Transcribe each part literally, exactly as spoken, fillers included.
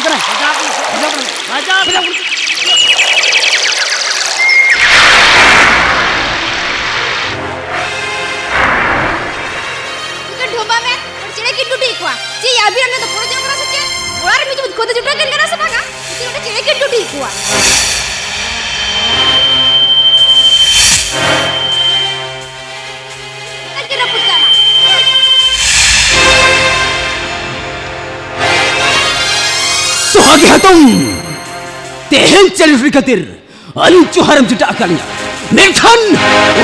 ᱠᱟᱱᱟ᱾ ᱵᱟᱡᱟᱣ ᱠᱟᱱᱟ, ᱵᱟᱡᱟᱣ ᱠᱟᱱᱟ, ᱵᱟᱡᱟᱣ ᱠᱟᱱᱟ᱾ ᱪᱤᱠᱟᱹ ᱰᱷᱳᱵᱟ ᱢᱮ, ᱚᱸᱰᱮ ᱪᱮᱬᱮ ᱠᱤᱱ ᱰᱩᱰᱤᱭᱮᱫ ᱠᱚᱣᱟ᱾ ᱪᱮᱫ ᱭᱟ, ᱟᱹᱵᱤᱱ ᱚᱱᱟ ᱫᱚ ᱯᱚᱨᱚᱡᱚᱱ ᱠᱟᱱᱟ ᱥᱮ ᱪᱮᱫ? ᱚᱲᱟᱜ ᱨᱮ ᱢᱤᱫ ᱪᱩᱯᱩᱫ ᱠᱷᱚᱫᱮ ᱡᱚᱴᱟᱣ ᱠᱟᱱ ᱠᱟᱱᱟ ᱥᱮ ᱵᱟᱝᱟ? ᱪᱮᱫ ᱚᱸᱰᱮ ᱪᱮᱬᱮ ᱠᱤᱱ ᱰᱩᱰᱤᱭᱮᱫ ᱠᱚᱣᱟ? ᱚᱱᱟ ᱠᱤᱱ ᱨᱟᱹᱯᱩᱫ ᱠᱟᱜᱼᱟ᱾ ᱥᱚᱦᱟᱜᱤ ᱦᱟᱛᱚᱢ, ᱛᱮᱦᱮᱧ ᱪᱮᱬᱮ ᱰᱩᱰᱤ ᱠᱷᱟᱹᱛᱤᱨ ᱟᱹᱞᱤᱧ ᱪᱚᱦᱟᱨᱮᱢ ᱪᱮᱴᱟᱜ ᱟᱠᱟᱫ ᱞᱤᱧᱟ, ᱢᱮᱱᱠᱷᱟᱱ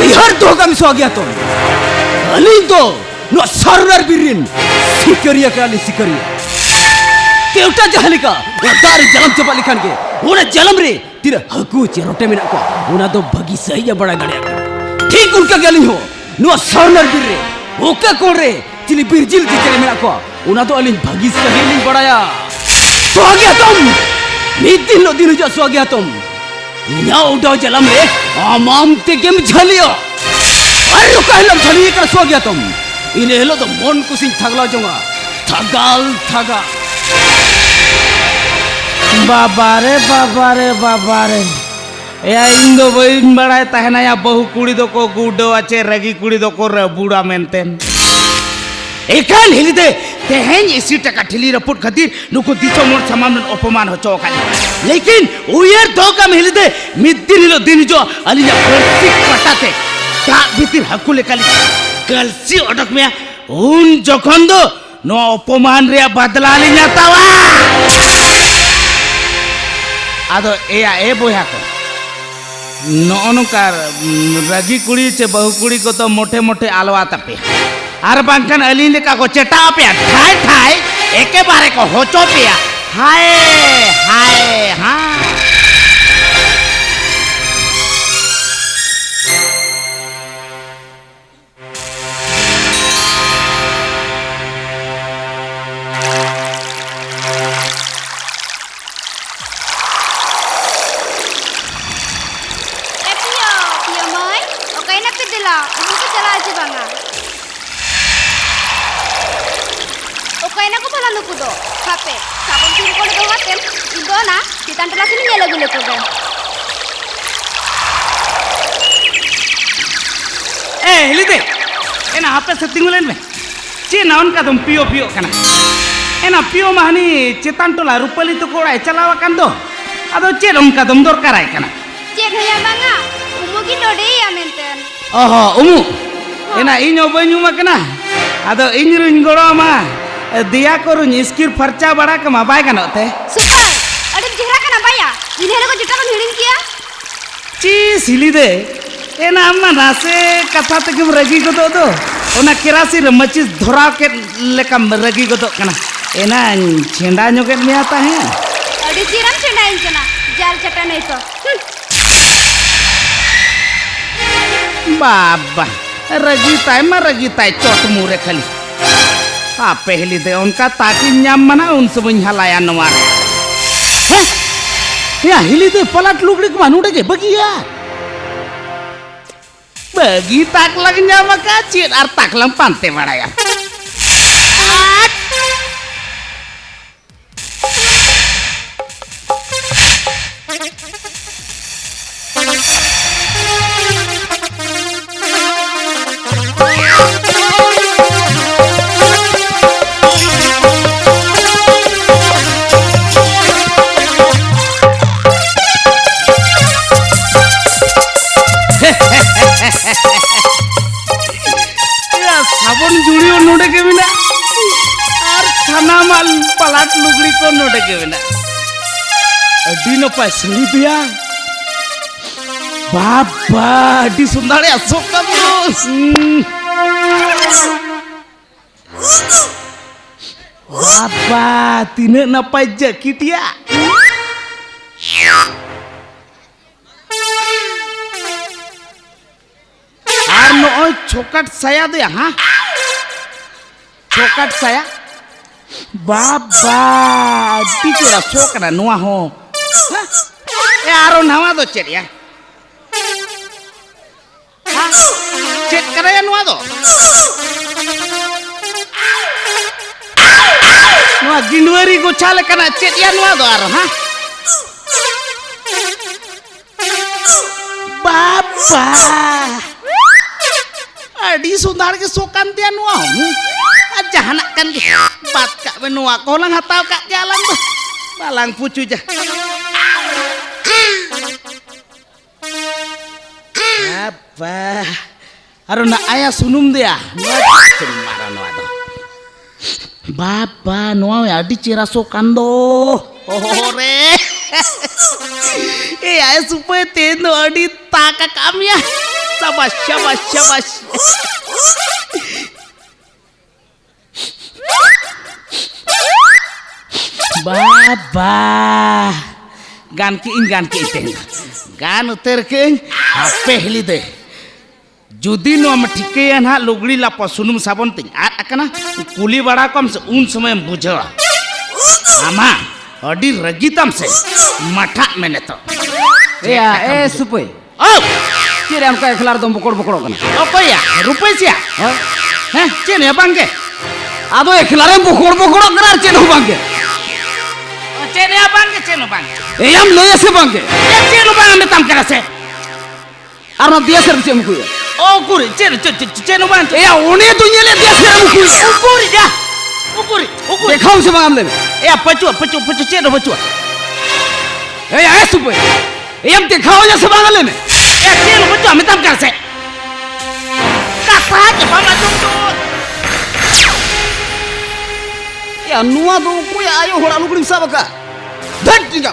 ᱩᱭᱦᱟᱹᱨ ᱫᱚᱦᱚ ᱠᱟᱜ ᱢᱮ ᱥᱚᱦᱟᱜᱤ ᱦᱟᱛᱚᱢ, ᱟᱹᱞᱤᱧ ᱫᱚ ᱱᱚᱣᱟ ᱥᱟᱨᱱᱟᱨ ᱵᱤᱨ ᱨᱮᱱ ᱥᱤᱠᱟᱹᱨᱤᱭᱟᱹ ᱠᱟᱱᱟᱞᱤᱧ, ᱥᱤᱠᱟᱹᱨᱤᱭᱟᱹ᱾ ᱠᱮᱣᱴᱟ ᱡᱟᱦᱟᱸ ᱞᱮᱠᱟ ᱱᱚᱣᱟ ᱫᱟᱜ ᱨᱮ ᱡᱟᱞᱟᱢ ᱪᱟᱵᱟᱜ ᱞᱮᱠᱷᱟᱱ ᱜᱮ ᱚᱱᱟ ᱡᱟᱞᱟᱢ ᱨᱮ ᱛᱤᱱᱟᱹᱜ ᱦᱟᱹᱠᱩ ᱪᱮ ᱨᱚᱴᱮ ᱢᱮᱱᱟᱜ ᱠᱚᱣᱟ, ᱚᱱᱟ ᱫᱚ ᱵᱷᱟᱹᱜᱤ ᱥᱟᱹᱦᱤᱡ ᱮ ᱵᱟᱲᱟᱭ ᱫᱟᱲᱮᱭᱟᱜ ᱠᱟᱱᱟ᱾ ᱴᱷᱤᱠ ᱚᱱᱠᱟ ᱜᱮ ᱟᱹᱞᱤᱧ ᱦᱚᱸ ᱱᱚᱣᱟ ᱥᱟᱨᱱᱟᱨ ᱵᱤᱨ ᱨᱮ ᱚᱠᱟ ᱠᱚᱬ ᱨᱮ ᱪᱤᱞᱤ ᱵᱤᱨ ᱡᱤᱞ ᱪᱮ ᱪᱮᱬᱮ ᱢᱮᱱᱟᱜ ᱠᱚᱣᱟ, ᱚᱱᱟ ᱫᱚ ᱟᱹᱞᱤᱧ ᱵᱷᱟᱹᱜᱤ ᱥᱟᱹᱦᱤᱡ ᱞᱤᱧ ᱵᱟᱲᱟᱭᱟ᱾ ᱥᱚᱦᱟᱜᱤ ᱦᱟᱛᱚᱢ, ᱢᱤᱫ ᱫᱤᱱ ᱦᱤᱞᱳᱜ ᱫᱤᱱ ᱦᱤᱡᱩᱜᱼᱟ ᱥᱚᱦᱟᱜᱤ ᱦᱟᱛᱚᱢ, ᱤᱧᱟᱹᱜ ᱚᱰᱟᱣ ᱡᱟᱞᱟᱢ ᱨᱮ ᱟᱢ ᱟᱢ ᱛᱮᱜᱮᱢ ᱡᱷᱟᱹᱞᱤᱜᱼᱟ᱾ ᱟᱨ ᱚᱠᱟ ᱦᱤᱞᱳᱜ ᱮᱢ ᱡᱷᱟᱹᱞᱤ ᱟᱠᱟᱱᱟ ᱥᱚᱦᱟᱜᱤ ᱦᱟᱛᱚᱢ, ᱤᱱᱟᱹ ᱦᱤᱞᱳᱜ ᱫᱚ ᱢᱚᱱ ᱠᱩᱥᱤᱧ ᱛᱷᱟᱜᱟᱞᱟᱣ ᱡᱚᱝᱟ, ᱛᱷᱟᱜᱟᱞ ᱛᱷᱟᱜᱟᱞ᱾ ᱵᱟᱵᱟᱨᱮ, ᱵᱟᱵᱟᱨᱮ, ᱵᱟᱵᱟᱨᱮ᱾ ᱮᱭᱟ, ᱤᱧ ᱫᱚ ᱵᱟᱹᱧ ᱵᱟᱲᱟᱭ ᱛᱟᱦᱮᱱᱟ ᱭᱟ, ᱵᱟᱹᱦᱩ ᱠᱩᱲᱤ ᱫᱚᱠᱚ ᱜᱩᱰᱟᱹᱣᱟ ᱪᱮ ᱨᱟᱹᱜᱤ ᱠᱩᱲᱤ ᱫᱚᱠᱚ ᱨᱟᱹᱵᱩᱲᱟ ᱢᱮᱱᱛᱮ᱾ ᱮᱠᱟᱞ ᱦᱤᱞᱤ ᱫᱮ, ᱛᱮᱦᱮᱧ ᱤᱥᱤ ᱴᱟᱠᱟ ᱴᱷᱤᱞᱤ ᱨᱟᱹᱯᱩᱫ ᱠᱷᱟᱹᱛᱤᱨ ᱱᱩᱠᱩ ᱫᱤᱥᱚᱢ ᱦᱚᱲ ᱥᱟᱢᱟᱝ ᱨᱮ ᱚᱯᱚᱢᱟᱱ ᱦᱚᱪᱚ ᱟᱠᱟᱫ ᱞᱤᱧᱟ᱾ ᱞᱮᱠᱤᱱ ᱩᱭᱦᱟᱹᱨ ᱫᱚᱦᱚ ᱠᱟᱜ ᱢᱮ ᱦᱤᱞᱤ ᱫᱮ, ᱢᱤᱫ ᱫᱤᱱ ᱦᱤᱞᱳᱜ ᱫᱤᱱ ᱦᱤᱡᱩᱜᱼᱟ, ᱟᱹᱞᱤᱧᱟᱜ ᱯᱟᱹᱨᱥᱤ ᱠᱟᱴᱟ ᱛᱮ ᱫᱟᱜ ᱵᱷᱤᱛᱤᱨ ᱦᱟᱹᱠᱩ ᱞᱮᱠᱟᱞᱤᱧ ᱠᱟᱹᱞᱥᱤ ᱚᱰᱚᱠ ᱢᱮᱭᱟ᱾ ᱩᱱ ᱡᱚᱠᱷᱚᱱ ᱫᱚ ᱱᱚᱣᱟ ᱚᱯᱚᱢᱟᱱ ᱨᱮᱭᱟᱜ ᱵᱟᱫᱞᱟ ᱞᱤᱧ ᱦᱟᱛᱟᱣᱟ᱾ ᱟᱫᱚ ᱮᱭᱟ, ᱮ ᱵᱚᱭᱦᱟ ᱠᱚ, ᱱᱚᱜᱼᱚ ᱱᱚᱝᱠᱟ, ᱩᱸ, ᱨᱟᱹᱜᱤ ᱠᱩᱲᱤ ᱪᱮ ᱵᱟᱹᱦᱩ ᱠᱩᱲᱤ ᱠᱚᱫᱚ ᱢᱚᱴᱷᱮ ᱢᱚᱴᱷᱮ ᱟᱞᱚᱣᱟ ᱛᱟᱯᱮ, ᱟᱨ ᱵᱟᱝᱠᱷᱟᱱ ᱟᱹᱞᱤᱧ ᱞᱮᱠᱟ ᱠᱚ ᱪᱮᱴᱟᱣ ᱟᱯᱮᱭᱟ, ᱴᱷᱟᱭ ᱴᱷᱟᱭ ᱮᱠᱮᱵᱟᱨᱮ ᱠᱚ ᱦᱚᱪᱚ ᱯᱮᱭᱟ᱾ ᱦᱟᱭ, ᱦᱟᱭ, ᱦᱟᱭ᱾ ᱮ ᱯᱤᱭᱳ, ᱯᱤᱭᱳ ᱢᱟᱹᱭ, ᱚᱠᱟᱭᱮᱱᱟ ᱯᱮ ᱫᱮᱞᱟ? ᱩᱢᱩᱞ ᱯᱮ ᱪᱟᱞᱟᱜᱼᱟ ᱪᱮ ᱵᱟᱝᱟ? ᱚᱠᱟᱭᱮᱱᱟ ᱠᱚ ᱵᱷᱟᱞᱟ ᱱᱩᱠᱩ ᱫᱚ? ᱦᱟᱯᱮ, ᱥᱟᱵᱚᱱ ᱛᱤᱱ ᱠᱚᱨᱮ ᱫᱚᱦᱚ ᱪᱮᱛᱟᱱ ᱴᱚᱞᱟ ᱥᱮᱱ ᱧᱮᱞ ᱟᱹᱜᱩ ᱞᱮᱠᱚ ᱜᱮ᱾ ᱮ ᱦᱤᱞᱤ ᱫᱮ, ᱮᱱᱟ ᱦᱟᱯᱮ ᱥᱮ ᱛᱤᱸᱜᱩ ᱞᱮᱱ ᱢᱮ᱾ ᱪᱮᱫ ᱱᱟ ᱚᱱᱠᱟ ᱫᱚᱢ ᱯᱤᱭᱳ ᱯᱤᱭᱳᱜ ᱠᱟᱱᱟ? ᱮᱱᱟ ᱯᱤᱭᱳ ᱢᱟ ᱦᱟᱹᱱᱤ ᱪᱮᱛᱟᱱ ᱴᱚᱞᱟ ᱨᱩᱯᱟᱹᱞᱤ ᱛᱟᱠᱚ ᱚᱲᱟᱜ ᱮ ᱪᱟᱞᱟᱣ ᱟᱠᱟᱱ ᱫᱚ᱾ ᱟᱫᱚ ᱪᱮᱫ ᱚᱱᱠᱟ ᱫᱚᱢ ᱫᱚᱨᱠᱟᱨᱟᱭ ᱠᱟᱱᱟ? ᱪᱮᱫ ᱦᱚᱸᱭᱟ ᱵᱟᱝᱟ, ᱩᱢᱩᱜ ᱜᱮ ᱱᱚᱰᱮᱭᱟ ᱢᱮᱱᱛᱮ᱾ ᱚᱦᱚ, ᱩᱢᱩᱜ? ᱦᱚᱸ᱾ ᱮᱱᱟ ᱤᱧ ᱦᱚᱸ ᱵᱟᱹᱧ ᱩᱢ ᱟᱠᱟᱱᱟ᱾ ᱟᱫᱚ ᱤᱧ ᱨᱩᱧ ᱜᱚᱲᱚ ᱟᱢᱟ᱾ ᱫᱮᱭᱟ ᱠᱚ ᱨᱩᱧ ᱤᱥᱠᱤᱨ ᱯᱷᱟᱨᱪᱟ ᱵᱟᱲᱟ ᱠᱟᱢᱟ, ᱵᱟᱭ ᱜᱟᱱᱚᱜ ᱛᱮ? ᱥᱩᱠᱟᱹᱨ, ᱟᱹᱰᱤᱢ ᱪᱮᱦᱨᱟ ᱠᱟᱱᱟ ᱵᱟᱭᱟ᱾ ᱤᱱᱟᱹ ᱦᱤᱞᱳᱜ ᱡᱚᱴᱟᱣ ᱵᱚᱱ ᱦᱤᱲᱤᱧ ᱠᱮᱭᱟ᱾ ᱪᱤ ᱥᱤᱞᱤ ᱫᱮ, ᱮᱱᱟ ᱟᱢ ᱢᱟ ᱱᱟᱥᱮ ᱠᱟᱛᱷᱟ ᱛᱮᱜᱮᱢ ᱨᱟᱹᱜᱤ ᱜᱚᱫᱚᱜ ᱫᱚ᱾ ᱚᱱᱟ ᱠᱮᱨᱟᱥᱤᱱ ᱨᱮ ᱢᱟᱹᱪᱤᱥ ᱫᱷᱚᱨᱟᱣ ᱠᱮᱫ ᱞᱮᱠᱟᱢ ᱨᱟᱹᱜᱤ ᱜᱚᱫᱚᱜ ᱠᱟᱱᱟ᱾ ᱮᱱᱟᱧ ᱪᱷᱮᱸᱰᱟ ᱧᱚᱜᱮᱫ ᱢᱮᱭᱟ ᱛᱟᱦᱮᱸᱫ᱾ ᱟᱹᱰᱤ ᱪᱮᱦᱨᱟᱢ ᱪᱷᱮᱸᱰᱟᱭᱤᱧ ᱠᱟᱱᱟ, ᱡᱟᱞ ᱪᱟᱴᱟᱱᱟᱹᱭ ᱠᱚ᱾ ᱦᱩᱸ᱾ ᱵᱟᱵᱟ, ᱨᱟᱹᱜᱤ ᱛᱟᱭ ᱢᱟ ᱨᱟᱹᱜᱤ ᱛᱟᱭ, ᱪᱚᱴ ᱢᱩ ᱨᱮ ᱠᱷᱟᱹᱞᱤ᱾ ᱦᱟᱯᱮ ᱦᱤᱞᱤ ᱫᱮ, ᱚᱱᱠᱟ ᱛᱟᱠᱤᱧ ᱧᱟᱢ ᱢᱟᱱᱟ, ᱩᱱ ᱥᱚᱢᱚᱭᱤᱧ ᱦᱟᱞᱟᱭᱟ ᱱᱚᱣᱟ᱾ ᱦᱮᱸ? ᱭᱟ ᱦᱤᱞᱤ ᱫᱮ, ᱯᱟᱞᱟᱴ ᱞᱩᱜᱽᱲᱤ ᱠᱚᱢᱟ ᱱᱚᱰᱮ ᱜᱮ ᱵᱟᱹᱜᱤᱭᱟ᱾ ᱵᱟᱹᱜᱤ ᱛᱟᱠ ᱞᱟᱝ ᱧᱟᱢ ᱟᱠᱟᱫ, ᱪᱮᱫ ᱟᱨ ᱛᱟᱠ ᱞᱟᱝ ᱯᱟᱱᱛᱮ ᱵᱟᱲᱟᱭᱟ? ᱭᱟ, ᱥᱟᱵᱚᱱ ᱡᱩᱲᱤ ᱦᱚᱸ ᱱᱚᱰᱮ ᱜᱮ ᱢᱮᱱᱟᱜᱼᱟ, ᱟᱨ ᱥᱟᱱᱟᱢᱟᱜ ᱯᱟᱞᱟᱴ ᱞᱩᱜᱽᱲᱤ ᱠᱚ ᱱᱚᱰᱮ ᱜᱮ ᱢᱮᱱᱟᱜᱼᱟ᱾ ᱟᱹᱰᱤ ᱱᱟᱯᱟᱭ ᱥᱟᱹᱲᱤ ᱫᱚᱭᱟ᱾ ᱵᱟᱵᱟ, ᱟᱹᱰᱤ ᱥᱩᱱᱫᱚᱨ ᱭᱟ, ᱥᱚᱠᱟᱵᱚᱥ᱾ ᱵᱟᱵᱟ, ᱛᱤᱱᱟᱹᱜ ᱱᱟᱯᱟᱭ ᱡᱟᱹᱠᱤᱴ ᱭᱟ᱾ ᱟᱨ ᱱᱚᱜᱼᱚᱭ ᱪᱷᱚᱠᱟᱴ ᱥᱟᱭᱟ ᱫᱚᱭᱟ, ᱦᱟᱸ? ᱪᱷᱚᱠᱟᱴ ᱥᱟᱭᱟ? ᱵᱟᱵᱟ, ᱟᱹᱰᱤ ᱪᱮᱦᱨᱟ ᱥᱚ ᱠᱟᱱᱟ ᱱᱚᱣᱟ ᱦᱚᱸ᱾ ᱦᱟᱸ? ᱮ, ᱟᱨᱚ ᱱᱟᱣᱟ ᱫᱚ ᱪᱮᱫ ᱭᱟ? ᱦᱟᱸ? ᱪᱮᱫ ᱠᱟᱱᱟ ᱭᱟ ᱱᱚᱣᱟ ᱫᱚ? ᱱᱚᱣᱟ ᱜᱤᱸᱰᱣᱟᱹᱨᱤ ᱜᱚᱪᱷᱟ ᱞᱮᱠᱟᱱᱟᱜ ᱪᱮᱫ ᱭᱟ ᱱᱚᱣᱟ ᱫᱚ ᱟᱨᱚ, ᱦᱟᱸ? ᱵᱟᱵᱟ! ᱟᱹᱰᱤ ᱥᱚᱸᱫᱷᱟᱲ ᱜᱮ ᱥᱚ ᱠᱟᱱ ᱛᱟᱭᱟ ᱱᱚᱣᱟ ᱦᱚᱸ᱾ ᱟᱨ ᱡᱟᱦᱟᱱᱟᱜ ᱠᱟᱱ ᱜᱮ, ᱵᱟᱫ ᱠᱟᱜ ᱢᱮ, ᱱᱚᱣᱟ ᱠᱚᱦᱚᱸ ᱞᱟᱝ ᱦᱟᱛᱟᱣ ᱠᱟᱜ ᱜᱮᱭᱟ ᱟᱞᱟᱝ ᱫᱚ᱾ ᱵᱟᱞᱟᱝ ᱯᱩᱪᱩᱡᱟ᱾ ᱵᱟᱵᱟ! ᱟᱨ ᱚᱱᱟ ᱟᱭᱟ ᱥᱩᱱᱩᱢ ᱫᱮᱭᱟ, ᱱᱚᱣᱟ ᱪᱮᱫ ᱥᱩᱱᱩᱢ ᱢᱟᱨᱟ ᱱᱚᱣᱟ ᱫᱚ? ᱵᱟᱵᱟ, ᱱᱚᱣᱟ ᱟᱹᱰᱤ ᱪᱮᱦᱨᱟ ᱥᱚ ᱠᱟᱱ ᱫᱚ᱾ ᱦᱚᱦᱚ ᱨᱮ᱾ ᱮ ᱟᱭ ᱥᱩᱯᱟᱹᱭ, ᱛᱮᱦᱮᱧ ᱫᱚ ᱟᱹᱰᱤ ᱛᱟᱠ ᱟᱠᱟᱫ ᱢᱮᱭᱟ᱾ ᱥᱟᱵᱟᱥ, ᱥᱟᱵᱟᱥ, ᱥᱟᱵᱟᱥ᱾ ᱵᱟᱵᱟ! ᱜᱟᱱ ᱠᱮᱜ ᱟᱹᱧ, ᱜᱟᱱ ᱠᱮᱜ ᱟᱹᱧ ᱛᱮᱦᱮᱧ ᱫᱚ᱾ ᱜᱟᱱ ᱩᱛᱟᱹᱨ ᱠᱮᱜ ᱟᱹᱧ᱾ ᱦᱟᱯᱮ ᱦᱤᱞᱤ ᱫᱟᱹᱭ, ᱡᱩᱫᱤ ᱱᱚᱣᱟᱢ ᱴᱷᱤᱠᱟᱹᱭᱟ ᱱᱟᱦᱟᱜ ᱞᱩᱜᱽᱲᱤ ᱞᱟᱯᱚ ᱥᱩᱱᱩᱢ ᱥᱟᱵᱚᱱ ᱛᱤᱧ ᱟᱫ ᱟᱠᱟᱱᱟ, ᱠᱩᱞᱤ ᱵᱟᱲᱟ ᱠᱚᱢ ᱥᱮ, ᱩᱱ ᱥᱚᱢᱚᱭᱮᱢ ᱵᱩᱡᱷᱟᱹᱣᱟ᱾ ᱟᱢᱟ ᱟᱹᱰᱤ ᱨᱟᱹᱜᱤ ᱛᱟᱢ ᱥᱮ, ᱢᱟᱴᱷᱟᱜ ᱢᱮ ᱱᱤᱛᱚᱜ᱾ ᱮᱭᱟ, ᱮ ᱥᱩᱯᱟᱹᱭ, ᱚ! ᱪᱮᱫ ᱨᱮ ᱚᱱᱠᱟ ᱮᱠᱞᱟ ᱨᱮᱫᱚᱢ ᱵᱚᱠᱚᱲ ᱵᱚᱠᱚᱲᱚᱜ ᱠᱟᱱᱟ? ᱚᱠᱚᱭᱭᱟ? ᱨᱩᱯᱟᱹᱭ ᱥᱮᱭᱟ? ᱦᱮᱸ? ᱦᱮᱸ, ᱪᱮᱫ ᱦᱚᱸ ᱵᱟᱝ ᱜᱮ᱾ ᱟᱫᱚ ᱮᱠᱞᱟ ᱨᱮᱢ ᱵᱚᱠᱚᱲ ᱵᱚᱠᱚᱲᱚᱜ ᱠᱟᱱᱟ ᱟᱨ ᱪᱮᱫ ᱦᱚᱸ ᱵᱟᱝ ᱜᱮ? ᱚ, ᱪᱮᱫ ᱦᱚᱸ ᱵᱟᱝ ᱜᱮ, ᱪᱮᱫ ᱦᱚᱸ ᱵᱟᱝ ᱜᱮ᱾ ᱮᱭᱟᱢ ᱞᱟᱹᱭᱟ ᱥᱮ ᱵᱟᱝ ᱜᱮ? ᱮ, ᱪᱮᱫ ᱦᱚᱸ ᱵᱟᱝ ᱢᱮᱛᱟᱢ ᱠᱟᱱᱟ ᱥᱮ? ᱟᱨ ᱚᱱᱟ ᱫᱤᱭᱟ ᱥᱮᱨ ᱫᱚ ᱪᱮᱫ ᱮᱢ ᱩᱠᱩᱭᱟ? ᱚ, ᱩᱠᱩᱨ, ᱪᱮᱫ, ᱪᱮᱫ, ᱪᱮᱫ, ᱪᱮᱫ ᱦᱚᱸ ᱵᱟᱝ᱾ ᱮᱭᱟ, ᱩᱱᱤ ᱫᱚ ᱧᱮᱞᱮᱫ ᱫᱤᱭᱟ ᱥᱮᱨ ᱮᱢ ᱩᱠᱩᱭᱟ? ᱩᱠᱩᱨ ᱭᱟ, ᱩᱠᱩᱨ, ᱩᱠᱩᱨ᱾ ᱫᱮᱠᱷᱟᱣ ᱥᱮ ᱵᱟᱝ ᱟᱢ ᱞᱟᱹᱭ ᱢᱮ? ᱮᱭᱟ, ᱯᱟᱹᱪᱩᱜᱼᱟ, ᱯᱟᱹᱪᱩᱜ, ᱯᱟᱹᱪᱩᱜ, ᱪᱮᱫ ᱦᱚᱸ ᱯᱟᱹᱪᱩᱜᱼᱟ᱾ ᱮᱭᱟ, ᱮ ᱥᱩᱯᱟᱹᱭ, ᱮᱭᱟᱢ ᱫᱮᱠᱷᱟᱣ ᱟᱹᱧᱟ ᱥᱮ ᱵᱟᱝ ᱞᱟᱹᱭ ᱢᱮ? ᱮᱭᱟ, ᱪᱮᱫ ᱦᱚᱸ ᱯᱟᱹᱪᱩᱜᱼᱟ, ᱢᱮᱛᱟᱢ ᱠᱟᱱᱟ ᱥᱮ? ᱠᱟᱛᱷᱟ ᱜᱮ ᱵᱟᱢ ᱟᱸᱡᱚᱢ ᱫᱚ᱾ ᱮᱭᱟ, ᱱᱚᱣᱟ ᱫᱚ ᱚᱠᱚᱭᱟᱜ ᱟᱭᱳ ᱦᱚᱲᱟᱜ ᱞᱩᱜᱽᱲᱤᱢ ᱥᱟᱵ ᱟᱠᱟᱫ? ᱫᱷᱟᱹᱴ ᱴᱤᱸᱜᱟ᱾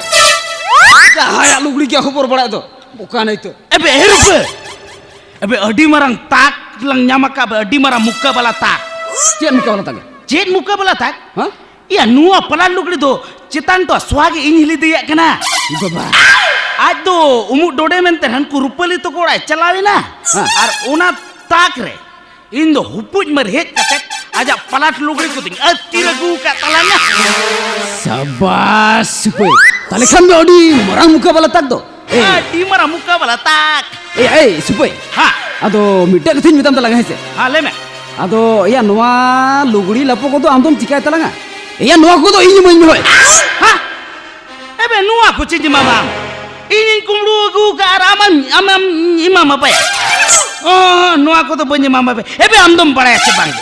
ᱡᱟᱦᱟᱸᱭᱟᱜ ᱞᱩᱜᱽᱲᱤ ᱜᱮ ᱦᱚᱵᱚᱨ ᱵᱟᱲᱟᱭ ᱫᱚ᱾ ᱵᱚᱠᱟ ᱱᱟᱹᱭᱛᱟᱹ᱾ ᱮᱵᱮ, ᱮ ᱨᱩᱯᱟᱹ! ᱮᱵᱮ, ᱟᱹᱰᱤ ᱢᱟᱨᱟᱝ ᱛᱟᱠ ᱞᱟᱝ ᱧᱟᱢ ᱟᱠᱟᱫ ᱵᱮ, ᱟᱹᱰᱤ ᱢᱟᱨᱟᱝ ᱢᱩᱠᱟᱹ ᱵᱟᱞᱟ ᱛᱟᱠ᱾ ᱪᱮᱫ ᱢᱩᱠᱟᱹ ᱵᱟᱞᱟ ᱛᱟᱠ? ᱪᱮᱫ ᱢᱩᱠᱟᱹ ᱵᱟᱞᱟ ᱛᱟᱠ? ᱦᱮᱸ? ᱤᱭᱟ, ᱱᱚᱣᱟ ᱯᱟᱞᱟᱨ ᱞᱩᱜᱽᱲᱤ ᱫᱚ ᱪᱮᱛᱟᱱ ᱴᱚ ᱥᱚᱣᱟ ᱜᱮ ᱤᱧ ᱦᱤᱞᱤ ᱫᱮᱭᱟᱜ ᱠᱟᱱᱟ᱾ ᱵᱟᱵᱟ᱾ ᱟᱡ ᱫᱚ ᱩᱢᱩᱜ ᱰᱚᱰᱮ ᱢᱮᱱᱛᱮ ᱦᱟᱱᱠᱩ ᱨᱩᱯᱟᱹᱞᱤ ᱛᱟᱠᱚ ᱚᱲᱟᱜ ᱮ ᱪᱟᱞᱟᱣ ᱮᱱᱟ᱾ ᱦᱮᱸ᱾ ᱟᱨ ᱚᱱᱟ ᱛᱟᱠ ᱨᱮ ᱤᱧ ᱫᱚ ᱦᱩᱯᱩᱡ ᱢᱟᱹᱨ ᱦᱮᱡ ᱠᱟᱛᱮ ᱟᱡᱟᱜ ᱯᱟᱞᱟᱴ ᱞᱩᱜᱽᱲᱤ ᱠᱚᱫᱚᱧ ᱟᱹᱛᱠᱤᱨ ᱟᱹᱜᱩ ᱟᱠᱟᱫ ᱛᱟᱞᱟᱝᱟ᱾ ᱥᱟᱵᱟᱥ ᱥᱩᱯᱟᱹᱭ, ᱛᱟᱦᱞᱮ ᱠᱷᱟᱱ ᱫᱚ ᱟᱹᱰᱤ ᱢᱟᱨᱟᱝ ᱢᱩᱠᱟᱹ ᱵᱟᱞᱟ ᱛᱟᱠ ᱫᱚ᱾ ᱮ, ᱟᱹᱰᱤ ᱢᱟᱨᱟᱝ ᱢᱩᱠᱟᱹ ᱵᱟᱞᱟ ᱛᱟᱠ᱾ ᱮ, ᱮ, ᱥᱩᱯᱟᱹᱭ᱾ ᱦᱟ᱾ ᱟᱫᱚ ᱢᱤᱫᱴᱟᱝ ᱠᱟᱛᱷᱟᱧ ᱢᱮᱛᱟᱢ ᱛᱟᱞᱟᱝᱟ, ᱦᱮᱸ ᱥᱮ? ᱦᱟ, ᱞᱟᱹᱭ ᱢᱮ᱾ ᱟᱫᱚ ᱮᱭᱟ, ᱱᱚᱣᱟ ᱞᱩᱜᱽᱲᱤ ᱞᱟᱯᱚ ᱠᱚᱫᱚ ᱟᱢ ᱫᱚᱢ ᱪᱤᱠᱟᱹᱭ ᱛᱟᱞᱟᱝᱟ? ᱮᱭᱟ, ᱱᱚᱣᱟ ᱠᱚᱫᱚ ᱤᱧ ᱤᱢᱟᱹᱧ ᱢᱮ ᱦᱳᱭ᱾ ᱦᱟ? ᱮᱵᱮ, ᱱᱚᱣᱟ ᱠᱚ ᱪᱮᱫ ᱮᱢᱟᱢᱟ? ᱤᱧᱤᱧ ᱠᱩᱢᱵᱽᱲᱩ ᱟᱹᱜᱩ ᱟᱠᱟᱫ ᱟᱨ ᱟᱢᱮᱢ, ᱟᱢᱮᱢ ᱮᱢᱟᱢᱟ ᱵᱟᱭᱟ? ᱚ, ᱱᱚᱣᱟ ᱠᱚᱫᱚ ᱵᱟᱹᱧ ᱮᱢᱟᱢᱟ ᱵᱟᱭᱟ᱾ ᱮᱵᱮ, ᱟᱢ ᱫᱚᱢ ᱵᱟᱲᱟᱭᱟ ᱥᱮ ᱵᱟᱝ?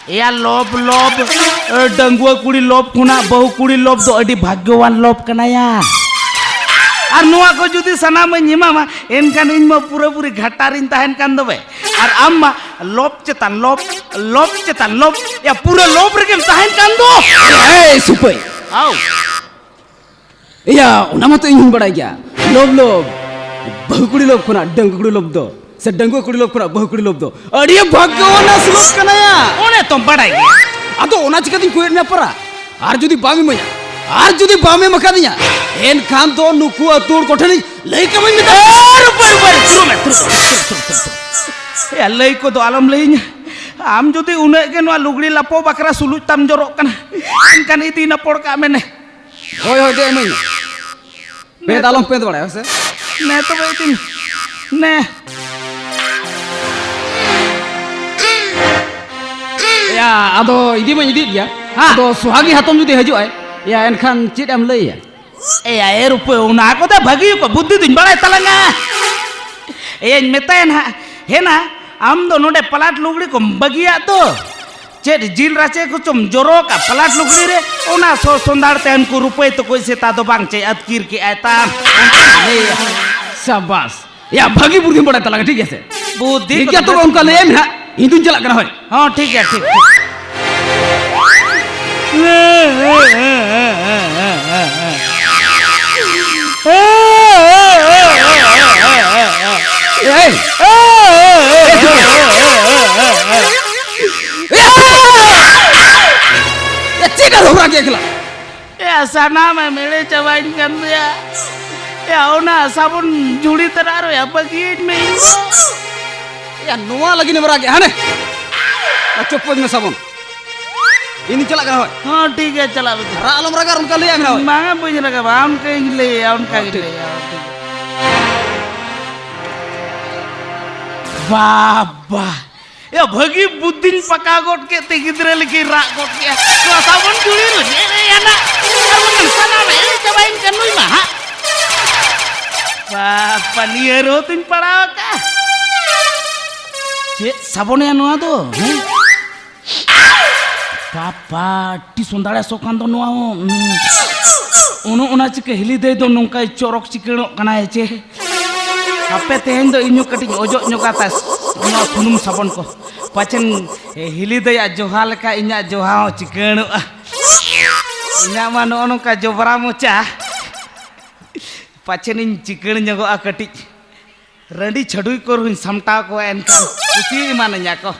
ᱮᱭᱟ ᱞᱚᱵ, ᱞᱚᱵ, ᱰᱟᱺᱜᱩᱣᱟᱹ ᱠᱩᱲᱤ ᱞᱚᱵ ᱠᱷᱚᱱᱟᱜ ᱵᱟᱹᱦᱩ ᱠᱩᱲᱤ ᱞᱚᱵ ᱫᱚ ᱟᱹᱰᱤ ᱵᱷᱟᱜᱽᱭᱚᱣᱟᱱ ᱞᱚᱵ ᱠᱟᱱᱟᱭᱟ᱾ ᱟᱨ ᱱᱚᱣᱟ ᱠᱚ ᱡᱩᱫᱤ ᱥᱟᱱᱟᱢᱮᱧ ᱮᱢᱟᱢᱟ, ᱮᱱᱠᱷᱟᱱ ᱤᱧ ᱢᱟ ᱯᱩᱨᱟᱹᱯᱩᱨᱤ ᱜᱷᱟᱴᱟ ᱨᱤᱧ ᱛᱟᱦᱮᱱ ᱠᱟᱱ ᱫᱚ ᱵᱮ᱾ ᱟᱨ ᱟᱢ ᱢᱟ ᱞᱚᱵ ᱪᱮᱛᱟᱱ ᱞᱚᱵ, ᱞᱚᱵ ᱪᱮᱛᱟᱱ ᱞᱚᱵ, ᱭᱟ ᱯᱩᱨᱟᱹ ᱞᱚᱵ ᱨᱮᱜᱮᱢ ᱛᱟᱦᱮᱱ ᱠᱟᱱ ᱫᱚ᱾ ᱮᱭ ᱥᱩᱯᱟᱹᱭ! ᱟᱣ᱾ ᱮᱭᱟ, ᱚᱱᱟ ᱢᱟᱛᱚ ᱤᱧ ᱦᱚᱸᱧ ᱵᱟᱲᱟᱭ ᱜᱮᱭᱟ᱾ ᱞᱚᱵ ᱞᱚᱵ, ᱵᱟᱹᱦᱩ ᱠᱩᱲᱤ ᱞᱚᱵ ᱠᱷᱚᱱᱟᱜ ᱰᱟᱺᱜᱩᱣᱟᱹ ᱠᱩᱲᱤ ᱞᱚᱵ ᱫᱚ, ᱥᱮ ᱰᱟᱺᱜᱩᱣᱟᱹ ᱠᱩᱲᱤ ᱞᱚᱵ ᱠᱷᱚᱱᱟᱜ ᱵᱟᱹᱦᱩ ᱠᱩᱲᱤ ᱞᱚᱵ ᱫᱚ ᱟᱹᱰᱤ ᱵᱷᱟᱜᱽᱭᱚᱣᱟᱱ ᱞᱚᱵ ᱠᱟᱱᱟᱭᱟ᱾ ᱚᱱᱮ ᱛᱚᱢ ᱵᱟᱲᱟᱭ ᱜᱮᱭᱟ᱾ ᱟᱫᱚ ᱚᱱᱟ ᱪᱤᱠᱟᱹᱛᱤᱧ ᱠᱚᱭᱮᱫ ᱢᱮᱭᱟ ᱯᱟᱨᱟ? ᱟᱨ ᱡᱩᱫᱤ ᱵᱟᱢ ᱤᱢᱟᱹᱧᱟ, ᱟᱨ ᱡᱩᱫᱤ ᱵᱟᱢ ᱮᱢ ᱟᱠᱟᱫᱤᱧᱟ, ᱮᱱᱠᱷᱟᱱ ᱫᱚ ᱱᱩᱠᱩ ᱟᱹᱛᱩ ᱦᱚᱲ ᱠᱚᱴᱷᱮᱱᱤᱧ ᱞᱟᱹᱭ ᱠᱟᱢᱟᱧ ᱢᱮᱛᱟ᱾ ᱮ, ᱨᱩᱯᱟᱹᱭ, ᱨᱩᱯᱟᱹᱭ, ᱛᱩᱨᱩᱢ ᱢᱮ, ᱛᱩᱨᱩᱢ, ᱛᱩᱨᱩᱢ, ᱛᱩᱨᱩᱢ, ᱛᱩᱨᱩᱢ᱾ ᱮᱭᱟ, ᱞᱟᱹᱭ ᱠᱚᱫᱚ ᱟᱞᱚᱢ ᱞᱟᱹᱭᱟᱹᱧᱟ᱾ ᱟᱢ ᱡᱩᱫᱤ ᱩᱱᱟᱹᱜ ᱜᱮ ᱱᱚᱣᱟ ᱞᱩᱜᱽᱲᱤ ᱞᱟᱯᱚ ᱵᱟᱠᱷᱨᱟ ᱥᱩᱞᱩᱡ ᱛᱟᱢ ᱡᱚᱨᱚᱜ ᱠᱟᱱᱟ, ᱮᱱᱠᱷᱟᱱ ᱤᱫᱤ ᱱᱟᱯᱚᱲ ᱠᱟᱜ ᱢᱮ ᱱᱮ᱾ ᱦᱳᱭ, ᱦᱳᱭ, ᱫᱮ, ᱤᱢᱟᱹᱧ ᱢᱮ᱾ ᱯᱮᱸᱫ ᱟᱞᱚᱢ ᱯᱮᱸᱫ ᱵᱟᱲᱟᱭᱟ, ᱦᱮᱸ ᱥᱮ? ᱱᱮ ᱛᱚᱵᱮ ᱤᱫᱤ ᱢᱮ᱾ ᱱᱮ᱾ ᱭᱟ, ᱟᱫᱚ ᱤᱫᱤ ᱢᱟᱧ ᱤᱫᱤᱭᱮᱫ ᱜᱮᱭᱟ᱾ ᱦᱮᱸ᱾ ᱟᱫᱚ ᱥᱚᱦᱟᱜᱤ ᱦᱟᱛᱚᱢ ᱡᱩᱫᱤ ᱦᱤᱡᱩᱜ ᱟᱭ, ᱭᱟ, ᱮᱱᱠᱷᱟᱱ ᱪᱮᱫ ᱮᱢ ᱞᱟᱹᱭᱟ? ᱮᱭᱟ, ᱮ ᱨᱩᱯᱟᱹ, ᱚᱱᱟ ᱠᱚᱫᱚ ᱵᱷᱟᱹᱜᱤ ᱠᱚ ᱵᱩᱫᱽᱫᱷᱤ ᱫᱩᱧ ᱵᱟᱲᱟᱭ ᱛᱟᱞᱟᱝᱟ᱾ ᱮᱭᱟᱧ ᱢᱮᱛᱟᱭᱟ ᱱᱟᱦᱟᱜ, ᱦᱮᱱᱟ, ᱟᱢ ᱫᱚ ᱱᱚᱰᱮ ᱯᱟᱞᱟᱴ ᱞᱩᱜᱽᱲᱤ ᱠᱚᱢ ᱵᱟᱹᱜᱤᱭᱟᱜ ᱫᱚ᱾ ᱪᱮᱫ ᱡᱤᱞ ᱨᱟᱪᱮ ᱠᱚᱪᱚᱢ ᱡᱚᱨᱚ ᱠᱟᱜ ᱯᱟᱞᱟᱴ ᱞᱩᱜᱽᱲᱤ ᱨᱮ? ᱚᱱᱟ ᱥᱚ ᱥᱚᱸᱫᱷᱟᱲ ᱛᱮ ᱩᱱᱠᱩ ᱨᱩᱯᱟᱹᱭ ᱛᱟᱠᱚ ᱥᱮᱛᱟ ᱫᱚ ᱵᱟᱝ ᱪᱮ ᱟᱹᱛᱠᱤᱨ ᱠᱮᱜᱼᱟᱭ ᱛᱟᱢ᱾ ᱚᱱᱠᱟ ᱞᱟᱹᱭᱟ᱾ ᱥᱟᱵᱟᱥ᱾ ᱭᱟ, ᱵᱷᱟᱹᱜᱤ ᱵᱩᱫᱽᱫᱷᱤᱢ ᱵᱟᱲᱟᱭ ᱛᱟᱞᱟᱝᱟ, ᱴᱷᱤᱠ ᱜᱮᱭᱟ ᱥᱮ? ᱵᱩᱫᱽᱫᱷᱤ ᱴᱷᱤᱠ ᱠᱚᱫᱚ ᱜᱮᱭᱟ, ᱛᱚᱵᱮ ᱵᱮᱥ ᱚᱱᱠᱟ ᱞᱟᱹᱭᱟᱭ ᱢᱮ ᱦᱟᱸᱜ᱾ ᱤᱧ ᱫᱩᱧ ᱪᱟᱞᱟᱜ ᱠᱟᱱᱟ, ᱦᱳᱭ᱾ ᱦᱚᱸ, ᱴᱷᱤᱠ ᱜᱮᱭᱟ, ᱴᱷᱤᱠ, ᱴᱷᱤᱠ᱾ ᱮᱭ! ᱮ, ᱪᱮᱫ ᱟᱨ ᱦᱚᱨᱟ ᱜᱮ ᱮᱠᱞᱟ? ᱮᱭᱟ, ᱥᱟᱱᱟᱢᱮᱢ ᱮᱲᱮ ᱪᱟᱵᱟᱧ ᱠᱟᱱ ᱫᱚᱭᱟ᱾ ᱮᱭᱟ, ᱚᱱᱟ ᱥᱟᱵᱚᱱ ᱡᱷᱩᱲᱤ ᱛᱟᱨᱟ ᱨᱮᱭᱟ ᱵᱟᱹᱜᱤᱭᱟᱹᱧ ᱢᱮ ᱤᱧ᱾ ᱮᱭᱟ, ᱱᱚᱣᱟ ᱞᱟᱹᱜᱤᱫ ᱮᱢ ᱨᱟᱜᱮᱜᱼᱟ, ᱦᱟᱱᱮ? ᱟᱨ ᱪᱚᱯᱚᱡ ᱢᱮ ᱥᱟᱵᱚᱱ᱾ ᱤᱧᱤᱧ ᱪᱟᱞᱟᱜ ᱠᱟᱱᱟ, ᱦᱳᱭ᱾ ᱦᱚᱸ, ᱴᱷᱤᱠ ᱜᱮᱭᱟ, ᱪᱟᱞᱟᱜ ᱢᱮ᱾ ᱨᱟᱜ ᱟᱞᱚᱢ ᱨᱟᱜᱟ, ᱟᱨ ᱚᱱᱠᱟ ᱞᱟᱹᱭᱟᱭ ᱢᱮ, ᱦᱳᱭ᱾ ᱵᱟᱝᱟ, ᱵᱟᱹᱧ ᱨᱟᱜᱟ, ᱵᱟ, ᱚᱱᱠᱟᱧ ᱞᱟᱹᱭᱟ, ᱚᱱᱠᱟ ᱦᱚᱸ, ᱜᱤᱧ ᱴᱷᱤᱠ᱾ ᱞᱟᱹᱭᱟ, ᱦᱚᱸ, ᱴᱷᱤᱠ᱾ ᱵᱟᱵᱟ, ᱮᱭᱟ, ᱵᱷᱟᱹᱜᱤ ᱵᱩᱫᱽᱫᱷᱤᱧ ᱯᱟᱠᱟ ᱜᱚᱫ ᱠᱮᱫ ᱛᱮ ᱜᱤᱫᱽᱨᱟᱹ ᱞᱮᱠᱟᱧ ᱨᱟᱜ ᱜᱚᱫ ᱠᱮᱫᱼᱟ᱾ ᱱᱚᱣᱟ ᱥᱟᱵᱚᱱ ᱡᱩᱲᱤ ᱨᱮ ᱪᱮᱫ ᱮ ᱟᱱᱟ? ᱟᱨ ᱵᱟᱝᱠᱷᱟᱱ ᱥᱟᱱᱟᱢ ᱮᱲᱮ ᱪᱟᱵᱟᱭᱮᱱ ᱠᱟᱱ ᱱᱩᱭ ᱢᱟ ᱦᱟᱸᱜ᱾ ᱯᱟᱹᱱᱤᱭᱟᱹ ᱨᱮᱦᱚᱸ ᱛᱤᱧ ᱯᱟᱲᱟᱣ ᱟᱠᱟᱜᱼᱟ᱾ ᱪᱮᱫ ᱥᱟᱵᱚᱱᱮᱭᱟ ᱱᱚᱣᱟ ᱫᱚ, ᱦᱮᱸ? ᱵᱟᱯᱟ, ᱟᱹᱰᱤ ᱥᱚᱸᱫᱷᱟᱲᱮ ᱥᱚ ᱠᱟᱱ ᱫᱚ ᱱᱚᱣᱟ ᱦᱚᱸ᱾ ᱩᱸ᱾ ᱚᱱᱚ ᱚᱱᱟ ᱪᱤᱠᱟᱹ ᱦᱤᱞᱤ ᱫᱟᱹᱭ ᱫᱚ ᱱᱚᱝᱠᱟᱭ ᱪᱚᱨᱚᱠ ᱪᱤᱠᱟᱹᱬᱚᱜ ᱠᱟᱱᱟᱭ ᱪᱮ? ᱦᱟᱯᱮ, ᱛᱮᱦᱮᱧ ᱫᱚ ᱤᱧ ᱦᱚᱸ ᱠᱟᱹᱴᱤᱡ ᱚᱡᱚᱜ ᱧᱚᱜᱟ ᱛᱟᱭ ᱱᱚᱣᱟ ᱥᱩᱱᱩᱢ ᱥᱟᱵᱚᱱ ᱠᱚ᱾ ᱯᱟᱪᱷᱮᱱ ᱦᱤᱞᱤ ᱫᱟᱹᱭᱟᱜ ᱡᱚᱦᱟ ᱞᱮᱠᱟ ᱤᱧᱟᱹᱜ ᱡᱚᱦᱟ ᱦᱚᱸ ᱪᱤᱠᱟᱹᱬᱚᱜᱼᱟ᱾ ᱤᱧᱟᱹᱜ ᱢᱟ ᱱᱚᱜᱼᱚ ᱱᱚᱝᱠᱟ ᱡᱚᱵᱽᱨᱟ ᱢᱚᱪᱟ᱾ ᱯᱟᱪᱷᱮᱱᱤᱧ ᱪᱤᱠᱟᱹᱬ ᱧᱚᱜᱚᱜᱼᱟ ᱠᱟᱹᱴᱤᱡ᱾ ᱨᱟᱺᱰᱤ ᱪᱷᱟᱹᱰᱩᱭ ᱠᱚ ᱨᱮᱦᱚᱧ ᱥᱟᱢᱴᱟᱣ ᱠᱚᱣᱟ, ᱮᱱᱠᱷᱟᱱ ᱠᱩᱥᱤ ᱮᱢᱟᱱᱟᱹᱧᱟ ᱠᱚ᱾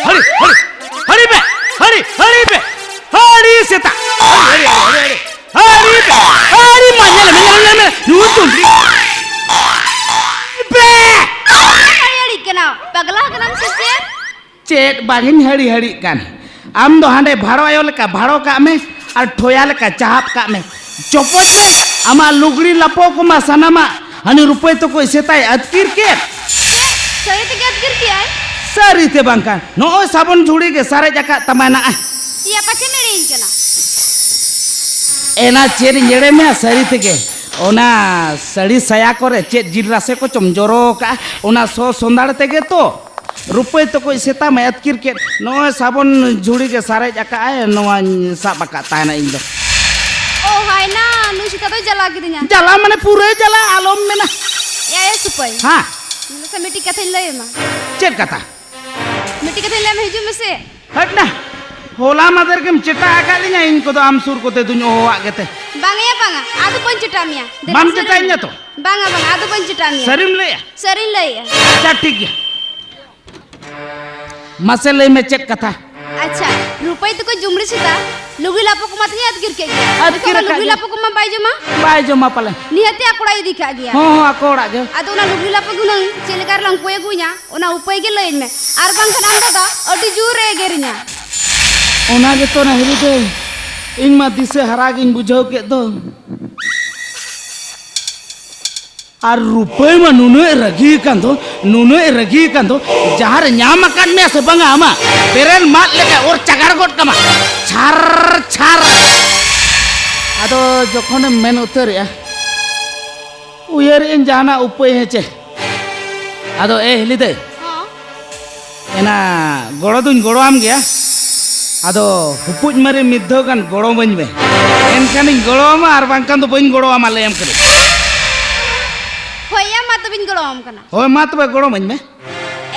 ᱦᱟᱹᱲᱤ, ᱦᱟᱹᱲᱤ, ᱦᱟᱹᱲᱤ ᱯᱮ, ᱦᱟᱹᱲᱤ, ᱦᱟᱹᱲᱤ ᱯᱮ, ᱦᱟᱹᱲᱤ ᱥᱮᱛᱟ, ᱦᱟᱹᱲᱤ, ᱦᱟᱹᱲᱤ, ᱦᱟᱹᱲᱤ, ᱦᱟᱹᱲᱤ, ᱦᱟᱹᱲᱤ ᱯᱮ, ᱦᱟᱹᱲᱤ ᱢᱟ, ᱧᱮᱞ ᱢᱮ, ᱧᱮᱞ ᱢᱮ, ᱧᱮᱞ ᱢᱮ, ᱧᱩ ᱛᱩᱞ ᱯᱮ᱾ ᱦᱟᱹᱲᱤ ᱠᱟᱱᱟ, ᱯᱟᱜᱽᱞᱟ ᱠᱟᱱᱟᱢ ᱥᱮ ᱪᱮᱫ? ᱪᱮᱫ ᱵᱟᱝᱤᱧ ᱦᱟᱹᱲᱤ ᱦᱟᱹᱲᱤᱜ ᱠᱟᱱ? ᱟᱢ ᱫᱚ ᱦᱟᱸᱰᱮ ᱵᱷᱟᱲᱚ ᱟᱭᱳ ᱞᱮᱠᱟ ᱵᱷᱟᱲᱚ ᱠᱟᱜ ᱢᱮ ᱟᱨ ᱴᱷᱚᱭᱟ ᱞᱮᱠᱟ ᱪᱟᱦᱟᱵ ᱠᱟᱜ ᱢᱮ᱾ ᱪᱚᱯᱚᱡ ᱢᱮ ᱟᱢᱟᱜ ᱞᱩᱜᱽᱲᱤ ᱞᱟᱯᱚ ᱠᱚᱢᱟ ᱥᱟᱱᱟᱢᱟᱜ ᱦᱟᱹᱱᱤ ᱨᱩᱯᱟᱹᱭ ᱛᱟᱠᱚ ᱥᱮᱛᱟᱭ ᱟᱹᱛᱠᱤᱨ ᱠᱮᱫ᱾ ᱥᱟᱹᱨᱤ ᱛᱮᱜᱮ ᱟᱹᱛᱠᱤᱨ ᱠᱮᱜᱼᱟᱭ? ᱥᱟᱹᱨᱤ ᱛᱮ ᱵᱟᱝᱠᱷᱟᱱ ᱱᱚᱜᱼᱚᱭ ᱥᱟᱵᱚᱱ ᱡᱷᱩᱲᱤ ᱜᱮ ᱥᱟᱨᱮᱡ ᱟᱠᱟᱫ ᱛᱟᱢᱟᱭ ᱱᱟᱜᱼᱟ᱾ ᱤᱭᱟ, ᱯᱟᱪᱮᱢ ᱮᱲᱮᱧ ᱠᱟᱱᱟ? ᱮᱱᱟ ᱪᱮᱫ ᱤᱧ ᱮᱲᱮ ᱢᱮᱭᱟ, ᱥᱟᱹᱨᱤ ᱛᱮᱜᱮ᱾ ᱚᱱᱟ ᱥᱟᱹᱲᱤ ᱥᱟᱭᱟ ᱠᱚᱨᱮ ᱪᱮᱫ ᱡᱤᱞ ᱨᱟᱥᱮ ᱠᱚᱪᱚᱢ ᱡᱚᱨᱚ ᱠᱟᱜᱼᱟ, ᱚᱱᱟ ᱥᱚ ᱥᱚᱸᱫᱷᱟᱲ ᱛᱮᱜᱮ ᱛᱚ᱾ ᱨᱩᱯᱟᱹᱭ ᱛᱟᱠᱚ ᱥᱮᱛᱟ ᱢᱟ ᱟᱹᱛᱠᱤᱨ ᱠᱮᱫ, ᱱᱚᱜᱼᱚᱭ ᱥᱟᱵᱚᱱ ᱡᱷᱩᱲᱤ ᱜᱮ ᱥᱟᱨᱮᱡ ᱟᱠᱟᱜᱼᱟᱭ, ᱱᱚᱣᱟᱧ ᱥᱟᱵ ᱟᱠᱟᱫ ᱛᱟᱦᱮᱱᱟ ᱤᱧ ᱫᱚ᱾ ᱳ ᱦᱟᱭ ᱱᱟ, ᱱᱩᱭ ᱥᱮᱛᱟ ᱫᱚᱭ ᱡᱟᱞᱟ ᱠᱤᱫᱤᱧᱟ᱾ ᱡᱟᱞᱟ ᱢᱟᱱᱮ ᱯᱩᱨᱟᱹ ᱡᱟᱞᱟ, ᱟᱞᱚᱢ ᱢᱮᱱᱟ᱾ ᱮ ᱟᱭᱳ ᱥᱩᱯᱟᱹᱭ᱾ ᱦᱮᱸ᱾ ᱧᱮᱞ ᱢᱮᱥᱮ, ᱢᱤᱫᱴᱤᱡ ᱠᱟᱛᱷᱟᱧ ᱞᱟᱹᱭ ᱟᱢᱟ᱾ ᱪᱮᱫ ᱠᱟᱛᱷᱟ? ᱢᱤᱫᱴᱤᱡ ᱠᱟᱛᱷᱟᱧ ᱞᱟᱹᱭ ᱟᱢᱟ, ᱦᱤᱡᱩᱜ ᱢᱮᱥᱮ᱾ ᱦᱟᱴ ᱱᱟ, ᱦᱚᱞᱟ ᱢᱟᱫᱷᱮᱨ ᱜᱮᱢ ᱪᱮᱴᱟ ᱟᱠᱟᱫ ᱞᱤᱧᱟ, ᱤᱧ ᱠᱚᱫᱚ ᱟᱢ ᱥᱩᱨ ᱠᱚᱛᱮ ᱫᱩᱧ ᱚᱦᱚᱣᱟᱜ ᱜᱮᱛᱮ᱾ ᱵᱟᱝ ᱭᱟ ᱵᱟᱝᱟ, ᱟᱫᱚ ᱵᱟᱹᱧ ᱪᱮᱴᱟ ᱢᱮᱭᱟ᱾ ᱫᱮᱞᱟ ᱵᱟᱢ ᱥᱟᱹᱨᱤ ᱪᱮᱴᱟᱧᱟ ᱢᱮ᱾ ᱛᱚ? ᱵᱟᱝᱟ ᱵᱟᱝᱟ, ᱟᱫᱚ ᱵᱟᱹᱧ ᱪᱮᱴᱟ ᱢᱮᱭᱟ᱾ ᱥᱟᱹᱨᱤᱢ ᱞᱟᱹᱭᱟ? ᱥᱟᱹᱨᱤᱧ ᱞᱟᱹᱭᱮᱜᱼᱟ᱾ ᱟᱪᱪᱷᱟ, ᱴᱷᱤᱠ ᱜᱮᱭᱟ᱾ ᱢᱟᱥᱮ ᱞᱟᱹᱭ ᱢᱮ, ᱪᱮᱫ ᱠᱟᱛᱷᱟ? ᱟᱪᱪᱷᱟ, ᱨᱩᱯᱟᱹᱭ ᱛᱟᱠᱚ ᱡᱩᱢᱲᱤ ᱥᱮᱛᱟ ᱞᱩᱜᱽᱲᱤ ᱞᱟᱯᱚ ᱠᱚᱢᱟ ᱛᱤᱧ ᱟᱹᱛᱠᱤᱨ ᱠᱮᱫ ᱜᱮᱭᱟ᱾ ᱟᱹᱛᱠᱤᱨ ᱱᱤᱛᱚᱜ ᱢᱟ ᱟᱠᱟᱫ ᱞᱩᱜᱽᱲᱤ ᱜᱮᱭᱟ᱾ ᱞᱟᱯᱚ ᱠᱚᱢᱟ ᱵᱟᱭ ᱡᱚᱢᱟ᱾ ᱵᱟᱭ ᱡᱚᱢᱟ ᱯᱟᱞᱮ᱾ ᱱᱤᱦᱟᱹᱛ ᱟᱠᱚ ᱚᱲᱟᱜ ᱤᱫᱤ ᱠᱟᱜ ᱜᱮᱭᱟ᱾ ᱦᱚᱸ, ᱦᱚᱸ, ᱟᱠᱚ ᱚᱲᱟᱜ ᱜᱮ᱾ ᱟᱫᱚ ᱚᱱᱟ ᱞᱩᱜᱽᱲᱤ ᱞᱟᱯᱚ ᱜᱮ ᱦᱩᱱᱟᱹᱝ ᱪᱮᱫ ᱞᱮᱠᱟ ᱨᱮᱞᱟᱝ ᱠᱚᱭ ᱟᱹᱜᱩᱧᱟ, ᱚᱱᱟ ᱩᱯᱟᱹᱭ ᱜᱮ ᱞᱟᱹᱭᱟᱹᱧ ᱢᱮ, ᱟᱨ ᱵᱟᱝᱠᱷᱟᱱ ᱟᱢ ᱫᱟᱫᱟ ᱟᱹᱰᱤ ᱡᱳᱨ ᱮ ᱮᱜᱮᱨᱤᱧᱟ᱾ ᱚᱱᱟ ᱜᱮᱛᱚ ᱱᱟ ᱦᱤᱨᱤ ᱫᱟᱹᱭ, ᱤᱧ ᱢᱟ ᱫᱤᱥᱟᱹ ᱦᱟᱨᱟ ᱜᱤᱧ ᱵᱩᱡᱷᱟᱹᱣ ᱠᱮᱫ ᱫᱚ᱾ ᱟᱨ ᱨᱩᱯᱟᱹᱭ ᱢᱟ ᱱᱩᱱᱟᱹᱜ ᱮ ᱨᱟᱹᱜᱤ ᱟᱠᱟᱱ ᱫᱚ, ᱱᱩᱱᱟᱹᱜ ᱮ ᱨᱟᱹᱜᱤ ᱟᱠᱟᱱ ᱫᱚ, ᱡᱟᱦᱟᱸ ᱨᱮ ᱧᱟᱢ ᱟᱠᱟᱫ ᱢᱮᱭᱟ ᱥᱮ ᱵᱟᱝᱟ ᱟᱢᱟᱜ ᱵᱮᱨᱮᱞ ᱢᱟᱫ ᱞᱮᱠᱟ ᱚᱨ ᱪᱟᱜᱟᱲ ᱜᱚᱫ ᱠᱟᱢᱟ᱾ ᱪᱷᱟᱨ, ᱪᱷᱟᱨ᱾ ᱟᱫᱚ ᱡᱚᱠᱷᱚᱱᱮᱢ ᱢᱮᱱ ᱩᱛᱟᱹᱨᱮᱜᱼᱟ, ᱩᱭᱦᱟᱹᱨᱮᱜᱼᱟᱹᱧ ᱡᱟᱦᱟᱱᱟᱜ ᱩᱯᱟᱹᱭ, ᱦᱮᱸ ᱪᱮ? ᱟᱫᱚ ᱮ ᱦᱤᱞᱤ ᱫᱟᱹᱭ, ᱦᱚᱸ᱾ ᱮᱱᱟ ᱜᱚᱲᱚ ᱫᱩᱧ ᱜᱚᱲᱚᱣᱟᱢ ᱜᱮᱭᱟ, ᱟᱫᱚ ᱦᱩᱯᱩᱡ ᱢᱟᱹᱨᱤ ᱢᱤᱫ ᱫᱷᱟᱣ ᱜᱟᱱ ᱜᱚᱲᱚᱣᱟᱹᱧ ᱢᱮ, ᱮᱱᱠᱷᱟᱱᱤᱧ ᱜᱚᱲᱚᱣᱟᱢᱟ, ᱟᱨ ᱵᱟᱝᱠᱷᱟᱱ ᱫᱚ ᱵᱟᱹᱧ ᱜᱚᱲᱚᱣᱟᱢᱟ, ᱞᱟᱹᱭᱟᱢ ᱠᱟᱹᱱᱟᱹᱧ᱾ ᱦᱳᱭ ᱭᱟ, ᱢᱟ ᱛᱚᱵᱮᱧ ᱜᱚᱲᱚᱣᱟᱢ ᱠᱟᱱᱟ᱾ ᱦᱳᱭ, ᱢᱟ ᱛᱚᱵᱮ ᱜᱚᱲᱚᱣᱟᱹᱧ ᱢᱮ᱾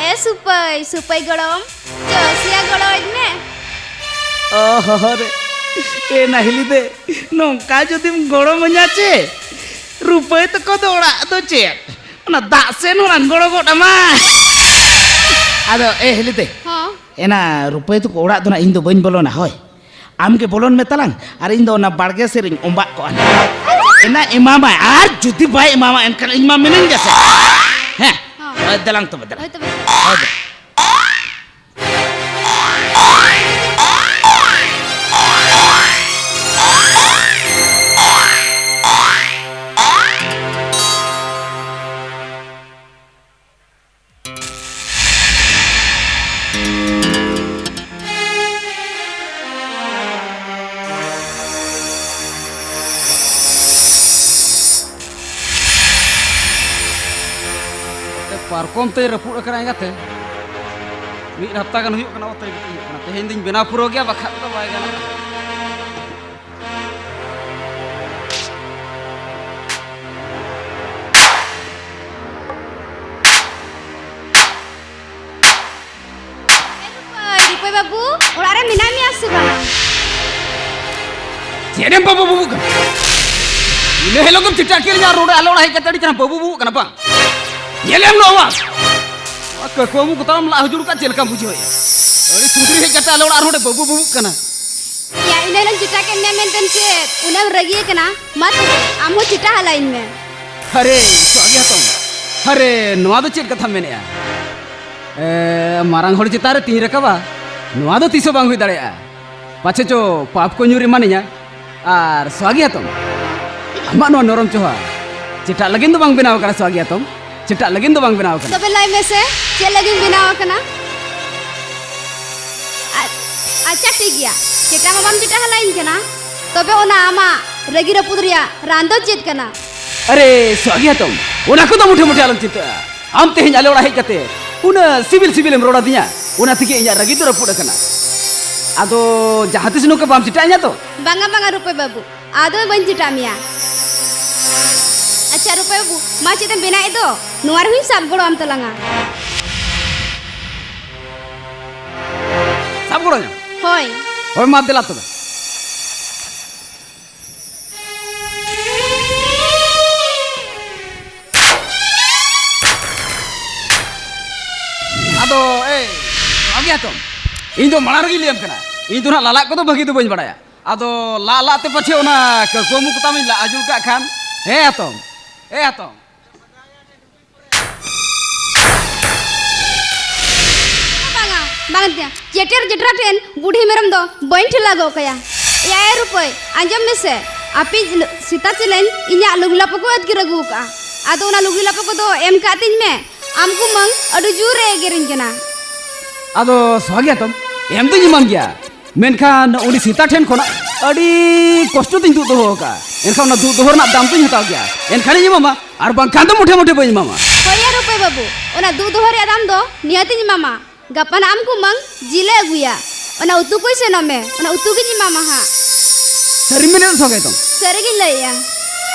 ᱮ ᱥᱩᱯᱟᱹᱭ, ᱥᱩᱯᱟᱹᱭ ᱜᱚᱲᱚᱢ, ᱪᱚᱥᱤᱭᱟ ᱜᱚᱲᱚᱣᱟᱹᱧ ᱢᱮ᱾ ᱚᱦᱚ ᱨᱮ, ᱮ ᱱᱟᱦᱤᱞᱤ ᱫᱮ, ᱱᱚᱝᱠᱟ ᱡᱩᱫᱤᱢ ᱜᱚᱲᱚᱢᱟᱹᱧᱟ ᱪᱮ, ᱨᱩᱯᱟᱹᱭ ᱛᱟᱠᱚ ᱫᱚ ᱚᱲᱟᱜ ᱫᱚ ᱪᱮᱫ, ᱚᱱᱟ ᱫᱟᱜ ᱥᱮᱱ ᱦᱚᱸ ᱞᱟᱝ ᱜᱚᱲᱚ ᱜᱚᱫ ᱟᱢᱟ᱾ ᱟᱫᱚ ᱮ ᱦᱤᱞᱤ ᱫᱮ, ᱦᱚᱸ᱾ ᱮᱱᱟ ᱨᱩᱯᱟᱹᱭ ᱛᱟᱠᱚ ᱚᱲᱟᱜ ᱫᱚ ᱱᱟᱜ ᱤᱧ ᱫᱚ ᱵᱟᱹᱧ ᱵᱚᱞᱚᱱᱟ, ᱦᱳᱭ᱾ ᱟᱢ ᱜᱮ ᱵᱚᱞᱚᱱ ᱢᱮ ᱛᱟᱞᱟᱝ, ᱟᱨ ᱤᱧ ᱫᱚ ᱚᱱᱟ ᱵᱟᱲᱜᱮ ᱥᱮᱫ ᱨᱤᱧ ᱚᱸᱵᱟᱜ ᱠᱚᱜᱼᱟ᱾ ᱮᱱᱟ ᱮᱢᱟᱢᱟᱭ, ᱟᱨ ᱡᱩᱫᱤ ᱵᱟᱭ ᱮᱢᱟᱢᱟ ᱮᱱᱠᱷᱟᱱ ᱤᱧ ᱢᱟ ᱢᱤᱱᱟᱹᱧ ᱜᱮ ᱥᱮ᱾ ᱦᱮᱸ, ᱦᱚᱸ᱾ ᱦᱳᱭ, ᱫᱮᱞᱟᱝ ᱛᱚᱵᱮ, ᱫᱮᱞᱟᱝ᱾ ᱦᱳᱭ ᱛᱚᱵᱮ᱾ ᱦᱳᱭ ᱫᱮ᱾ ᱯᱟᱨᱠᱚᱢ ᱛᱮᱭ ᱨᱟᱹᱯᱩᱫ ᱟᱠᱟᱱᱟ ᱮᱸᱜᱟᱛᱮ᱾ ᱢᱤᱫ ᱦᱟᱯᱛᱟ ᱜᱟᱱ ᱦᱩᱭᱩᱜ ᱠᱟᱱᱟ, ᱚᱛᱮ ᱜᱤᱛᱤᱡ ᱦᱩᱭᱩᱜ ᱠᱟᱱᱟ᱾ ᱛᱮᱦᱮᱧ ᱫᱚᱧ ᱵᱮᱱᱟᱣ ᱯᱩᱨᱟᱹᱣ ᱜᱮᱭᱟ, ᱵᱟᱠᱷᱟᱡ ᱫᱚ ᱵᱟᱭ ᱜᱟᱱᱚᱜᱼᱟ᱾ ᱮ ᱨᱩᱯᱟᱹᱭ, ᱨᱩᱯᱟᱹᱭ ᱵᱟᱹᱵᱩ, ᱚᱲᱟᱜ ᱨᱮ ᱢᱮᱱᱟᱜ ᱢᱮᱭᱟ ᱥᱮ ᱵᱟᱝ? ᱪᱮᱫ ᱮᱢ ᱵᱟᱹᱵᱩ ᱵᱟᱹᱵᱩᱜ ᱠᱟᱱᱟ? ᱤᱱᱟᱹ ᱦᱤᱞᱳᱜ ᱜᱮᱢ ᱪᱮᱴᱟᱜ ᱠᱮᱫ ᱞᱤᱧᱟ ᱟᱨ ᱱᱚᱰᱮ ᱟᱞᱮ ᱚᱲᱟᱜ ᱦᱮᱡ ᱠᱟᱛᱮ ᱟᱹᱰᱤ ᱪᱮᱦᱨᱟ ᱵᱟᱹᱵᱩ ᱵᱟᱹᱵᱩᱜ ᱠᱟᱱᱟ ᱵᱟᱝ? ᱧᱮᱞᱮᱢ ᱱᱚᱣᱟ? ᱱᱚᱣᱟ ᱠᱟᱹᱠᱩ ᱵᱟᱹᱵᱩ ᱠᱚ ᱛᱟᱢ ᱞᱟᱜ ᱦᱩᱡᱩᱲ ᱠᱟᱜ ᱪᱮᱫ ᱞᱮᱠᱟᱢ ᱵᱩᱡᱷᱟᱹᱣᱮᱫᱼᱟ? ᱟᱹᱰᱤ ᱥᱩᱫᱷᱨᱤ ᱦᱮᱡ ᱠᱟᱛᱮ ᱟᱞᱮ ᱚᱲᱟᱜ ᱨᱮ ᱱᱚᱰᱮ ᱵᱟᱹᱵᱩ ᱵᱟᱹᱵᱩᱜ ᱠᱟᱱᱟ᱾ ᱭᱟ, ᱤᱱᱟᱹ ᱦᱤᱞᱳᱜ ᱪᱮᱴᱟᱜ ᱠᱮᱫ ᱢᱮᱭᱟ ᱢᱮᱱᱛᱮ ᱪᱮᱫ ᱩᱱᱟᱹᱜ ᱮᱢ ᱨᱟᱹᱜᱤ ᱟᱠᱟᱱᱟ? ᱢᱟ ᱛᱚᱵᱮ, ᱟᱢ ᱦᱚᱸ ᱪᱮᱴᱟ ᱦᱟᱞᱟᱭᱤᱧ ᱢᱮ᱾ ᱟᱨᱮ, ᱥᱚᱜᱮ ᱦᱟᱛᱚᱢ, ᱟᱨᱮ, ᱱᱚᱣᱟ ᱫᱚ ᱪᱮᱫ ᱠᱟᱛᱷᱟᱢ ᱢᱮᱱᱮᱫᱼᱟ? ᱮ, ᱢᱟᱨᱟᱝ ᱦᱚᱲ ᱪᱮᱛᱟᱱ ᱨᱮ ᱛᱤᱧ ᱨᱟᱠᱟᱵᱟ, ᱱᱚᱣᱟ ᱫᱚ ᱛᱤᱥ ᱦᱚᱸ ᱵᱟᱝ ᱦᱩᱭ ᱫᱟᱲᱮᱭᱟᱜᱼᱟ᱾ ᱯᱟᱪᱷᱮ ᱪᱚ ᱯᱟᱯ ᱠᱚ ᱧᱩᱨ ᱮᱢᱟᱱᱤᱧᱟ᱾ ᱟᱨ ᱥᱚᱜᱮ ᱦᱟᱛᱚᱢ, ᱟᱢᱟᱜ ᱱᱚᱣᱟ ᱱᱚᱨᱚᱢ ᱪᱚᱦᱟ ᱪᱮᱴᱟᱜ ᱞᱟᱹᱜᱤᱫ ᱫᱚ ᱵᱟᱝ ᱵᱮᱱᱟᱣ ᱟᱠᱟᱱᱟ ᱥᱚᱜᱮ ᱦᱟᱛᱚᱢ, ᱪᱮᱴᱟᱜ ᱞᱟᱹᱜᱤᱫ ᱫᱚ ᱵᱟᱝ ᱵᱮᱱᱟᱣ ᱟᱠᱟᱱᱟ᱾ ᱛᱚᱵᱮ ᱞᱟᱹᱭ ᱢᱮᱥᱮ, ᱪᱮᱫ ᱞᱟᱹᱜᱤᱫ ᱵᱮᱱᱟᱣ ᱟᱠᱟᱱᱟ? ᱟ-, ᱟᱪᱪᱷᱟ, ᱴᱷᱤᱠ ᱜᱮᱭᱟ, ᱪᱮᱴᱟ ᱢᱟ ᱵᱟᱢ ᱪᱮᱴᱟ ᱦᱟᱞᱟᱭᱤᱧ ᱠᱟᱱᱟ, ᱛᱚᱵᱮ ᱚᱱᱟ ᱟᱢᱟᱜ ᱨᱟᱹᱜᱤ ᱨᱟᱹᱯᱩᱫ ᱨᱮᱭᱟᱜ ᱨᱟᱱ ᱫᱚ ᱪᱮᱫ ᱠᱟᱱᱟ? ᱟᱨᱮ ᱥᱚᱦᱟᱜᱤ ᱦᱟᱛᱚᱢ, ᱚᱱᱟ ᱠᱚᱫᱚ ᱢᱩᱴᱷᱮ ᱢᱩᱴᱷᱮ ᱟᱞᱚᱢ ᱪᱤᱱᱛᱟᱹᱜᱼᱟ᱾ ᱟᱢ ᱛᱮᱦᱮᱧ ᱟᱞᱮ ᱚᱲᱟᱜ ᱦᱮᱡ ᱠᱟᱛᱮ ᱩᱱᱟᱹᱜ ᱥᱤᱵᱤᱞ ᱥᱤᱵᱤᱞᱮᱢ ᱨᱚᱲ ᱟᱹᱫᱤᱧᱟ, ᱚᱱᱟ ᱛᱮᱜᱮ ᱤᱧᱟᱹᱜ ᱨᱟᱹᱜᱤ ᱫᱚ ᱨᱟᱹᱯᱩᱫ ᱟᱠᱟᱱᱟ᱾ ᱟᱫᱚ ᱡᱟᱦᱟᱸ ᱛᱤᱥ ᱱᱚᱝᱠᱟ ᱵᱟᱢ ᱪᱮᱴᱟᱜ ᱤᱧᱟ ᱛᱚ? ᱵᱟᱝᱟ ᱵᱟᱝᱟ ᱨᱩᱯᱟᱹᱭ ᱵᱟᱹᱵᱩ, ᱟᱫᱚ ᱵᱟᱹᱧ ᱪᱮᱴᱟᱜ ᱢᱮᱭᱟ᱾ ᱟᱪᱪᱷᱟ ᱨᱩᱯᱟᱹᱭ ᱵᱟᱹᱵᱩ, ᱢᱟ ᱪᱮᱫ ᱮᱢ ᱵᱮᱱᱟᱣᱮᱫ ᱫᱚ? ᱱᱚᱣᱟ ᱨᱮᱦᱚᱸᱧ ᱥᱟᱵ ᱜᱚᱲᱚ ᱟᱢ ᱛᱟᱞᱟᱝᱟ᱾ ᱥᱟᱵ ᱜᱚᱲᱚ ᱧᱟᱢ? ᱦᱳᱭ᱾ ᱦᱳᱭ, ᱢᱟ ᱫᱮᱞᱟ ᱛᱚᱵᱮ᱾ ᱟᱫᱚ, ᱮᱭ, ᱵᱷᱟᱹᱜᱤ ᱦᱟᱛᱚᱢ, ᱤᱧ ᱫᱚ ᱢᱟᱲᱟᱝ ᱨᱮᱜᱮᱧ ᱞᱟᱹᱭᱟᱢ ᱠᱟᱱᱟ, ᱤᱧ ᱫᱚ ᱱᱟᱜ ᱞᱟᱞᱟᱜ ᱠᱚᱫᱚ ᱵᱷᱟᱹᱜᱤ ᱫᱚ ᱵᱟᱹᱧ ᱵᱟᱲᱟᱭᱟ᱾ ᱟᱫᱚ ᱞᱟᱜ ᱞᱟᱜ ᱛᱮ ᱯᱟᱪᱷᱮ ᱚᱱᱟ ᱠᱟᱹᱠᱩᱣᱟᱹ ᱢᱩ ᱠᱚᱛᱟᱢᱤᱧ ᱞᱟᱜ ᱟᱹᱡᱩᱲ ᱠᱟᱜ ᱠᱷᱟᱱ᱾ ᱦᱮᱸ ᱦᱟᱛᱚᱢ, ᱮ ᱦᱟᱛᱚᱢ᱾ ᱵᱟᱝᱟ, ᱵᱟᱝ ᱛᱮ᱾ ᱪᱮᱴᱮᱨ ᱡᱮᱴᱨᱟ ᱴᱷᱮᱱ ᱵᱩᱰᱷᱤ ᱢᱮᱨᱚᱢ ᱫᱚ ᱵᱟᱹᱧ ᱴᱷᱮᱞᱟᱣ ᱜᱚᱜ ᱠᱟᱭᱟ᱾ ᱮᱭᱟᱭ ᱨᱩᱯᱟᱹᱭ, ᱟᱸᱡᱚᱢ ᱢᱮᱥᱮ, ᱟᱯᱮ ᱥᱮᱛᱟ ᱪᱮᱞᱮᱧ ᱤᱧᱟᱹᱜ ᱞᱩᱜᱽᱲᱤ ᱞᱟᱯᱚ ᱠᱚ ᱟᱹᱛᱠᱤᱨ ᱟᱹᱜᱩ ᱟᱠᱟᱫᱼᱟ᱾ ᱟᱫᱚ ᱚᱱᱟ ᱞᱩᱜᱽᱲᱤ ᱞᱟᱯᱚ ᱠᱚᱫᱚ ᱮᱢ ᱠᱟᱜ ᱛᱤᱧ ᱢᱮ᱾ ᱟᱢ ᱠᱩᱢᱟᱹᱝ ᱟᱹᱰᱤ ᱡᱳᱨᱮ ᱮᱜᱮᱨᱤᱧ ᱠᱟᱱᱟ᱾ ᱟᱫᱚ ᱥᱚᱦᱟᱜᱤ ᱦᱟᱛᱚᱢ, ᱮᱢ ᱫᱩᱧ ᱮᱢᱟᱢ ᱜᱮᱭᱟ, ᱢᱮᱱᱠᱷᱟᱱ ᱩᱱᱤ ᱥᱮᱛᱟ ᱴᱷᱮᱱ ᱠᱷᱚᱱᱟᱜ ᱟᱹᱰᱤ ᱠᱚᱥᱴᱚ ᱛᱤᱧ ᱫᱩᱜ ᱫᱚᱦᱚ ᱟᱠᱟᱫᱼᱟ᱾ ᱮᱱᱠᱷᱟᱱ ᱚᱱᱟ ᱫᱩᱜ ᱫᱚᱦᱚ ᱨᱮᱱᱟᱜ ᱫᱟᱢ ᱫᱩᱧ ᱦᱟᱛᱟᱣ ᱜᱮᱭᱟ, ᱮᱱᱠᱷᱟᱱᱤᱧ ᱮᱢᱟᱢᱟ, ᱟᱨ ᱵᱟᱝᱠᱷᱟᱱ ᱫᱚ ᱢᱩᱴᱷᱮ ᱢᱩᱴᱷᱮ ᱵᱟᱹᱧ ᱮᱢᱟᱢᱟ᱾ ᱦᱳᱭ ᱭᱟ ᱨᱩᱯᱟᱹᱭ ᱵᱟᱹᱵᱩ, ᱚᱱᱟ ᱫᱩᱜ ᱫᱚᱦᱚ ᱨᱮᱭᱟᱜ ᱫᱟᱢ ᱫᱚ ᱱᱤᱦᱟᱹᱛᱤᱧ ᱮᱢᱟᱢᱟ᱾ ᱜᱟᱯᱟ ᱱᱟᱜ ᱟᱢ ᱠᱩᱢᱟᱹᱝ ᱡᱤᱞᱮ ᱟᱹᱜᱩᱭᱟ, ᱚᱱᱟ ᱩᱛᱩ ᱠᱚᱭ ᱥᱮᱱᱚᱜ ᱢᱮ, ᱚᱱᱟ ᱩᱛᱩ ᱜᱤᱧ ᱮᱢᱟᱢᱟ ᱦᱟᱸᱜ᱾ ᱥᱟᱹᱨᱤᱢ ᱢᱮᱱᱮᱫ ᱥᱚᱜᱮ ᱛᱚ? ᱥᱟᱹᱨᱤᱜᱤᱧ ᱞᱟᱹᱭᱮᱜᱼᱟ᱾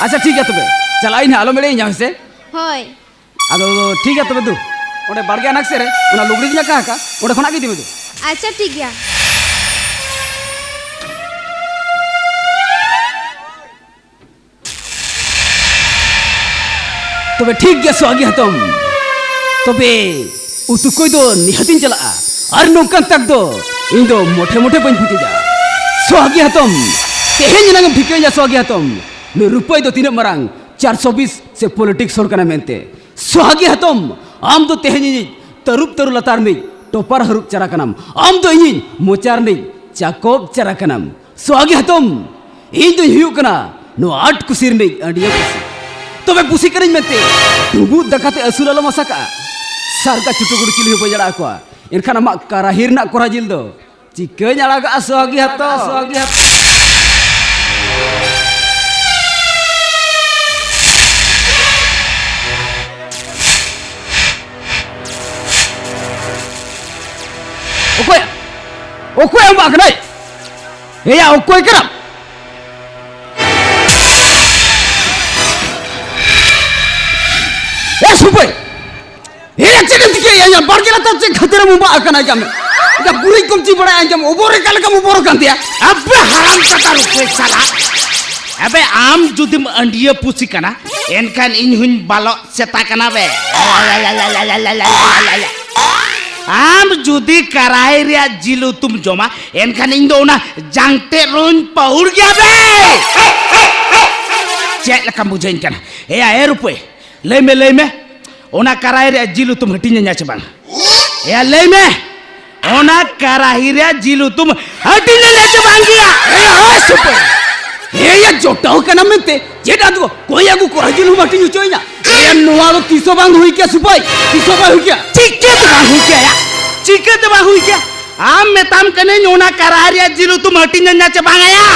ᱟᱪᱪᱷᱟ ᱴᱷᱤᱠ ᱜᱮᱭᱟ ᱛᱚᱵᱮ, ᱪᱟᱞᱟᱜ ᱟᱹᱧ ᱦᱟᱸᱜ, ᱟᱞᱚᱢ ᱮᱲᱮᱭᱤᱧᱟ ᱦᱮᱸ ᱥᱮ? ᱦᱳᱭ᱾ ᱟᱫᱚ ᱴᱷᱤᱠ ᱜᱮᱭᱟ ᱛᱚᱵᱮ ᱫᱩ, ᱚᱸᱰᱮ ᱵᱟᱲᱜᱮ ᱟᱱᱟᱠ ᱥᱮᱫ ᱨᱮ ᱚᱱᱟ ᱞᱩᱜᱽᱲᱤ ᱜᱤᱧ ᱟᱠᱟ ᱟᱠᱟᱫ, ᱚᱸᱰᱮ ᱠᱷᱚᱱᱟᱜ ᱜᱮ ᱤᱫᱤ ᱢᱮ ᱫᱩ᱾ ᱟᱪᱪᱷᱟ ᱴᱷᱤᱠ ᱜᱮᱭᱟ᱾ ᱛᱚᱵᱮ ᱴᱷᱤᱠ ᱜᱮᱭᱟ ᱥᱚᱦᱟᱜᱤ ᱦᱟᱛᱚᱢ, ᱛᱚᱵᱮ ᱩᱛᱩ ᱠᱚᱭ ᱫᱚ ᱱᱤᱦᱟᱹᱛᱤᱧ ᱪᱟᱞᱟᱜᱼᱟ᱾ ᱟᱨ ᱱᱚᱝᱠᱟᱱ ᱛᱟᱠ ᱫᱚ ᱤᱧ ᱫᱚ ᱢᱚᱴᱷᱮ ᱢᱚᱴᱷᱮ ᱵᱟᱹᱧ ᱯᱩᱪᱩᱡᱟ᱾ ᱥᱚᱦᱟᱜᱤ ᱦᱟᱛᱚᱢ, ᱛᱮᱦᱮᱧ ᱮᱱᱟᱝ ᱮᱢ ᱴᱷᱤᱠᱟᱹᱭᱟ ᱥᱚᱦᱟᱜᱤ ᱦᱟᱛᱚᱢ, ᱱᱩᱭ ᱨᱩᱯᱟᱹᱭ ᱫᱚ ᱛᱤᱱᱟᱹᱜ ᱢᱟᱨᱟᱝ ᱪᱟᱨᱥᱚ ᱵᱤᱥ ᱥᱮ ᱯᱚᱞᱤᱴᱤᱠᱥ ᱦᱚᱲ ᱠᱟᱱᱟ ᱢᱮᱱᱛᱮ᱾ ᱥᱚᱦᱟᱜᱤ ᱦᱟᱛᱚᱢ, ᱟᱢ ᱫᱚ ᱛᱮᱦᱮᱧ ᱤᱧᱤᱡ ᱛᱟᱹᱨᱩᱵ ᱛᱟᱹᱨᱩ ᱞᱟᱛᱟᱨ ᱨᱤᱱᱤᱡ ᱴᱚᱯᱟᱨ ᱦᱟᱹᱨᱩᱵ ᱪᱟᱨᱟ ᱠᱟᱱᱟᱢ᱾ ᱟᱢ ᱫᱚ ᱤᱧᱤᱡ ᱢᱚᱪᱟ ᱨᱤᱱᱤᱡ ᱪᱟᱠᱚᱵ ᱪᱟᱨᱟ ᱠᱟᱱᱟᱢ᱾ ᱥᱚᱦᱟᱜᱤ ᱦᱟᱛᱚᱢ, ᱤᱧ ᱫᱚᱧ ᱦᱩᱭᱩᱜ ᱠᱟᱱᱟ ᱱᱚᱣᱟ ᱟᱴ ᱠᱩᱥᱤ ᱨᱤᱱᱤᱡ ᱟᱹᱰᱤᱭᱟᱹ ᱠᱩᱥᱤ᱾ ᱛᱚᱵᱮ ᱯᱩᱥᱤ ᱠᱟᱹᱱᱟᱹᱧ ᱢᱮᱱᱛᱮ ᱰᱩᱸᱵᱩᱜ ᱫᱟᱠᱟ ᱛᱮ ᱟᱹᱥᱩᱞ ᱟᱞᱚᱢ ᱟᱥᱟ ᱠᱟᱜᱼᱟ᱾ ᱥᱟᱨᱜᱟ ᱪᱩᱴᱩ ᱜᱩᱰᱩ ᱪᱤᱞᱤ ᱦᱚᱸ ᱵᱟᱹᱧ ᱟᱲᱟᱜ ᱟᱠᱚᱣᱟ᱾ ᱮᱱᱠᱷᱟᱱ ᱟᱢᱟᱜ ᱠᱟᱨᱟᱦᱤ ᱨᱮᱱᱟᱜ ᱠᱚᱨᱟ ᱡᱤᱞ ᱫᱚ ᱪᱤᱠᱟᱹᱧ ᱟᱲᱟᱜᱟᱜᱼᱟ ᱥᱚᱦᱟᱜᱤ ᱦᱟᱛᱚᱢ? ᱥᱚᱦᱟᱜᱤ ᱦᱟᱛᱚᱢ᱾ ᱚᱠᱚᱭ? ᱚᱠᱚᱭ ᱮᱢᱟᱜ ᱠᱟᱱᱟᱭ? ᱮᱭᱟ, ᱚᱠᱚᱭ ᱠᱟᱱᱟᱢ? ᱮ ᱥᱩᱯᱟᱹᱭ! ᱮᱭᱟ, ᱪᱮᱫ ᱮᱢ ᱪᱤᱠᱟᱹᱭᱮᱫᱼᱟ? ᱤᱧᱟᱹᱜ ᱵᱟᱲᱜᱮ ᱞᱟᱛᱟᱨ ᱪᱮᱫ ᱠᱷᱟᱹᱛᱤᱨᱮᱢ ᱩᱢᱟᱜ ᱟᱠᱟᱱᱟ? ᱟᱢ ᱫᱟ ᱜᱩᱨᱤᱡ ᱠᱚᱢ ᱪᱤ ᱵᱟᱲᱟᱭᱟ? ᱟᱸᱡᱚᱢ ᱚᱵᱚᱨ ᱨᱮ ᱚᱠᱟ ᱞᱮᱠᱟᱢ ᱚᱵᱚᱨ ᱟᱠᱟᱱ ᱛᱮᱭᱟ? ᱟᱯᱮ ᱦᱟᱨᱟᱢ ᱠᱟᱴᱟ ᱨᱩᱯᱟᱹᱭ ᱥᱟᱞᱟ᱾ ᱟᱵᱮ ᱟᱢ ᱡᱩᱫᱤᱢ ᱟᱹᱰᱤᱭᱟᱹ ᱯᱩᱥᱤ ᱠᱟᱱᱟ, ᱮᱱᱠᱷᱟᱱ ᱤᱧ ᱦᱚᱧ ᱵᱟᱞᱚᱜ ᱥᱮᱛᱟ ᱠᱟᱱᱟ ᱵᱮ᱾ ᱟᱢ ᱡᱩᱫᱤ ᱠᱟᱨᱟᱭ ᱨᱮᱭᱟᱜ ᱡᱤᱞ ᱩᱛᱩᱢ ᱡᱚᱢᱟ, ᱮᱱᱠᱷᱟᱱ ᱤᱧ ᱫᱚ ᱚᱱᱟ ᱡᱟᱝᱛᱮ ᱨᱩᱧ ᱯᱟᱹᱦᱩᱲ ᱜᱮᱭᱟ ᱵᱮ᱾ ᱪᱮᱫ ᱞᱮᱠᱟᱢ ᱵᱩᱡᱷᱟᱹᱣᱧ ᱠᱟᱱᱟ? ᱮᱭᱟ, ᱮ ᱨᱩᱯᱟᱹᱭ, ᱞᱟᱹᱭ ᱢᱮ, ᱞᱟᱹᱭ ᱢᱮ, ᱚᱱᱟ ᱠᱟᱨᱟᱭ ᱨᱮᱭᱟᱜ ᱡᱤᱞ ᱩᱛᱩᱢ ᱦᱟᱹᱴᱤᱧᱟᱹᱧᱟ ᱪᱮ ᱵᱟᱝ? ᱮᱭᱟ, ᱞᱟᱹᱭ ᱢᱮ, ᱚᱱᱟ ᱠᱟᱨᱟᱦᱤ ᱨᱮᱭᱟᱜ ᱡᱤᱞ ᱩᱛᱩᱢ ᱦᱟᱹᱴᱤᱧᱟᱹᱧᱟ ᱪᱮ ᱵᱟᱝ ᱜᱮᱭᱟ? ᱮᱭᱟ, ᱦᱳᱭ ᱥᱩᱯᱟᱹᱭ᱾ ᱮᱭᱟ, ᱡᱚᱴᱟᱣ ᱠᱟᱱᱟ ᱢᱮᱱᱛᱮ ᱪᱮᱫ ᱟᱫᱚ ᱠᱚᱭ ᱟᱹᱜᱩ ᱠᱚᱨᱟ ᱡᱤᱞ ᱦᱚᱸ ᱦᱟᱹᱴᱤᱧ ᱦᱚᱪᱚᱭᱤᱧᱟ? ᱮᱭᱟ, ᱱᱚᱣᱟ ᱫᱚ ᱛᱤᱥ ᱦᱚᱸ ᱵᱟᱝ ᱦᱩᱭ ᱠᱮᱭᱟ ᱥᱩᱯᱟᱹᱭ, ᱛᱤᱥ ᱦᱚᱸ ᱵᱟᱝ ᱦᱩᱭ ᱠᱮᱭᱟ᱾ ᱪᱤᱠᱟᱹᱛᱮ ᱵᱟᱝ ᱦᱩᱭ ᱠᱮᱭᱟ ᱭᱟ? ᱪᱤᱠᱟᱹᱛᱮ ᱵᱟᱝ ᱦᱩᱭ ᱠᱮᱭᱟ? ᱟᱢ ᱢᱮᱛᱟᱢ ᱠᱟᱹᱱᱟᱹᱧ, ᱚᱱᱟ ᱠᱟᱨᱟᱦᱤ ᱨᱮᱭᱟᱜ ᱡᱤᱞ ᱩᱛᱩᱢ ᱦᱟᱹᱴᱤᱧᱟᱹᱧᱟ ᱪᱮ ᱵᱟᱝ ᱭᱟ?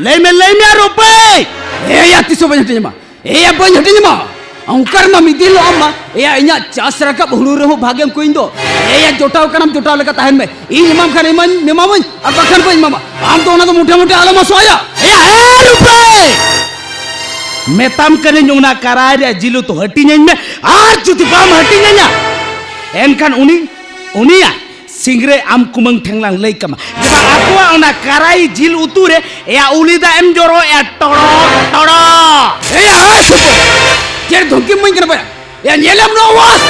ᱞᱟᱹᱭ ᱢᱮ, ᱞᱟᱹᱭ ᱢᱮ ᱨᱩᱯᱟᱹᱭ᱾ ᱮᱭᱟ, ᱛᱤᱥ ᱦᱚᱸ ᱵᱟᱹᱧ ᱦᱟᱹᱴᱤᱧ ᱟᱢᱟ᱾ ᱮᱭᱟ, ᱵᱟᱹᱧ ᱦᱟᱹᱴᱤᱧ ᱟᱢᱟ᱾ ᱚᱱᱠᱟ ᱨᱮᱢᱟ ᱢᱤᱫ ᱫᱤᱱ ᱦᱤᱞᱳᱜ ᱟᱢ ᱢᱟ, ᱮᱭᱟ, ᱤᱧᱟᱹᱜ ᱪᱟᱥ ᱨᱟᱠᱟᱵ ᱦᱩᱲᱩ ᱨᱮᱦᱚᱸ ᱵᱷᱟᱜᱮᱢ ᱠᱚᱭᱤᱧ ᱫᱚ᱾ ᱮᱭᱟ, ᱡᱚᱴᱟᱣ ᱠᱟᱱᱟᱢ, ᱡᱚᱴᱟᱣ ᱞᱮᱠᱟ ᱛᱟᱦᱮᱱ ᱢᱮ᱾ ᱤᱧ ᱮᱢᱟᱢ ᱠᱷᱟᱱ ᱮᱢᱟᱹᱧ, ᱮᱢᱟᱢᱟᱹᱧ, ᱟᱨ ᱵᱟᱠᱷᱟᱱ ᱵᱟᱹᱧ ᱮᱢᱟᱢᱟ᱾ ᱟᱢ ᱫᱚ ᱚᱱᱟ ᱫᱚ ᱢᱚᱴᱮ ᱢᱚᱴᱮ ᱟᱞᱚᱢ ᱟᱥᱚᱜᱼᱟ ᱭᱟ᱾ ᱮᱭᱟ, ᱮ ᱨᱩᱯᱟᱹᱭ! ᱢᱮᱛᱟᱢ ᱠᱟᱹᱱᱟᱹᱧ, ᱚᱱᱟ ᱠᱟᱨᱟᱭ ᱨᱮᱭᱟᱜ ᱡᱤᱞ ᱩᱛᱩ ᱦᱟᱹᱴᱤᱧᱟᱹᱧ ᱢᱮ, ᱟᱨ ᱡᱩᱫᱤ ᱵᱟᱢ ᱦᱟᱹᱴᱤᱧᱟᱹᱧᱟ, ᱮᱱᱠᱷᱟᱱ ᱩᱱᱤ, ᱩᱱᱤᱭᱟᱜ ᱥᱤᱝᱨᱟᱹᱭ ᱟᱢ ᱠᱩᱢᱟᱹᱝ ᱴᱷᱮᱱ ᱞᱟᱝ ᱞᱟᱹᱭ ᱠᱟᱢᱟ᱾ ᱡᱮ ᱵᱟᱝ ᱟᱠᱚᱣᱟᱜ ᱚᱱᱟ ᱠᱟᱨᱟᱭ ᱡᱤᱞ ᱩᱛᱩ ᱨᱮ ᱮᱭᱟ ᱩᱞᱤ ᱫᱟᱜ ᱮᱢ ᱡᱚᱨᱚᱭᱟ, ᱴᱚᱲᱚ, ᱴᱚᱲᱚ᱾ ᱮᱭᱟ, ᱦᱳᱭ ᱥᱩᱯᱟᱹᱭ᱾ ᱪᱮᱫ ᱫᱷᱚᱢᱠᱤᱢ ᱮᱢᱟᱹᱧ ᱠᱟᱱᱟ ᱵᱟᱭᱟ? ᱮᱭᱟ, ᱧᱮᱞᱮᱢ ᱱᱚᱣᱟ ᱣᱟᱥ᱾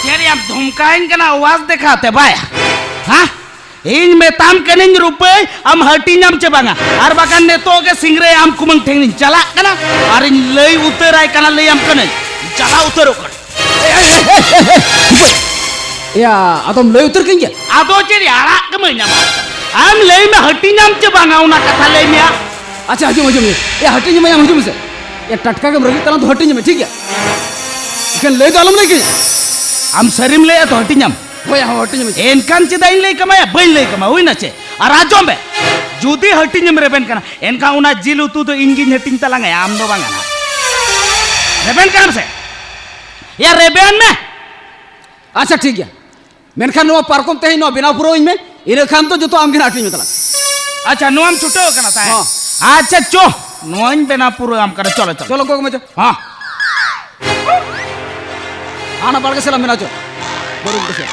ᱪᱮᱫ ᱭᱟᱢ ᱫᱷᱚᱢᱠᱟᱣᱤᱧ ᱠᱟᱱᱟ ᱣᱟᱥ ᱫᱮᱠᱷᱟᱣ ᱛᱮ ᱵᱟᱭᱟ? ᱦᱮᱸ? ᱤᱧ ᱢᱮᱛᱟᱢ ᱠᱟᱹᱱᱟᱹᱧ ᱨᱩᱯᱟᱹᱭ, ᱟᱢ ᱦᱟᱹᱴᱤᱧᱟᱢ ᱪᱮ ᱵᱟᱝᱟ? ᱟᱨ ᱵᱟᱠᱷᱟᱱ ᱱᱤᱛᱚᱜ ᱜᱮ ᱥᱤᱝᱨᱟᱹᱭ ᱟᱢ ᱠᱩᱢᱟᱹᱝ ᱴᱷᱮᱱᱤᱧ ᱪᱟᱞᱟᱜ ᱠᱟᱱᱟ ᱟᱨᱤᱧ ᱞᱟᱹᱭ ᱩᱛᱟᱹᱨᱟᱭ ᱠᱟᱱᱟ, ᱞᱟᱹᱭᱟᱢ ᱠᱟᱹᱱᱟᱹᱧ, ᱪᱟᱞᱟᱣ ᱩᱛᱟᱹᱨᱚᱜ ᱠᱟᱱᱟ᱾ ᱮᱭᱟ, ᱟᱫᱚᱢ ᱞᱟᱹᱭ ᱩᱛᱟᱹᱨ ᱠᱟᱹᱧ ᱜᱮᱭᱟ? ᱟᱫᱚ ᱪᱮᱫ ᱟᱲᱟᱜ ᱠᱟᱹᱢᱟᱹᱧ ᱟᱢ? ᱟᱢ ᱞᱟᱹᱭ ᱢᱮ, ᱦᱟᱹᱴᱤᱧᱟᱢ ᱪᱮ ᱵᱟᱝᱟ, ᱚᱱᱟ ᱠᱟᱛᱷᱟ ᱞᱟᱹᱭ ᱢᱮ ᱟᱢ᱾ ᱟᱪᱪᱷᱟ, ᱦᱤᱡᱩᱜ ᱢᱮ, ᱦᱤᱡᱩᱜ ᱢᱮ᱾ ᱮᱭᱟ, ᱦᱟᱹᱴᱤᱧ ᱢᱮ, ᱟᱢ ᱦᱤᱡᱩᱜ ᱢᱮᱥᱮ᱾ ᱮᱭᱟ, ᱴᱟᱴᱠᱟ ᱜᱮᱢ ᱨᱟᱹᱜᱤᱜ ᱛᱟᱞᱟᱝ ᱫᱚ, ᱦᱟᱹᱴᱤᱧ ᱢᱮ, ᱴᱷᱤᱠ ᱜᱮᱭᱟ? ᱮᱱᱠᱷᱟᱱ ᱞᱟᱹᱭ ᱫᱚ ᱟᱞᱚᱢ ᱞᱟᱹᱭ ᱠᱟᱹᱧᱟ᱾ ᱟᱢ ᱥᱟᱹᱨᱤᱢ ᱞᱟᱹᱭᱮᱫᱼᱟ ᱛᱚ, ᱦᱟᱹᱴᱤᱧᱟᱢ? ᱦᱳᱭ, ᱦᱳᱭ, ᱦᱟᱹᱴᱤᱧ ᱢᱮ᱾ ᱮᱱᱠᱷᱟᱱ ᱪᱮᱫᱟᱜ ᱤᱧ ᱞᱟᱹᱭ ᱠᱟᱢᱟ ᱭᱟ? ᱵᱟᱹᱧ ᱞᱟᱹᱭ ᱠᱟᱢᱟ, ᱦᱩᱭᱱᱟ ᱪᱮ? ᱟᱨ ᱟᱸᱡᱚᱢ ᱢᱮ, ᱡᱩᱫᱤ ᱦᱟᱹᱴᱤᱧᱮᱢ ᱨᱮᱵᱮᱱ ᱠᱟᱱᱟ, ᱮᱱᱠᱷᱟᱱ ᱚᱱᱟ ᱡᱤᱞ ᱩᱛᱩ ᱫᱚ ᱤᱧ ᱜᱤᱧ ᱦᱟᱹᱴᱤᱧ ᱛᱟᱞᱟᱝᱟ, ᱟᱢ ᱫᱚ ᱵᱟᱝᱟ ᱱᱟᱦᱟᱜ᱾ ᱨᱮᱵᱮᱱ ᱠᱟᱱᱟᱢ ᱥᱮ? ᱭᱟ, ᱨᱮᱵᱮᱱ ᱢᱮ᱾ ᱟᱪᱪᱷᱟ, ᱴᱷᱤᱠ ᱜᱮᱭᱟ᱾ ᱢᱮᱱᱠᱷᱟᱱ ᱱᱚᱣᱟ ᱯᱟᱨᱠᱚᱢ ᱛᱮᱦᱮᱧ ᱱᱚᱣᱟ ᱵᱮᱱᱟᱣ ᱯᱩᱨᱟᱹᱣ ᱟᱹᱧ ᱢᱮ, ᱤᱱᱟᱹ ᱠᱷᱟᱱ ᱫᱚ ᱡᱚᱛᱚ ᱟᱢ ᱜᱮ ᱱᱟᱜ ᱟᱹᱠᱷᱨᱤᱧ ᱢᱮ ᱛᱟᱞᱟᱝ᱾ ᱟᱪᱪᱷᱟ, ᱱᱚᱣᱟᱢ ᱪᱷᱩᱴᱟᱹᱣ ᱟᱠᱟᱱᱟ ᱛᱟᱦᱮᱸᱫ? ᱦᱚᱸ᱾ ᱟᱪᱪᱷᱟ, ᱪᱚ, ᱱᱚᱣᱟᱧ ᱵᱮᱱᱟᱣ ᱯᱩᱨᱟᱹᱣ ᱟᱢ ᱠᱟᱱᱟ, ᱪᱚᱞᱚ, ᱪᱚᱞᱚ᱾ ᱪᱚᱞᱚ, ᱜᱚᱜᱚ ᱢᱮ, ᱪᱚ᱾ ᱦᱚᱸ᱾ ᱦᱟᱱᱟ ᱵᱟᱲᱜᱮ ᱥᱮᱫ ᱞᱟᱝ ᱵᱮᱱᱟᱣ ᱪᱚ᱾ ᱵᱟᱹᱨᱩ ᱵᱩᱴᱟᱹ ᱥᱮᱫ᱾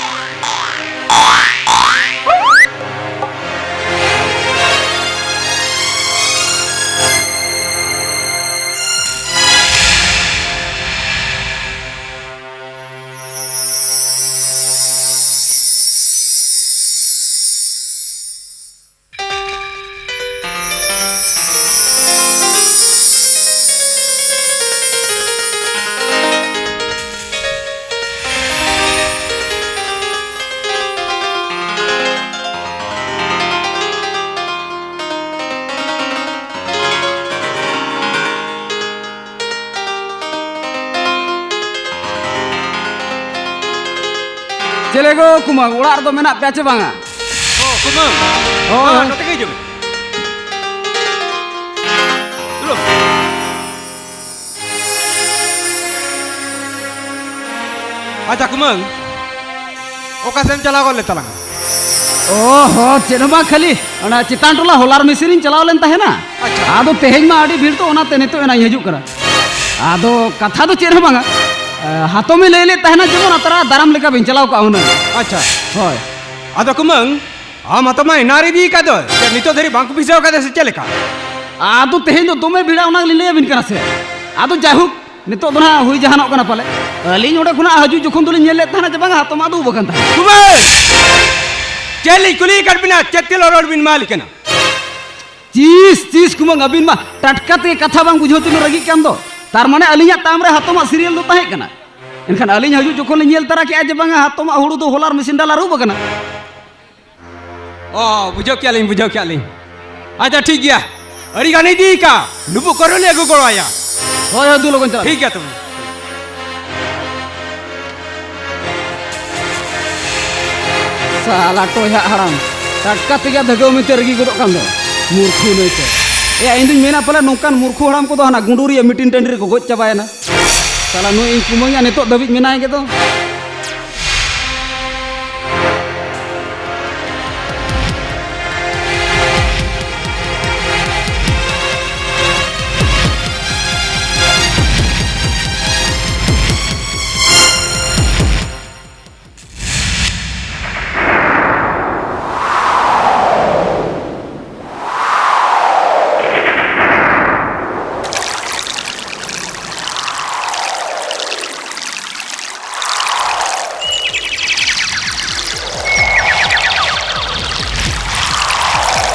ᱪᱮᱞᱮ ᱜᱚ ᱠᱩᱢᱟᱹᱝ, ᱚᱲᱟᱜ ᱨᱮᱫᱚ ᱢᱮᱱᱟᱜ ᱯᱮᱭᱟ ᱪᱮ ᱵᱟᱝᱟ? ᱚ, ᱠᱩᱢᱟᱹᱝ᱾ ᱦᱳᱭ᱾ ᱢᱟ, ᱱᱚᱛᱮ ᱜᱮ ᱦᱤᱡᱩᱜ ᱢᱮ᱾ ᱫᱩᱲᱩᱵ᱾ ᱟᱪᱪᱷᱟ, ᱠᱩᱢᱟᱹᱝ, ᱚᱠᱟ ᱥᱮᱫ ᱮᱢ ᱪᱟᱞᱟᱣ ᱜᱚᱫ ᱞᱮᱱ ᱛᱟᱞᱟᱝᱟ? ᱚ ᱦᱚᱸ, ᱪᱮᱫ ᱦᱚᱸ ᱵᱟᱝ, ᱠᱷᱟᱹᱞᱤ ᱚᱱᱟ ᱪᱮᱛᱟᱱ ᱴᱚᱞᱟ ᱦᱚᱞᱟᱨ ᱢᱮᱥᱤᱱ ᱤᱧ ᱪᱟᱞᱟᱣ ᱞᱮᱱ ᱛᱟᱦᱮᱱᱟ᱾ ᱟᱪᱪᱷᱟ᱾ ᱟᱫᱚ ᱛᱮᱦᱮᱧ ᱢᱟ ᱟᱹᱰᱤ ᱵᱷᱤᱲ, ᱛᱚ ᱚᱱᱟᱛᱮ ᱱᱤᱛᱚᱜ ᱮᱱᱟ ᱤᱧ ᱦᱤᱡᱩᱜ ᱠᱟᱱᱟ᱾ ᱟᱫᱚ ᱠᱟᱛᱷᱟ ᱫᱚ ᱪᱮᱫ ᱦᱚᱸ ᱵᱟᱝᱟ, ᱮ, ᱦᱟᱛᱚᱢᱮ ᱞᱟᱹᱭ ᱞᱮᱫ ᱛᱟᱦᱮᱱᱟ ᱡᱮᱢᱚᱱ ᱟᱛᱨᱟ ᱫᱟᱨᱟᱢ ᱞᱮᱠᱟ ᱵᱤᱱ ᱪᱟᱞᱟᱣ ᱠᱚᱜᱼᱟ ᱦᱩᱱᱟᱹᱝ᱾ ᱟᱪᱪᱷᱟ᱾ ᱦᱳᱭ᱾ ᱟᱫᱚ ᱠᱩᱢᱟᱹᱝ, ᱟᱢ ᱦᱟᱛᱚᱢ ᱢᱟ ᱮᱱᱟᱱ ᱨᱮ ᱤᱫᱤ ᱟᱠᱟᱫ ᱫᱚ, ᱪᱮᱫ ᱱᱤᱛᱚᱜ ᱫᱷᱟᱹᱨᱤᱡ ᱵᱟᱝ ᱠᱚ ᱵᱷᱤᱥᱟᱹᱣ ᱟᱠᱟᱫᱟ ᱥᱮ ᱪᱮᱫ ᱞᱮᱠᱟ? ᱟᱫᱚ ᱛᱮᱦᱮᱧ ᱫᱚ ᱫᱚᱢᱮ ᱵᱷᱤᱲᱟ, ᱚᱱᱟ ᱜᱮᱞᱤᱧ ᱞᱟᱹᱭ ᱟᱹᱵᱤᱱ ᱠᱟᱱᱟ ᱥᱮ᱾ ᱟᱫᱚ ᱡᱟᱭᱦᱳᱠ, ᱱᱤᱛᱚᱜ ᱫᱚ ᱱᱟᱦᱟᱜ ᱦᱩᱭ ᱡᱟᱦᱟᱱᱚᱜ ᱠᱟᱱᱟ ᱯᱟᱞᱮ᱾ ᱟᱹᱞᱤᱧ ᱚᱸᱰᱮ ᱠᱷᱚᱱᱟᱜ ᱦᱤᱡᱩᱜ ᱡᱚᱠᱷᱚᱱ ᱫᱚᱞᱤᱧ ᱧᱮᱞ ᱞᱮᱫ ᱛᱟᱦᱮᱱᱟ ᱡᱮ ᱵᱟᱝᱟ, ᱦᱟᱛᱚᱢ ᱟᱫᱚ ᱩᱵ ᱟᱠᱟᱱ ᱛᱟᱦᱮᱸᱫ᱾ ᱠᱩᱢᱟᱹᱝ! ᱪᱮᱫ ᱞᱤᱧ ᱠᱩᱞᱤ ᱟᱠᱟᱫ ᱵᱤᱱᱟ? ᱪᱮᱫ ᱛᱮᱞᱟ ᱨᱚᱲ ᱵᱤᱱ ᱮᱢᱟᱞᱤ ᱠᱟᱱᱟ? ᱪᱤᱥ, ᱪᱤᱥ ᱠᱩᱢᱟᱹᱝ, ᱟᱹᱵᱤᱱ ᱢᱟ ᱴᱟᱴᱠᱟ ᱛᱮᱜᱮ ᱠᱟᱛᱷᱟ ᱵᱟᱝ ᱵᱩᱡᱷᱟᱹᱣ ᱛᱮᱵᱤᱱ ᱨᱟᱹᱜᱤᱜ ᱠᱟᱱ ᱫᱚ᱾ ᱛᱟᱨ ᱢᱟᱱᱮ ᱟᱹᱞᱤᱧᱟᱜ ᱛᱟᱢ ᱨᱮ ᱦᱟᱛᱚᱢᱟᱜ serial ᱫᱚ ᱛᱟᱦᱮᱸ ᱠᱟᱱᱟ᱾ ᱮᱱᱠᱷᱟᱱ ᱟᱹᱞᱤᱧ ᱦᱤᱡᱩᱜ ᱡᱚᱠᱷᱚᱱ ᱞᱤᱧ ᱧᱮᱞ ᱛᱟᱨᱟ ᱠᱮᱜᱼᱟ ᱡᱮ ᱵᱟᱝᱟ, ᱦᱟᱛᱚᱢᱟᱜ ᱦᱩᱲᱩ ᱫᱚ ᱦᱚᱞᱟᱨ ᱢᱮᱥᱤᱱ ᱰᱟᱞᱟᱨ ᱩᱵ ᱟᱠᱟᱱᱟ᱾ ᱚ, ᱵᱩᱡᱷᱟᱹᱣ ᱠᱮᱜᱼᱟ ᱞᱤᱧ, ᱵᱩᱡᱷᱟᱹᱣ ᱠᱮᱜᱼᱟ ᱞᱤᱧ᱾ ᱟᱪᱪᱷᱟ, ᱴᱷᱤᱠ ᱜᱮᱭᱟ᱾ ᱟᱹᱰᱤ ᱜᱟᱱ ᱤᱫᱤ ᱠᱟ, ᱞᱩᱵᱩᱜ ᱠᱚᱨᱮ ᱞᱮ ᱟᱹᱜᱩ ᱜᱚᱲᱚ ᱟᱭᱟ᱾ ᱦᱳᱭ, ᱦᱳᱭ, ᱫᱩ ᱞᱚᱜᱚᱱ ᱪᱟᱞᱟᱜ᱾ ᱴᱷᱤᱠ ᱜᱮᱭᱟ ᱛᱚᱵᱮ᱾ ᱥᱟᱞᱟ ᱴᱚᱭᱦᱟᱜ ᱦᱟᱲᱟᱢ, ᱴᱟᱴᱠᱟ ᱛᱮᱜᱮ ᱫᱷᱟᱹᱜᱟᱹᱣ ᱢᱮᱱᱛᱮ ᱨᱟᱹᱜᱤ ᱜᱚᱫᱚᱜ ᱠᱟᱱ ᱫᱚ᱾ ᱢᱩᱨᱠᱷᱩ ᱱᱩᱭ ᱛᱚ᱾ ᱮᱭᱟ, ᱤᱧ ᱫᱩᱧ ᱢᱮᱱᱟ ᱯᱟᱞᱮ ᱱᱚᱝᱠᱟᱱ ᱢᱩᱨᱠᱷᱩ ᱦᱟᱲᱟᱢ ᱠᱚᱫᱚ ᱦᱟᱱᱟ ᱜᱩᱸᱰᱩᱨᱤᱭᱟᱹ ᱢᱤᱴᱤᱱ ᱴᱟᱺᱰᱤ ᱨᱮᱠᱚ ᱜᱚᱡ ᱪᱟᱵᱟᱭᱮᱱᱟ᱾ ᱥᱟᱞᱟ ᱱᱩᱭ ᱤᱧ ᱠᱩᱢᱟᱹᱝ ᱭᱟ ᱱᱤᱛᱚᱜ ᱫᱷᱟᱹᱵᱤᱡ ᱢᱮᱱᱟᱭ ᱜᱮᱫᱚ᱾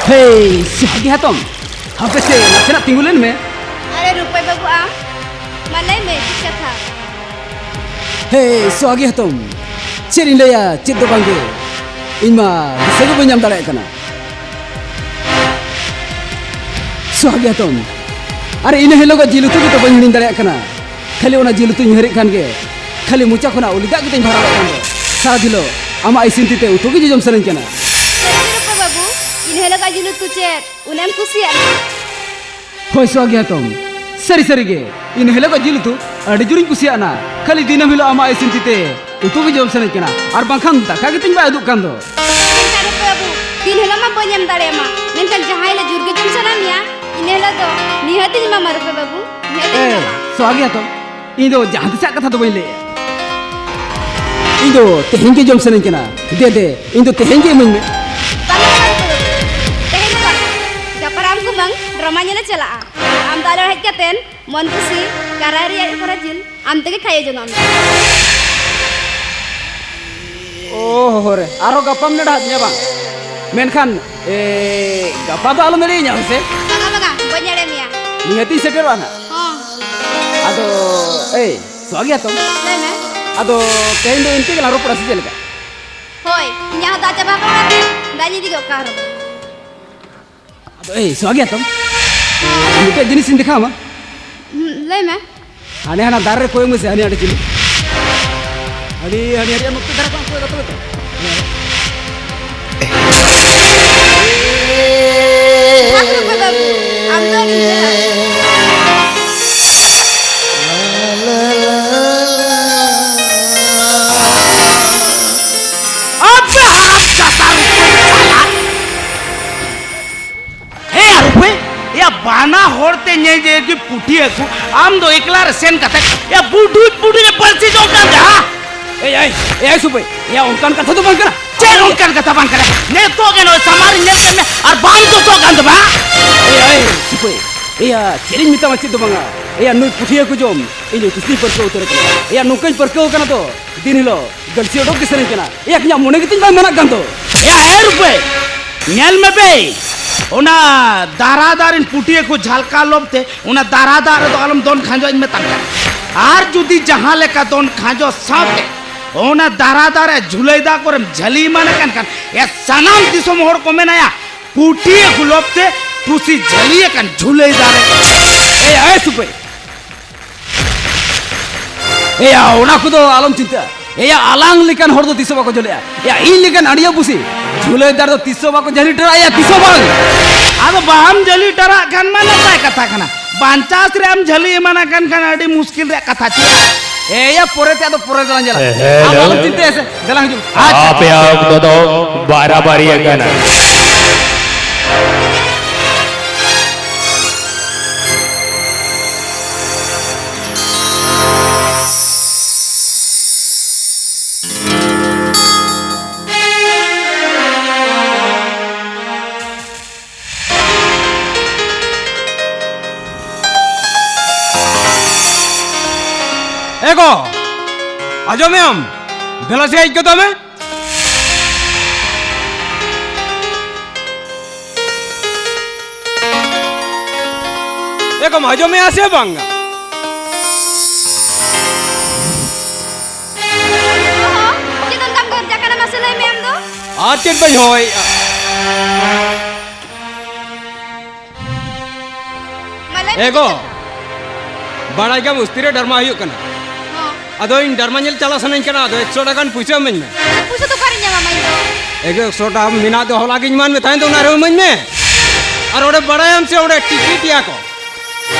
ᱦᱮᱭ, ᱥᱚᱦᱟᱜᱤ ᱦᱟᱛᱚᱢ, ᱦᱟᱯᱮ ᱥᱮ ᱱᱟᱥᱮᱱᱟᱜ ᱛᱤᱸᱜᱩ ᱞᱮᱱ ᱢᱮ᱾ ᱟᱨᱮ ᱨᱩᱯᱟᱹᱭ ᱵᱟᱹᱵᱩ, ᱟᱢ ᱢᱟ ᱞᱟᱹᱭ ᱢᱮ, ᱪᱮᱫ ᱠᱟᱛᱷᱟ? ᱦᱮᱭ, ᱥᱚᱦᱟᱜᱤ ᱦᱟᱛᱚᱢ, ᱪᱮᱫ ᱤᱧ ᱞᱟᱹᱭᱟ, ᱪᱮᱫ ᱫᱚ ᱵᱟᱝᱜᱮ, ᱤᱧ ᱢᱟ ᱫᱤᱥᱟᱹ ᱜᱮ ᱵᱟᱹᱧ ᱧᱟᱢ ᱫᱟᱲᱮᱭᱟᱜ ᱠᱟᱱᱟ᱾ ᱥᱚᱦᱟᱜᱤ ᱦᱟᱛᱚᱢ, ᱟᱨᱮ ᱤᱱᱟᱹ ᱦᱤᱞᱳᱜᱟᱜ ᱡᱤᱞ ᱩᱛᱩ ᱜᱮᱛᱚ ᱵᱟᱹᱧ ᱦᱤᱲᱤᱧ ᱫᱟᱲᱮᱭᱟᱜ ᱠᱟᱱᱟ᱾ ᱠᱷᱟᱹᱞᱤ ᱚᱱᱟ ᱡᱤᱞ ᱩᱛᱩᱧ ᱩᱭᱦᱟᱹᱨᱮᱫ ᱠᱷᱟᱱ ᱜᱮ ᱠᱷᱟᱹᱞᱤ ᱢᱚᱪᱟ ᱠᱷᱚᱱᱟᱜ ᱩᱞᱤ ᱫᱟᱜ ᱜᱮᱛᱤᱧ ᱵᱷᱟᱨᱟᱣᱮᱫ ᱠᱟᱱ ᱫᱚ᱾ ᱥᱟᱨᱟ ᱫᱤᱱ ᱦᱤᱞᱳᱜ ᱟᱢᱟᱜ ᱤᱥᱤᱱ ᱛᱤ ᱛᱮ ᱩᱛᱩ ᱜᱮ ᱡᱚᱡᱚᱢ ᱥᱟᱱᱟᱧ ᱠᱟᱱᱟ᱾ ᱥᱟᱹᱨᱤ ᱜᱮ ᱨᱩᱯᱟᱹ ᱵᱟᱹᱵᱩ, ᱤᱱᱟᱹ ᱦᱤᱞᱳᱜᱟᱜ ᱡᱤᱞ ᱩᱛᱩ ᱪᱮᱫ ᱩᱱᱟᱹᱜ ᱮᱢ ᱠᱩᱥᱤᱭᱟᱜᱼᱟ? ᱦᱳᱭ ᱥᱚᱦᱟᱜᱤ ᱦᱟᱛᱚᱢ, ᱥᱟᱹᱨᱤ ᱥᱟᱹᱨᱤ ᱜᱮ ᱤᱱᱟᱹ ᱦᱤᱞᱳᱜᱟᱜ ᱡᱤᱞ ᱩᱛᱩ ᱟᱹᱰᱤ ᱡᱳᱨᱤᱧ ᱠᱩᱥᱤᱭᱟᱜᱼᱟ᱾ ᱠᱷᱟᱹᱞᱤ ᱫᱤᱱᱟᱹᱢ ᱦᱤᱞᱳᱜ ᱟᱢᱟᱜ ᱤᱥᱤᱱ ᱛᱤ ᱛᱮ ᱩᱛᱩ ᱜᱮ ᱡᱚᱢ ᱥᱟᱱᱟᱧ ᱠᱟᱱᱟ, ᱟᱨ ᱵᱟᱝᱠᱷᱟᱱ ᱫᱟᱠᱟ ᱜᱮᱛᱤᱧ ᱵᱟᱭ ᱩᱫᱩᱜ ᱠᱟᱱ ᱫᱚ᱾ ᱢᱮᱱᱠᱷᱟᱱ ᱨᱩᱯᱟᱹ ᱵᱟᱹᱵᱩ, ᱫᱤᱱ ᱦᱤᱞᱳᱜ ᱢᱟ ᱵᱟᱹᱧ ᱮᱢ ᱫᱟᱲᱮᱭᱟᱢᱟ, ᱢᱮᱱᱠᱷᱟᱱ ᱡᱟᱦᱟᱸ ᱦᱤᱞᱳᱜ ᱡᱳᱨ ᱜᱮ ᱡᱚᱢ ᱥᱟᱱᱟ ᱢᱮᱭᱟ, ᱤᱱᱟᱹ ᱦᱤᱞᱳᱜ ᱫᱚ ᱱᱤᱦᱟᱹᱛᱤᱧ ᱮᱢᱟᱢᱟ ᱨᱩᱯᱟᱹ ᱵᱟᱹᱵᱩ, ᱱᱤᱦᱟᱹᱛᱤᱧ ᱮ, ᱮᱢᱟᱢᱟ᱾ ᱥᱚᱦᱟᱜᱤ ᱦᱟᱛᱚᱢ, ᱤᱧ ᱫᱚ ᱡᱟᱦᱟᱸ ᱛᱤᱥᱟᱜ ᱠᱟᱛᱷᱟ ᱫᱚ ᱵᱟᱹᱧ ᱞᱟᱹᱭᱟ᱾ ᱤᱧ ᱫᱚ ᱛᱮᱦᱮᱧ ᱜᱮ ᱡᱚᱢ ᱥᱟᱱᱟᱧ ᱠᱟᱱᱟ᱾ ᱫᱮ, ᱫᱮ, ᱤᱧ ᱫᱚ ᱛᱮᱦᱮᱧ ᱜᱮ ᱤᱢᱟᱹᱧ ᱢᱮ᱾ ᱵᱟᱝᱟ, ᱵᱟᱝᱟ, ᱨᱩᱯᱟᱹ ᱵᱟᱹᱵᱩ, ᱛᱮᱦᱮᱧ ᱫᱚ ᱵᱟᱝᱟ᱾ ᱜᱟᱯᱟ ᱟᱢ ᱠᱩᱢᱟᱹᱝ ᱰᱨᱟᱢᱟ ᱧᱮᱞᱮ ᱪᱟᱞᱟᱜᱼᱟ᱾ ᱟᱢ ᱫᱚ ᱟᱞᱮ ᱚᱲᱟᱜ ᱦᱮᱡ ᱠᱟᱛᱮᱱ ᱢᱚᱱ ᱠᱩᱥᱤ ᱠᱟᱨᱟᱭ ᱨᱮᱭᱟᱜ ᱠᱚᱨᱟ ᱡᱤᱞ ᱟᱢ ᱛᱮᱜᱮ ᱠᱷᱟᱭᱚ ᱡᱚᱝ ᱟᱢ᱾ ᱳ ᱦᱳ ᱨᱮ, ᱟᱨᱦᱚᱸ ᱜᱟᱯᱟᱢ ᱱᱮᱰᱟ ᱟᱹᱫᱤᱧᱟ ᱵᱟᱝ? ᱢᱮᱱᱠᱷᱟᱱ, ᱮ, ᱜᱟᱯᱟ ᱫᱚ ᱟᱞᱚᱢ ᱮᱲᱮᱭᱤᱧᱟ, ᱦᱳᱭ ᱥᱮ? ᱵᱟᱝᱟ, ᱵᱟᱝᱟ, ᱵᱟᱹᱧ ᱮᱲᱮ ᱢᱮᱭᱟ᱾ ᱱᱤᱦᱟᱹᱛᱤᱧ ᱥᱮᱴᱮᱨᱚᱜᱼᱟ ᱱᱟᱦᱟᱜ᱾ ᱦᱚᱸ᱾ ᱟᱫᱚ, ᱮᱭ, ᱥᱚᱦᱟᱜᱤ ᱦᱟᱛᱚᱢ᱾ ᱞᱟᱹᱭ ᱢᱮ᱾ ᱟᱫᱚ, ᱛᱮᱦᱮᱧ ᱫᱚ ᱤᱱᱠᱟᱹ ᱜᱮᱞᱟᱝ ᱨᱚᱯᱚᱲᱟ, ᱥᱮ ᱪᱮᱫ ᱞᱮᱠᱟ? ᱦᱳᱭ, ᱤᱧᱟᱹᱜ ᱦᱚᱸ ᱫᱟᱜ ᱪᱟᱵᱟ ᱟᱠᱟᱱᱟ, ᱫᱟᱜ ᱤᱧ ᱤᱫᱤ ᱜᱚᱫ ᱠᱟᱜᱼᱟ ᱟᱨᱦᱚᱸ᱾ ᱟᱫᱚ, ᱮᱭ, ᱥᱚᱦᱟᱜᱤ ᱦᱟᱛᱚᱢ, ᱢᱤᱫᱴᱮᱡ ᱡᱤᱱᱤᱥ ᱤᱧ ᱫᱮᱠᱷᱟᱣ ᱟᱢᱟ᱾ ᱦᱩᱸ, ᱞᱟᱹᱭ ᱢᱮ᱾ ᱦᱟᱱᱮ ᱦᱟᱱᱟ ᱫᱟᱨᱮ ᱨᱮ ᱠᱚᱭᱚᱜ ᱢᱮᱥᱮ, ᱦᱟᱱᱮ ᱦᱟᱸᱰᱮ ᱪᱤᱞᱤ? ᱦᱟᱹᱱᱤ, ᱦᱟᱹᱱᱤ, ᱦᱟᱹᱱᱤ, ᱱᱚᱛᱮ ᱫᱟᱨᱮ ᱠᱚ ᱠᱚᱭᱚᱜ ᱠᱟᱛᱮ ᱢᱮᱥᱮ᱾ ᱵᱟᱝ ᱨᱩᱯᱟᱹ ᱵᱟᱹᱵᱩ, ᱟᱢ ᱫᱚ ᱟᱹᱰᱤ ᱪᱮᱦᱨᱟ᱾ ᱟᱯᱮ ᱦᱟᱲᱟᱢ ᱪᱟᱥᱟ ᱨᱩᱯᱟᱹ ᱪᱟᱞᱟᱜ᱾ ᱮ ᱨᱩᱯᱟᱹᱭ, ᱮᱭᱟ ᱵᱟᱱᱟ ᱦᱚᱲ ᱛᱮ ᱧᱮᱞ ᱧᱮᱞ ᱜᱮ ᱯᱩᱴᱷᱤ ᱦᱟᱹᱠᱩ, ᱟᱢ ᱫᱚ ᱮᱠᱞᱟ ᱨᱮ ᱥᱮᱱ ᱠᱟᱛᱮ, ᱮᱭᱟ ᱵᱩᱰᱩᱡ ᱵᱩᱰᱩᱡ ᱮ ᱵᱟᱹᱲᱥᱤ ᱡᱚᱝ ᱠᱟᱱ ᱫᱚ, ᱦᱟ? ᱮᱭ, ᱮᱭ, ᱮᱭ ᱥᱩᱯᱟᱹᱭ, ᱮᱭᱟ ᱚᱱᱠᱟᱱ ᱠᱟᱛᱷᱟ ᱫᱚ ᱵᱟᱝ ᱠᱟᱱᱟ᱾ ᱪᱮᱫ ᱚᱱᱠᱟᱱ ᱠᱟᱛᱷᱟ ᱵᱟᱝ ᱠᱟᱱᱟ? ᱱᱤᱛᱚᱜ ᱜᱮ ᱱᱚᱜᱼᱚᱭ ᱥᱟᱢᱟᱝ ᱨᱮ ᱧᱮᱞ ᱠᱮᱫ ᱢᱮ ᱟᱨ ᱵᱟᱢ ᱫᱚᱥᱚᱜ ᱠᱟᱱ ᱫᱚ ᱵᱟ? ᱮᱭ, ᱮᱭ ᱥᱩᱯᱟᱹᱭ, ᱮᱭᱟ ᱪᱮᱫ ᱤᱧ ᱢᱮᱛᱟᱢᱟ ᱪᱮᱫ ᱫᱚ ᱵᱟᱝᱟ, ᱮᱭᱟ ᱱᱩᱭ ᱯᱩᱴᱷᱤ ᱦᱟᱹᱠᱩ ᱡᱚᱢ ᱤᱧ ᱫᱚ ᱛᱤᱥᱤᱧ ᱯᱟᱹᱨᱠᱟᱹᱣ ᱩᱛᱟᱹᱨ ᱟᱠᱟᱱᱟ᱾ ᱮᱭᱟ ᱱᱚᱝᱠᱟᱧ ᱯᱟᱹᱨᱠᱟᱹᱣ ᱟᱠᱟᱱᱟ ᱛᱚ, ᱫᱤᱱ ᱦᱤᱞᱳᱜ ᱜᱟᱹᱞᱥᱤ ᱚᱰᱚᱠ ᱜᱮ ᱥᱟᱱᱟᱧ ᱠᱟᱱᱟ᱾ ᱮᱭᱟ ᱤᱧᱟᱹᱜ ᱢᱚᱱᱮ ᱜᱮᱛᱤᱧ ᱵᱟᱭ ᱢᱮᱱᱟᱜ ᱠᱟᱱ ᱫᱚ᱾ ᱮᱭᱟ ᱮ ᱨᱩᱯᱟᱹᱭ, ᱧᱮᱞ ᱢᱮ ᱵᱮ, ᱚᱱᱟ ᱫᱟᱨᱟ ᱫᱟᱜ ᱨᱮᱱ ᱯᱩᱴᱤᱭᱟᱹ ᱠᱚ ᱡᱷᱟᱞᱠᱟᱣ ᱞᱚᱵ ᱛᱮ ᱚᱱᱟ ᱫᱟᱨᱟ ᱫᱟᱜ ᱨᱮᱫᱚ ᱟᱞᱚᱢ ᱫᱚᱱ ᱠᱷᱟᱸᱡᱚ ᱤᱧ ᱢᱮᱛᱟᱢ ᱠᱟᱱᱟ᱾ ᱟᱨ ᱡᱩᱫᱤ ᱡᱟᱦᱟᱸ ᱞᱮᱠᱟ ᱫᱚᱱ ᱠᱷᱟᱸᱡᱚ ᱥᱟᱶᱛᱮ ᱚᱱᱟ ᱫᱟᱨᱟ ᱫᱟᱜ ᱨᱮ ᱡᱷᱩᱞᱟᱹᱭ ᱫᱟᱜ ᱠᱚᱨᱮᱢ ᱡᱷᱟᱹᱞᱤ ᱮᱢᱟᱱ ᱟᱠᱟᱱ ᱠᱷᱟᱱ, ᱮ ᱥᱟᱱᱟᱢ ᱫᱤᱥᱚᱢ ᱦᱚᱲ ᱠᱚ ᱢᱮᱱᱟᱭᱟ, ᱯᱩᱴᱤᱭᱟᱹ ᱠᱚ ᱞᱚᱵ ᱛᱮ ᱯᱩᱥᱤ ᱡᱷᱟᱹᱞᱤ ᱟᱠᱟᱱ ᱡᱷᱩᱞᱟᱹᱭ ᱫᱟᱜ ᱨᱮ᱾ ᱮ ᱟᱭ ᱥᱩᱯᱟᱹᱭ᱾ ᱮᱭᱟ, ᱚᱱᱟ ᱠᱚᱫᱚ ᱟᱞᱚᱢ ᱪᱤᱱᱛᱟᱹᱜᱼᱟ᱾ ᱮᱭᱟ, ᱟᱞᱟᱝ ᱞᱮᱠᱟᱱ ᱦᱚᱲ ᱫᱚ ᱛᱤᱥ ᱦᱚᱸ ᱵᱟᱠᱚ ᱡᱷᱟᱹᱞᱤᱜᱼᱟ᱾ ᱮᱭᱟ, ᱤᱧ ᱞᱮᱠᱟᱱ ᱟᱹᱲᱤᱭᱟᱹ ᱯᱩᱥᱤ ᱡᱷᱩᱞᱟᱹᱭ ᱫᱟᱨ ᱫᱚ ᱛᱤᱥ ᱦᱚᱸ ᱵᱟᱠᱚ ᱡᱷᱟᱹᱞᱤ ᱴᱟᱨᱟᱜᱼᱟ, ᱛᱤᱥ ᱦᱚᱸ ᱵᱟᱝ᱾ ᱟᱫᱚ ᱵᱟᱢ ᱡᱷᱟᱹᱞᱤ ᱴᱟᱨᱟᱜ ᱠᱷᱟᱱ ᱢᱟ ᱱᱟᱯᱟᱭ ᱠᱟᱛᱷᱟ ᱠᱟᱱᱟ, ᱵᱟᱧᱪᱟᱥ ᱨᱮ ᱟᱢ ᱡᱷᱟᱹᱞᱤ ᱮᱢᱟᱱ ᱟᱠᱟᱱ ᱠᱷᱟᱱ ᱟᱹᱰᱤ ᱢᱩᱥᱠᱤᱞ ᱨᱮᱭᱟᱜ ᱠᱟᱛᱷᱟ ᱪᱮᱫ? ᱮᱭᱟ, ᱯᱚᱨᱮᱛᱮ ᱟᱫᱚ ᱯᱚᱨᱮ ᱫᱚᱞᱟᱝ ᱧᱮᱞᱟ᱾ ᱦᱮᱸ, ᱦᱮᱸ, ᱟᱢ ᱟᱞᱚᱢ ᱦᱮᱸ᱾ ᱪᱤᱱᱛᱟᱹᱭᱟ ᱥᱮ, ᱫᱮᱞᱟ ᱦᱤᱡᱩᱜ ᱢᱮ᱾ ᱟᱪᱪᱷᱟ᱾ ᱟᱯᱮᱭᱟᱜ ᱚᱠᱛᱚ ᱫᱚ ᱵᱟᱨᱟᱵᱟᱨᱤ ᱟᱠᱟᱱᱟ᱾ ᱮ ᱜᱚ, ᱟᱸᱡᱚᱢᱮᱜ ᱟᱢ? ᱫᱮᱞᱟ ᱥᱮ ᱦᱮᱡ ᱜᱚᱫᱚᱜ ᱢᱮ᱾ ᱮ ᱜᱚᱢ, ᱟᱸᱡᱚᱢᱮᱜᱼᱟ ᱥᱮ ᱵᱟᱝ? ᱚᱦᱚ, ᱪᱮᱫ ᱚᱱᱠᱟᱢ ᱜᱚᱨᱡᱟ ᱠᱟᱱᱟ, ᱢᱟᱥᱮ ᱞᱟᱹᱭ ᱢᱮ ᱟᱢ ᱫᱚ? ᱟᱨ ᱪᱮᱫ ᱵᱟᱹᱧ ᱦᱚᱦᱚᱭᱮᱜᱼᱟ? ᱢᱟ ᱞᱟᱹᱭ ᱢᱮ ᱮ ᱜᱚ, ᱪᱮᱫ ᱠᱟᱛᱷᱟ? ᱵᱟᱲᱟᱭ ᱜᱮᱭᱟᱢ ᱩᱥᱛᱤ ᱨᱮ ᱰᱟᱨᱢᱟ ᱦᱩᱭᱩᱜ ᱠᱟᱱᱟ᱾ ᱦᱚᱸ᱾ ᱟᱫᱚ ᱤᱧ ᱰᱟᱨᱢᱟ ᱧᱮᱞ ᱪᱟᱞᱟᱜ ᱥᱟᱱᱟᱧ ᱠᱟᱱᱟ, ᱟᱫᱚ ᱮᱠᱥᱚ ᱴᱟᱠᱟ ᱜᱟᱱ ᱯᱩᱭᱥᱟᱹ ᱤᱢᱟᱹᱧ ᱢᱮ᱾ ᱯᱩᱭᱥᱟᱹ ᱫᱚ ᱚᱠᱟᱨᱮᱧ ᱧᱟᱢᱟ ᱢᱟ ᱤᱧ ᱫᱚ? ᱮ ᱜᱚ, ᱮᱠᱥᱚ ᱴᱟᱠᱟ ᱢᱮᱱᱟᱜ ᱫᱚ ᱦᱚᱞᱟ ᱜᱤᱧ ᱮᱢᱟᱫ ᱢᱮ ᱛᱟᱦᱮᱸᱫ ᱫᱚ, ᱚᱱᱟ ᱨᱮᱦᱚᱸ ᱤᱢᱟᱹᱧ ᱢᱮ᱾ ᱟᱨ ᱚᱸᱰᱮ ᱵᱟᱲᱟᱭᱟᱢ ᱥᱮ ᱚᱸᱰᱮ ᱴᱤᱠᱤᱴ ᱮᱭᱟ ᱠᱚ᱾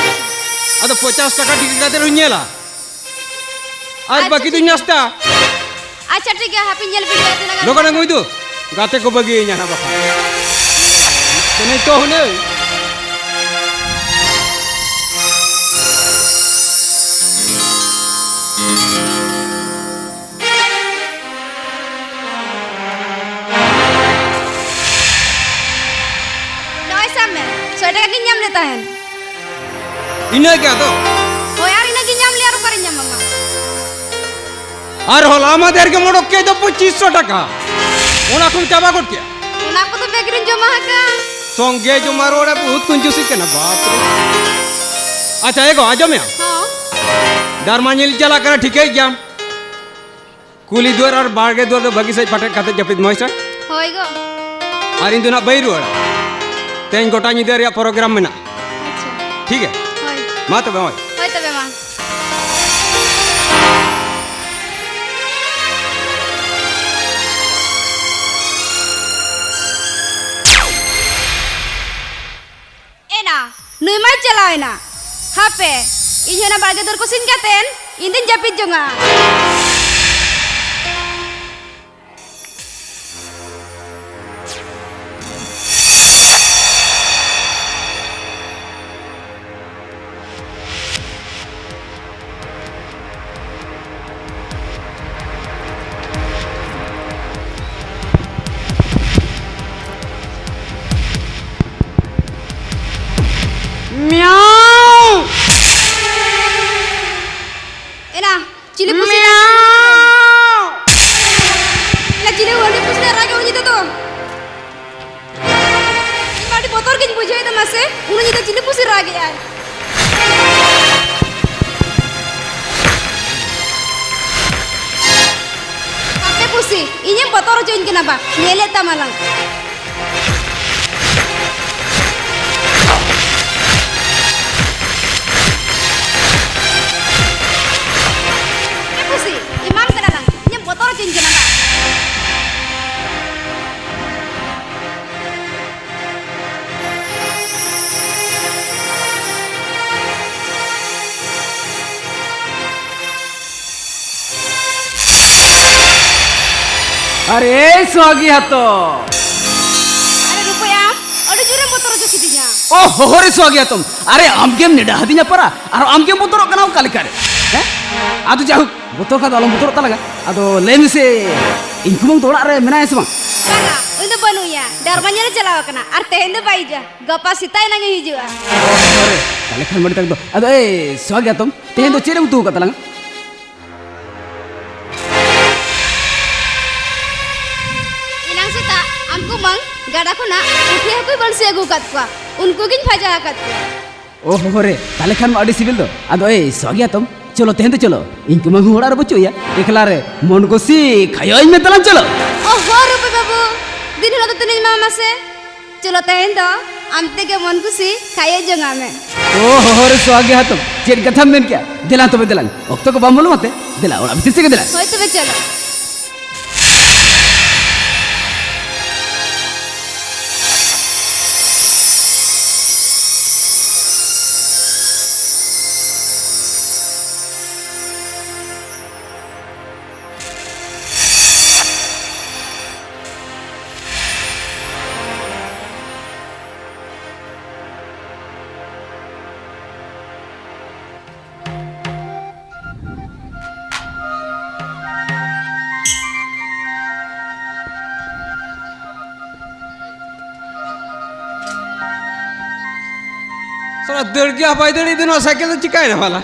ᱟᱫᱚ ᱯᱚᱧᱪᱟᱥ ᱴᱟᱠᱟ ᱴᱤᱠᱤᱴ ᱠᱟᱛᱮ ᱨᱮᱦᱚᱸᱧ ᱧᱮᱞᱟ᱾ ᱟᱨ ᱟᱪᱪᱷᱟ, ᱵᱟᱹᱠᱤ ᱴᱷᱤᱠ ᱫᱩᱧ ᱜᱮᱭᱟ᱾ ᱱᱟᱥᱛᱟ᱾ ᱟᱪᱪᱷᱟ, ᱴᱷᱤᱠ ᱜᱮᱭᱟ, ᱦᱟᱯᱮᱧ ᱧᱮᱞ ᱵᱤᱰᱟᱹᱣᱟ ᱛᱤᱱᱟᱹᱜ ᱜᱟᱱ ᱞᱚᱜᱚᱱ ᱢᱮᱱᱟᱜᱼᱟ᱾ ᱟᱹᱜᱩᱭ ᱫᱩ, ᱜᱟᱛᱮ ᱠᱚ ᱵᱟᱹᱜᱤᱭᱟᱹᱧᱟ ᱱᱟᱜ ᱵᱟᱠᱷᱟᱱ᱾ ᱫᱮᱱᱟᱹᱧ ᱛᱚ ᱦᱩᱱᱟᱹᱝ᱾ ᱱᱚᱜᱼᱚᱭ ᱥᱟᱵ ᱢᱮ, ᱥᱚᱭ ᱴᱟᱠᱟ ᱜᱤᱧ ᱧᱟᱢ ᱞᱮᱫ ᱛᱟᱦᱮᱸᱱ᱾ ᱤᱱᱟᱹ ᱜᱮ ᱟᱫᱚ? ᱦᱳᱭ, ᱟᱨ ᱤᱱᱟᱹ ᱜᱤᱧ ᱧᱟᱢ ᱞᱮᱫ, ᱟᱨ ᱚᱠᱟᱨᱮᱧ ᱧᱟᱢᱟ ᱢᱟ? ᱟᱨ ᱦᱚᱞᱟ ᱢᱟᱫᱷᱮᱨ ᱜᱮᱢ ᱚᱰᱚᱠ ᱠᱮᱫ ᱫᱚ ᱯᱚᱸᱪᱤᱥ ᱥᱚ ᱴᱟᱠᱟ, ᱚᱱᱟ ᱠᱚᱢ ᱪᱟᱵᱟ ᱜᱚᱫ ᱠᱮᱫ᱾ ᱚᱱᱟ ᱠᱚᱫᱚ ᱵᱮᱜᱽ ᱨᱤᱧ ᱡᱚᱢᱟ ᱟᱠᱟᱫ᱾ ᱥᱚᱝᱜᱮ ᱡᱚᱢᱟ ᱨᱚᱲᱮ ᱵᱚᱦᱩᱛ ᱠᱚᱧᱡᱩᱥᱤ ᱠᱟᱱᱟ, ᱵᱟᱯ ᱨᱮ᱾ ᱟᱪᱪᱷᱟ, ᱮ ᱜᱚ, ᱟᱸᱡᱚᱢᱮᱭᱟ? ᱦᱚᱸ᱾ ᱰᱟᱨᱢᱟ ᱧᱮᱞ ᱪᱟᱞᱟᱜ ᱠᱟᱱᱟ, ᱴᱷᱤᱠᱟᱹᱭ ᱜᱮᱭᱟᱢ᱾ ᱠᱩᱞᱦᱤ ᱫᱩᱣᱟᱹᱨ ᱟᱨ ᱵᱟᱲᱜᱮ ᱫᱩᱣᱟᱹᱨ ᱫᱚ ᱵᱷᱟᱹᱜᱤ ᱥᱟᱺᱦᱤᱡ ᱯᱟᱴᱮᱫ ᱠᱟᱛᱮ ᱡᱟᱹᱯᱤᱫ ᱢᱚᱡᱽ ᱥᱮ᱾ ᱦᱳᱭ ᱜᱚ᱾ ᱟᱨ ᱤᱧ ᱫᱚ ᱱᱟᱜ ᱵᱟᱹᱧ ᱨᱩᱣᱟᱹᱲᱟ᱾ ᱛᱮᱦᱮᱧ ᱜᱚᱴᱟ ᱧᱤᱫᱟᱹ ᱨᱮᱭᱟᱜ ᱯᱨᱳᱜᱨᱟᱢ ᱢᱮᱱᱟᱜᱼᱟ᱾ ᱟᱪᱪᱷᱟ᱾ ᱴᱷᱤᱠ ᱜᱮᱭᱟ? ᱦᱳᱭ᱾ ᱢᱟ ᱛᱚᱵᱮ, ᱦᱳᱭ᱾ ᱦᱳᱭ ᱛᱚᱵᱮ ᱢᱟ᱾ ᱮᱱᱟ, ᱱᱩᱭ ᱢᱟᱭ ᱪᱟᱞᱟᱣ ᱮᱱᱟ᱾ ᱦᱟᱯᱮ, ᱤᱧ ᱦᱚᱸ ᱚᱱᱟ ᱵᱟᱲᱜᱮ ᱫᱩᱣᱟᱹᱨ ᱠᱚ ᱥᱤᱧ ᱠᱟᱛᱮᱱ ᱤᱧ ᱫᱚᱧ ᱡᱟᱹᱯᱤᱫ ᱡᱚᱝᱟ᱾ ᱢᱤᱭᱟᱣ! ᱮᱱᱟ, ᱪᱤᱞᱤ ᱯᱩᱥᱤ ᱨᱟᱜ? ᱢᱤᱭᱟᱣ! ᱮᱱᱟ, ᱪᱤᱞᱤ ᱦᱟᱹᱰᱤ ᱯᱩᱥᱤ ᱨᱟᱜ ᱩᱱᱤ ᱧᱤᱫᱟᱹ ᱫᱚ? ᱤᱧ ᱢᱟ ᱟᱹᱰᱤ ᱵᱚᱛᱚᱨ ᱜᱤᱧ ᱵᱩᱡᱷᱟᱹᱣ ᱮᱫᱟ, ᱢᱟᱥᱮ, ᱩᱱᱤ ᱧᱤᱫᱟᱹ ᱪᱤᱞᱤ ᱯᱩᱥᱤ ᱨᱟᱜ ᱮᱜᱼᱟᱭ? ᱦᱟᱯᱮ ᱯᱩᱥᱤ, ᱤᱧᱮᱢ ᱵᱚᱛᱚᱨ ᱦᱚᱪᱚᱧ ᱠᱟᱱᱟ ᱵᱟ, ᱧᱮᱞᱮᱫ ᱛᱟᱢᱟ ᱞᱟᱝ᱾ ᱦᱟᱯᱮ ᱯᱩᱥᱤ, ᱮᱢᱟᱢ ᱠᱟᱱᱟ ᱞᱟᱝ, ᱤᱧᱮᱢ ᱵᱚᱛᱚᱨ ᱦᱚᱪᱚᱧ ᱠᱟᱱᱟ ᱵᱟ᱾ ᱟᱨᱮ ᱥᱚᱦᱟᱜᱤ ᱦᱟᱛᱚᱢ᱾ ᱟᱨᱮ ᱨᱩᱯᱟᱹᱭ, ᱟᱢ ᱟᱹᱰᱤ ᱡᱳᱨᱮᱢ ᱵᱚᱛᱚᱨ ᱦᱚᱪᱚ ᱠᱤᱫᱤᱧᱟ᱾ ᱳ ᱦᱚᱦᱚ ᱨᱮ ᱥᱚᱦᱟᱜᱤ ᱦᱟᱛᱚᱢ, ᱟᱨᱮ ᱟᱢ ᱜᱮᱢ ᱱᱮᱰᱟ ᱦᱟᱹᱫᱤᱧᱟ ᱯᱟᱨᱟ, ᱟᱨ ᱟᱢ ᱜᱮᱢ ᱵᱚᱛᱚᱨᱚᱜ ᱠᱟᱱᱟ ᱚᱠᱟ ᱞᱮᱠᱟ ᱨᱮ? ᱦᱮᱸ? ᱟᱫᱚ ᱡᱟᱭᱦᱳᱠ, ᱵᱚᱛᱚᱨ ᱠᱷᱟᱱ ᱫᱚ ᱟᱞᱚᱢ ᱵᱚᱛᱚᱨᱚᱜ ᱛᱟᱞᱟᱝᱟ᱾ ᱟᱫᱚ ᱞᱟᱹᱭ ᱢᱮᱥᱮ, ᱤᱧ ᱠᱩᱢᱟᱹᱝ ᱫᱚ ᱚᱲᱟᱜ ᱨᱮ ᱢᱮᱱᱟᱭᱟ ᱥᱮ ᱵᱟᱝ? ᱵᱟᱝᱟ, ᱩᱱᱤ ᱫᱚ ᱵᱟᱹᱱᱩᱜ ᱮᱭᱟ, ᱰᱟᱨᱢᱟ ᱧᱮᱞᱮ ᱪᱟᱞᱟᱣ ᱟᱠᱟᱱᱟ, ᱟᱨ ᱛᱮᱦᱮᱧ ᱫᱚ ᱵᱟᱭ ᱦᱤᱡᱩᱜᱼᱟ, ᱜᱟᱯᱟ ᱥᱮᱛᱟᱜ ᱮᱱᱟᱝ ᱮ ᱦᱤᱡᱩᱜᱼᱟ᱾ ᱟᱨᱮ, ᱛᱟᱦᱞᱮ ᱠᱷᱟᱱ ᱢᱟ ᱟᱹᱰᱤ ᱛᱟᱠ ᱫᱚ᱾ ᱟᱫᱚ ᱮᱭ ᱥᱚᱦᱟᱜᱤ ᱦᱟᱛᱚᱢ, ᱛᱮᱦᱮᱧ ᱫᱚ ᱪᱮᱫ ᱮᱢ ᱩᱛᱩ ᱟᱠᱟᱫ ᱛᱟᱞᱟᱝᱟ? ᱮᱱᱟᱝ ᱥᱮᱛᱟᱜ ᱟᱢ ᱠᱩᱢᱟᱹᱝ ᱜᱟᱰᱟ ᱠᱷᱚᱱᱟᱜ ᱯᱩᱴᱷᱤ ᱦᱟᱹᱠᱩᱭ ᱵᱟᱹᱲᱥᱤ ᱟᱹᱜᱩ ᱟᱠᱟᱫ ᱠᱚᱣᱟ, ᱩᱱᱠᱩ ᱜᱤᱧ ᱵᱷᱟᱡᱟ ᱟᱠᱟᱫ ᱠᱚᱣᱟ᱾ ᱳ ᱦᱳ ᱦᱳ ᱨᱮ, ᱛᱟᱦᱞᱮ ᱠᱷᱟᱱ ᱢᱟ ᱟᱹᱰᱤ ᱥᱤᱵᱤᱞ ᱫᱚ᱾ ᱟᱫᱚ ᱮᱭ ᱥᱚᱜᱮ ᱦᱟᱛᱚᱢ, ᱪᱚᱞᱚ ᱛᱮᱦᱮᱧ ᱫᱚ ᱪᱚᱞᱚ, ᱤᱧ ᱠᱩᱢᱟᱹᱝ ᱦᱚᱸ ᱚᱲᱟᱜ ᱨᱮ ᱵᱟᱹᱪᱩᱜ ᱮᱭᱟ, ᱮᱠᱞᱟ ᱨᱮ ᱢᱚᱱ ᱠᱩᱥᱤ ᱠᱷᱟᱭᱚ ᱟᱹᱧ ᱢᱮ ᱛᱟᱞᱟᱝ ᱪᱚᱞᱚ᱾ ᱳ ᱦᱳ ᱨᱩᱯᱤ ᱵᱟᱹᱵᱩ, ᱫᱤᱱ ᱦᱤᱞᱳᱜ ᱫᱚ ᱛᱤᱱᱟᱹᱧ ᱮᱢᱟᱢᱟ ᱥᱮ? ᱪᱚᱞᱚ ᱛᱮᱦᱮᱧ ᱫᱚ ᱟᱢ ᱛᱮᱜᱮ ᱢᱚᱱ ᱠᱩᱥᱤ ᱠᱷᱟᱭᱚ ᱡᱚᱝ ᱟᱜ ᱢᱮ᱾ ᱳ ᱦᱳ ᱦᱳ ᱨᱮ ᱥᱚᱜᱮ ᱦᱟᱛᱚᱢ, ᱪᱮᱫ ᱠᱟᱛᱷᱟᱢ ᱢᱮᱱ ᱠᱮᱜᱼᱟ? ᱫᱮᱞᱟ ᱛᱚᱵᱮ ᱫᱮᱞᱟᱝ, ᱚᱠᱛᱚ ᱠᱚ ᱵᱟᱢ ᱵᱚᱞᱚ ᱢᱟᱛᱮ, ᱫᱮᱞᱟ ᱚᱲᱟᱜ ᱵᱷᱤᱛᱤᱨ ᱥᱮᱫ ᱜᱮ ᱫᱮᱞᱟ᱾ ᱦᱳᱭ ᱛᱚᱵᱮ ᱪᱚᱞᱚ᱾ ᱥᱟᱞᱟ ᱫᱟᱹᱲ ᱜᱮ ᱵᱟᱭ ᱫᱟᱹᱲ ᱤᱫᱤ, ᱱᱚᱣᱟ ᱥᱟᱭᱠᱮᱞ ᱫᱚ ᱪᱤᱠᱟᱭᱮᱱᱟ ᱵᱷᱟᱞᱟ?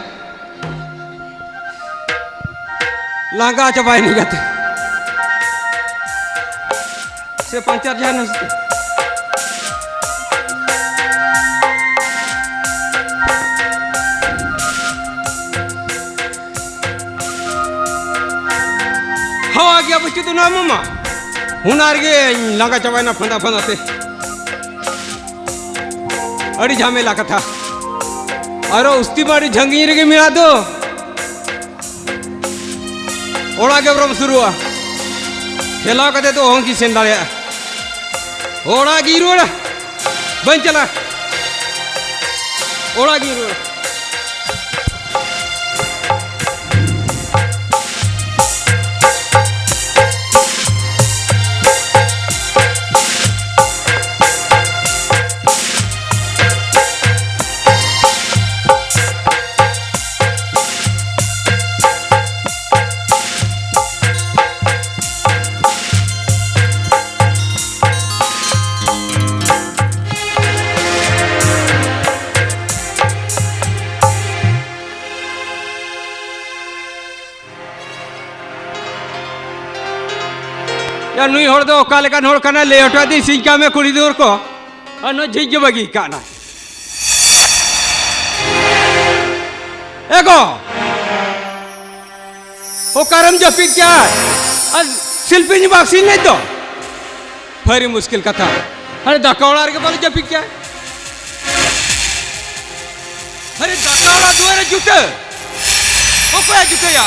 ᱞᱟᱸᱜᱟ ᱪᱟᱵᱟᱭᱮᱱᱟᱹᱧ ᱜᱟᱛᱮ᱾ ᱥᱮ ᱯᱟᱧᱪᱟᱨ ᱡᱟᱦᱟᱱ ᱦᱚᱸ ᱥᱮ ᱪᱮᱫ? ᱦᱟᱣᱟ ᱜᱮ ᱵᱟᱹᱪᱩᱜ ᱫᱚ ᱱᱚᱣᱟ ᱢᱟᱢᱟ᱾ ᱚᱱᱟ ᱨᱮᱜᱮᱧ ᱞᱟᱸᱜᱟ ᱪᱟᱵᱟᱭᱮᱱᱟ ᱯᱷᱟᱸᱫᱟ ᱯᱷᱟᱸᱫᱟ ᱛᱮ᱾ ᱟᱹᱰᱤ ᱡᱷᱟᱢᱮᱞᱟ ᱠᱟᱛᱷᱟ᱾ ᱟᱨᱚ ᱩᱥᱛᱤ ᱢᱟ ᱟᱹᱰᱤ ᱡᱷᱟᱺᱜᱤᱧ ᱨᱮᱜᱮ ᱢᱮᱱᱟᱜ ᱫᱚ᱾ ᱚᱲᱟᱜ ᱜᱮ ᱵᱚᱨᱚᱢ ᱥᱩᱨᱩᱜᱼᱟ᱾ ᱴᱷᱮᱞᱟᱣ ᱠᱟᱛᱮ ᱫᱚ ᱚᱦᱚᱸ ᱜᱮ ᱥᱮᱱ ᱫᱟᱲᱮᱭᱟᱜᱼᱟ᱾ ᱚᱲᱟᱜ ᱜᱤᱧ ᱨᱩᱣᱟᱹᱲᱟ᱾ ᱵᱟᱹᱧ ᱪᱟᱞᱟᱜᱼᱟ᱾ ᱚᱲᱟᱜ ᱜᱤᱧ ᱨᱩᱣᱟᱹᱲᱟ᱾ ᱱᱩᱭ ᱦᱚᱲ ᱫᱚ ᱚᱠᱟ ᱞᱮᱠᱟᱱ ᱦᱚᱲ ᱠᱟᱱᱟᱭ? ᱞᱟᱹᱭ ᱦᱚᱴᱚ ᱟᱹᱫᱤᱧ ᱥᱤᱧ ᱠᱟᱹᱢᱤ ᱠᱩᱲᱤ ᱫᱩᱣᱟᱹᱨ ᱠᱚ, ᱟᱨ ᱱᱩᱭ ᱡᱷᱤᱡ ᱜᱮ ᱵᱟᱹᱜᱤ ᱠᱟᱜ ᱱᱟᱭ᱾ ᱮ ᱜᱚ! ᱚᱠᱟᱨᱮᱢ ᱡᱟᱹᱯᱤᱫ ᱠᱮᱜᱼᱟ? ᱟᱨ ᱥᱤᱞᱯᱤᱧ ᱵᱟᱠᱥᱤᱧ ᱞᱟᱹᱭ ᱫᱚ᱾ ᱵᱷᱟᱹᱨᱤ ᱢᱩᱥᱠᱤᱞ ᱠᱟᱛᱷᱟ᱾ ᱟᱨᱮ ᱫᱟᱠᱟ ᱚᱲᱟᱜ ᱨᱮᱜᱮ ᱵᱟᱞᱮ ᱡᱟᱹᱯᱤᱫ ᱠᱮᱜᱼᱟ᱾ ᱟᱨᱮ ᱫᱟᱠᱟ ᱚᱲᱟᱜ ᱫᱩᱣᱟᱹᱨ ᱨᱮ ᱡᱩᱛᱟᱹ᱾ ᱚᱠᱚᱭᱮ ᱡᱩᱛᱟᱹᱭᱟ?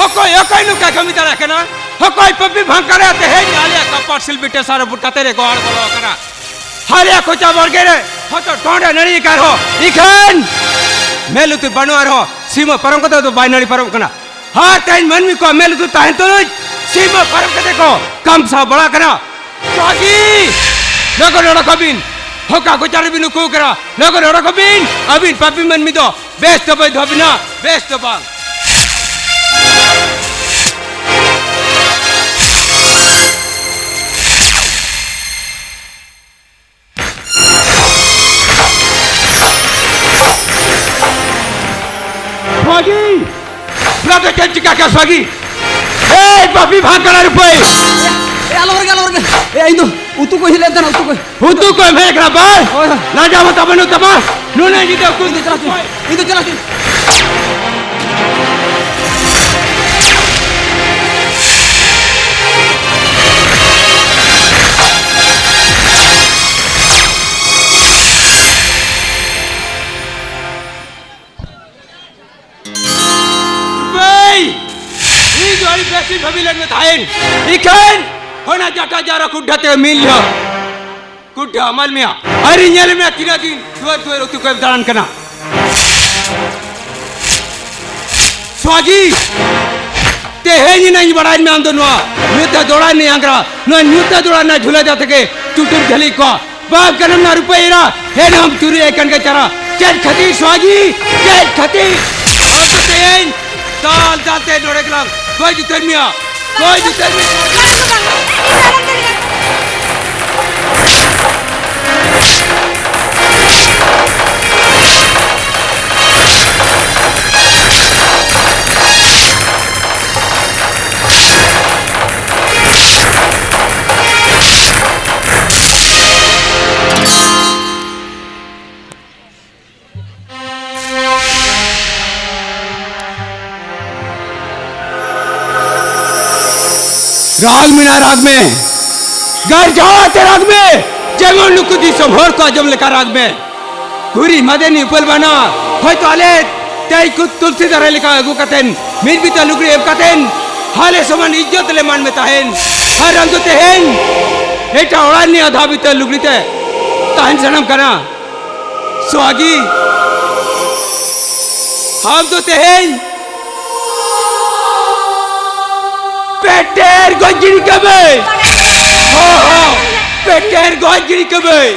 ᱚᱠᱚᱭ, ᱚᱠᱚᱭ ᱱᱚᱝᱠᱟ ᱠᱟᱹᱢᱤ ᱫᱟᱲᱮᱭᱟᱜ ᱠᱟᱱᱟ? ᱚᱠᱚᱭ ᱯᱟᱹᱯᱤ ᱵᱷᱟᱝᱠᱟᱨᱮ ᱛᱮᱦᱮᱧ ᱟᱞᱮᱭᱟᱜ ᱠᱟᱯᱟᱲ ᱥᱤᱞ ᱵᱤᱴᱟᱹ ᱥᱟᱨ ᱵᱩᱴ ᱠᱟᱛᱮ ᱨᱮ ᱜᱚᱦᱚᱲ ᱵᱚᱞᱚ ᱟᱠᱟᱱᱟ? ᱦᱟᱨᱮ ᱠᱚᱪᱟ ᱵᱟᱲᱜᱮ ᱨᱮ ᱦᱚᱛᱚ ᱰᱚᱸᱰᱮ ᱱᱟᱹᱲᱤ ᱟᱠᱟᱱ ᱨᱮᱦᱚᱸ, ᱤᱠᱷᱟᱹᱱ ᱢᱮᱞ ᱩᱛᱩ ᱵᱟᱹᱱᱩᱜ ᱨᱮᱦᱚᱸ, ᱥᱤᱢᱟᱹ ᱯᱟᱨᱚᱢ ᱠᱟᱛᱮ ᱫᱚ ᱵᱟᱭ ᱱᱟᱹᱲᱤ ᱯᱟᱨᱚᱢ ᱠᱟᱱᱟ᱾ ᱟᱨ ᱛᱮᱦᱮᱧ ᱢᱟᱹᱱᱢᱤ ᱠᱚᱣᱟᱜ ᱢᱮᱞ ᱩᱛᱩ ᱛᱟᱦᱮᱱ ᱛᱩᱞᱩᱡ ᱥᱤᱢᱟᱹ ᱯᱟᱨᱚᱢ ᱠᱟᱛᱮ ᱠᱚ ᱠᱟᱢᱥᱟᱣ ᱵᱟᱲᱟ ᱠᱟᱱᱟ᱾ ᱥᱚᱦᱟᱜᱤ! ᱞᱚᱜᱚᱱ ᱚᱰᱚᱠᱚᱜ ᱵᱤᱱ᱾ ᱦᱚᱠᱟ ᱠᱚᱪᱟ ᱨᱮᱵᱤᱱ ᱩᱠᱩ ᱠᱟᱱᱟ᱾ ᱞᱚᱜᱚᱱ ᱚᱰᱚᱠᱚᱜ ᱵᱤᱱ᱾ ᱟᱹᱵᱤᱱ ᱯᱟᱯᱤ ᱢᱟᱹᱱᱢᱤ ᱫᱚ ᱵᱮᱥ ᱫᱚ ᱵᱟᱹᱧ ᱫᱚᱦᱚ ᱵᱤᱱᱟ, ᱵᱮᱥ ᱫᱚ ᱵᱟᱝ᱾ ᱥᱚᱦᱟᱜᱤ! ᱱᱚᱣᱟ ᱫᱚ ᱪᱮᱫ ᱪᱤᱠᱟ ᱠᱮᱫ ᱥᱚᱦᱟᱜᱤ? ᱮᱭ ᱵᱟᱯᱤ ᱵᱷᱟᱜ ᱠᱟᱱᱟ ᱨᱩᱯᱟᱹᱭ! ᱮ, ᱟᱞᱚ ᱨᱚᱲ ᱜᱮ, ᱟᱞᱚ ᱨᱚᱲ ᱜᱮ᱾ ᱮ, ᱤᱧ ᱫᱚ ᱩᱛᱩ ᱠᱚ ᱦᱮᱡ ᱞᱮᱱ ᱛᱟᱦᱮᱱᱟ, ᱩᱛᱩ ᱠᱚ᱾ ᱩᱛᱩ ᱠᱚ ᱮᱢ ᱦᱮᱡ ᱠᱟᱱᱟ ᱵᱟᱭ? ᱦᱳᱭ, ᱦᱳᱭ᱾ ᱞᱟᱡᱟ ᱢᱟᱛᱟ ᱵᱟᱹᱱᱩᱜ ᱛᱟᱢᱟ? ᱱᱩᱱᱟᱹᱜ ᱧᱤᱫᱟᱹ ᱩᱛᱩ ᱤᱧ ᱫᱚ ᱪᱟᱞᱟᱜ ᱪᱚ, ᱤᱧ ᱫᱚ ᱪᱟᱞᱟᱜ ᱪᱚ᱾ ᱵᱟᱹᱭ! ᱤᱧ ᱫᱚ ᱟᱹᱰᱤ ᱵᱮᱥ ᱤᱧ ᱵᱷᱟᱹᱵᱤ ᱞᱮᱫ ᱢᱮ ᱛᱟᱦᱮᱸᱱ᱾ ᱤᱠᱷᱟᱹᱱ ᱚᱱᱟ ᱡᱟᱴᱟ ᱡᱟᱨᱟ ᱠᱩᱰᱷᱟ ᱛᱮ ᱢᱤᱞ ᱞᱮᱦᱚ᱾ ᱠᱩᱰᱷᱟ ᱢᱟᱞ ᱢᱮᱭᱟ᱾ ᱟᱹᱨᱤ ᱧᱮᱞ ᱢᱮᱭᱟ ᱛᱤᱱᱟᱹᱜ ᱫᱤᱱ ᱫᱩᱣᱟᱹᱨ ᱫᱩᱣᱟᱹᱨ ᱩᱛᱩ ᱠᱚᱭ ᱫᱟᱬᱟᱱ ᱠᱟᱱᱟ᱾ ᱥᱚᱦᱟᱜᱤ! ᱛᱮᱦᱮᱧ ᱤᱧ ᱵᱟᱲᱟᱭ ᱢᱮ ᱟᱢ ᱫᱚ ᱱᱚᱣᱟ ᱧᱩᱛᱟᱹ ᱫᱚᱲᱟ ᱨᱤᱱᱤᱡ ᱟᱝᱜᱽᱨᱟ, ᱱᱚᱣᱟ ᱧᱩᱛᱟᱹ ᱫᱚᱲᱟ ᱨᱮᱱᱟᱜ ᱡᱷᱩᱞᱟᱹ ᱡᱟᱛᱮ ᱜᱮ ᱪᱩᱴᱩᱨ ᱡᱷᱟᱹᱞᱤ ᱠᱚᱣᱟ᱾ ᱵᱟᱝ ᱠᱟᱱᱟᱢ ᱱᱟ ᱨᱩᱯᱟᱹᱭ ᱮᱨᱟ, ᱦᱮᱱ ᱦᱚᱢ ᱪᱩᱨᱤ ᱟᱭ ᱠᱟᱱ ᱜᱮ ᱪᱟᱨᱟ᱾ ᱪᱮᱫ ᱠᱷᱟᱹᱛᱤᱨ ᱥᱚᱦᱟᱜᱤ? ᱪᱮᱫ ᱠᱷᱟᱹᱛᱤᱨ? ᱟᱢ ᱫᱚ ᱛᱮᱦᱮᱧ ᱫᱟᱞ ᱫᱟᱞ ᱛᱮ ᱱᱚᱰᱮ ᱜᱮᱞᱟᱝ ᱜᱚᱡ ᱩᱛᱟᱹᱨ ᱢᱮᱭᱟ, ᱜᱚᱡ ᱩᱛᱟᱹᱨ ᱢᱮᱭᱟ᱾ ᱨᱟᱜᱽ ᱢᱮ ᱱᱟ, ᱨᱟᱜᱽ ᱢᱮ᱾ ᱜᱟᱨᱡᱟᱣ ᱟᱛᱮ ᱨᱟᱜᱽ ᱢᱮ᱾ ᱡᱮᱢᱚᱱ ᱱᱩᱠᱩ ᱫᱤᱥᱚᱢ ᱦᱚᱲ ᱠᱚ ᱟᱸᱡᱚᱢ ᱞᱮᱠᱟ ᱨᱟᱜᱽ ᱢᱮ᱾ ᱠᱩᱨᱤ ᱢᱟᱫᱮᱱᱤ ᱩᱯᱟᱹᱞ ᱵᱟᱱᱟ, ᱦᱚᱭᱛᱚ ᱟᱞᱮ ᱛᱮᱭ ᱠᱩ ᱛᱩᱞᱥᱤ ᱫᱟᱨᱮ ᱞᱮᱠᱟ ᱟᱹᱜᱩ ᱠᱟᱛᱮᱱ, ᱢᱤᱫ ᱵᱤᱛᱟᱹ ᱞᱩᱜᱽᱲᱤ ᱮᱢ ᱠᱟᱛᱮᱱ, ᱦᱟᱞᱮ ᱥᱚᱢᱟᱱ ᱤᱡᱽᱡᱚᱛ ᱞᱮ ᱢᱟᱱ ᱢᱮ ᱛᱟᱦᱮᱱ᱾ ᱟᱨ ᱟᱢ ᱫᱚ ᱛᱮᱦᱮᱧ ᱮᱴᱟᱜ ᱚᱲᱟᱜ ᱨᱤᱱᱤᱡ ᱟᱫᱷᱟ ᱵᱤᱛᱟᱹ ᱞᱩᱜᱽᱲᱤ ᱛᱮ ᱛᱟᱦᱮᱱ ᱥᱟᱱᱟᱢ ᱠᱟᱱᱟ᱾ ᱥᱚᱦᱟᱜᱤ, ᱟᱢ ᱫᱚ ᱛᱮᱦᱮᱧ ᱯᱮᱴᱮᱨ ᱜᱚᱡ ᱜᱤᱰᱤ ᱠᱟᱹᱢᱟᱹᱭ᱾ ᱦᱚ, ᱦᱚ, ᱯᱮᱴᱮᱨ ᱜᱚᱡ ᱜᱤᱰᱤ ᱠᱟᱹᱢᱟᱹᱭ᱾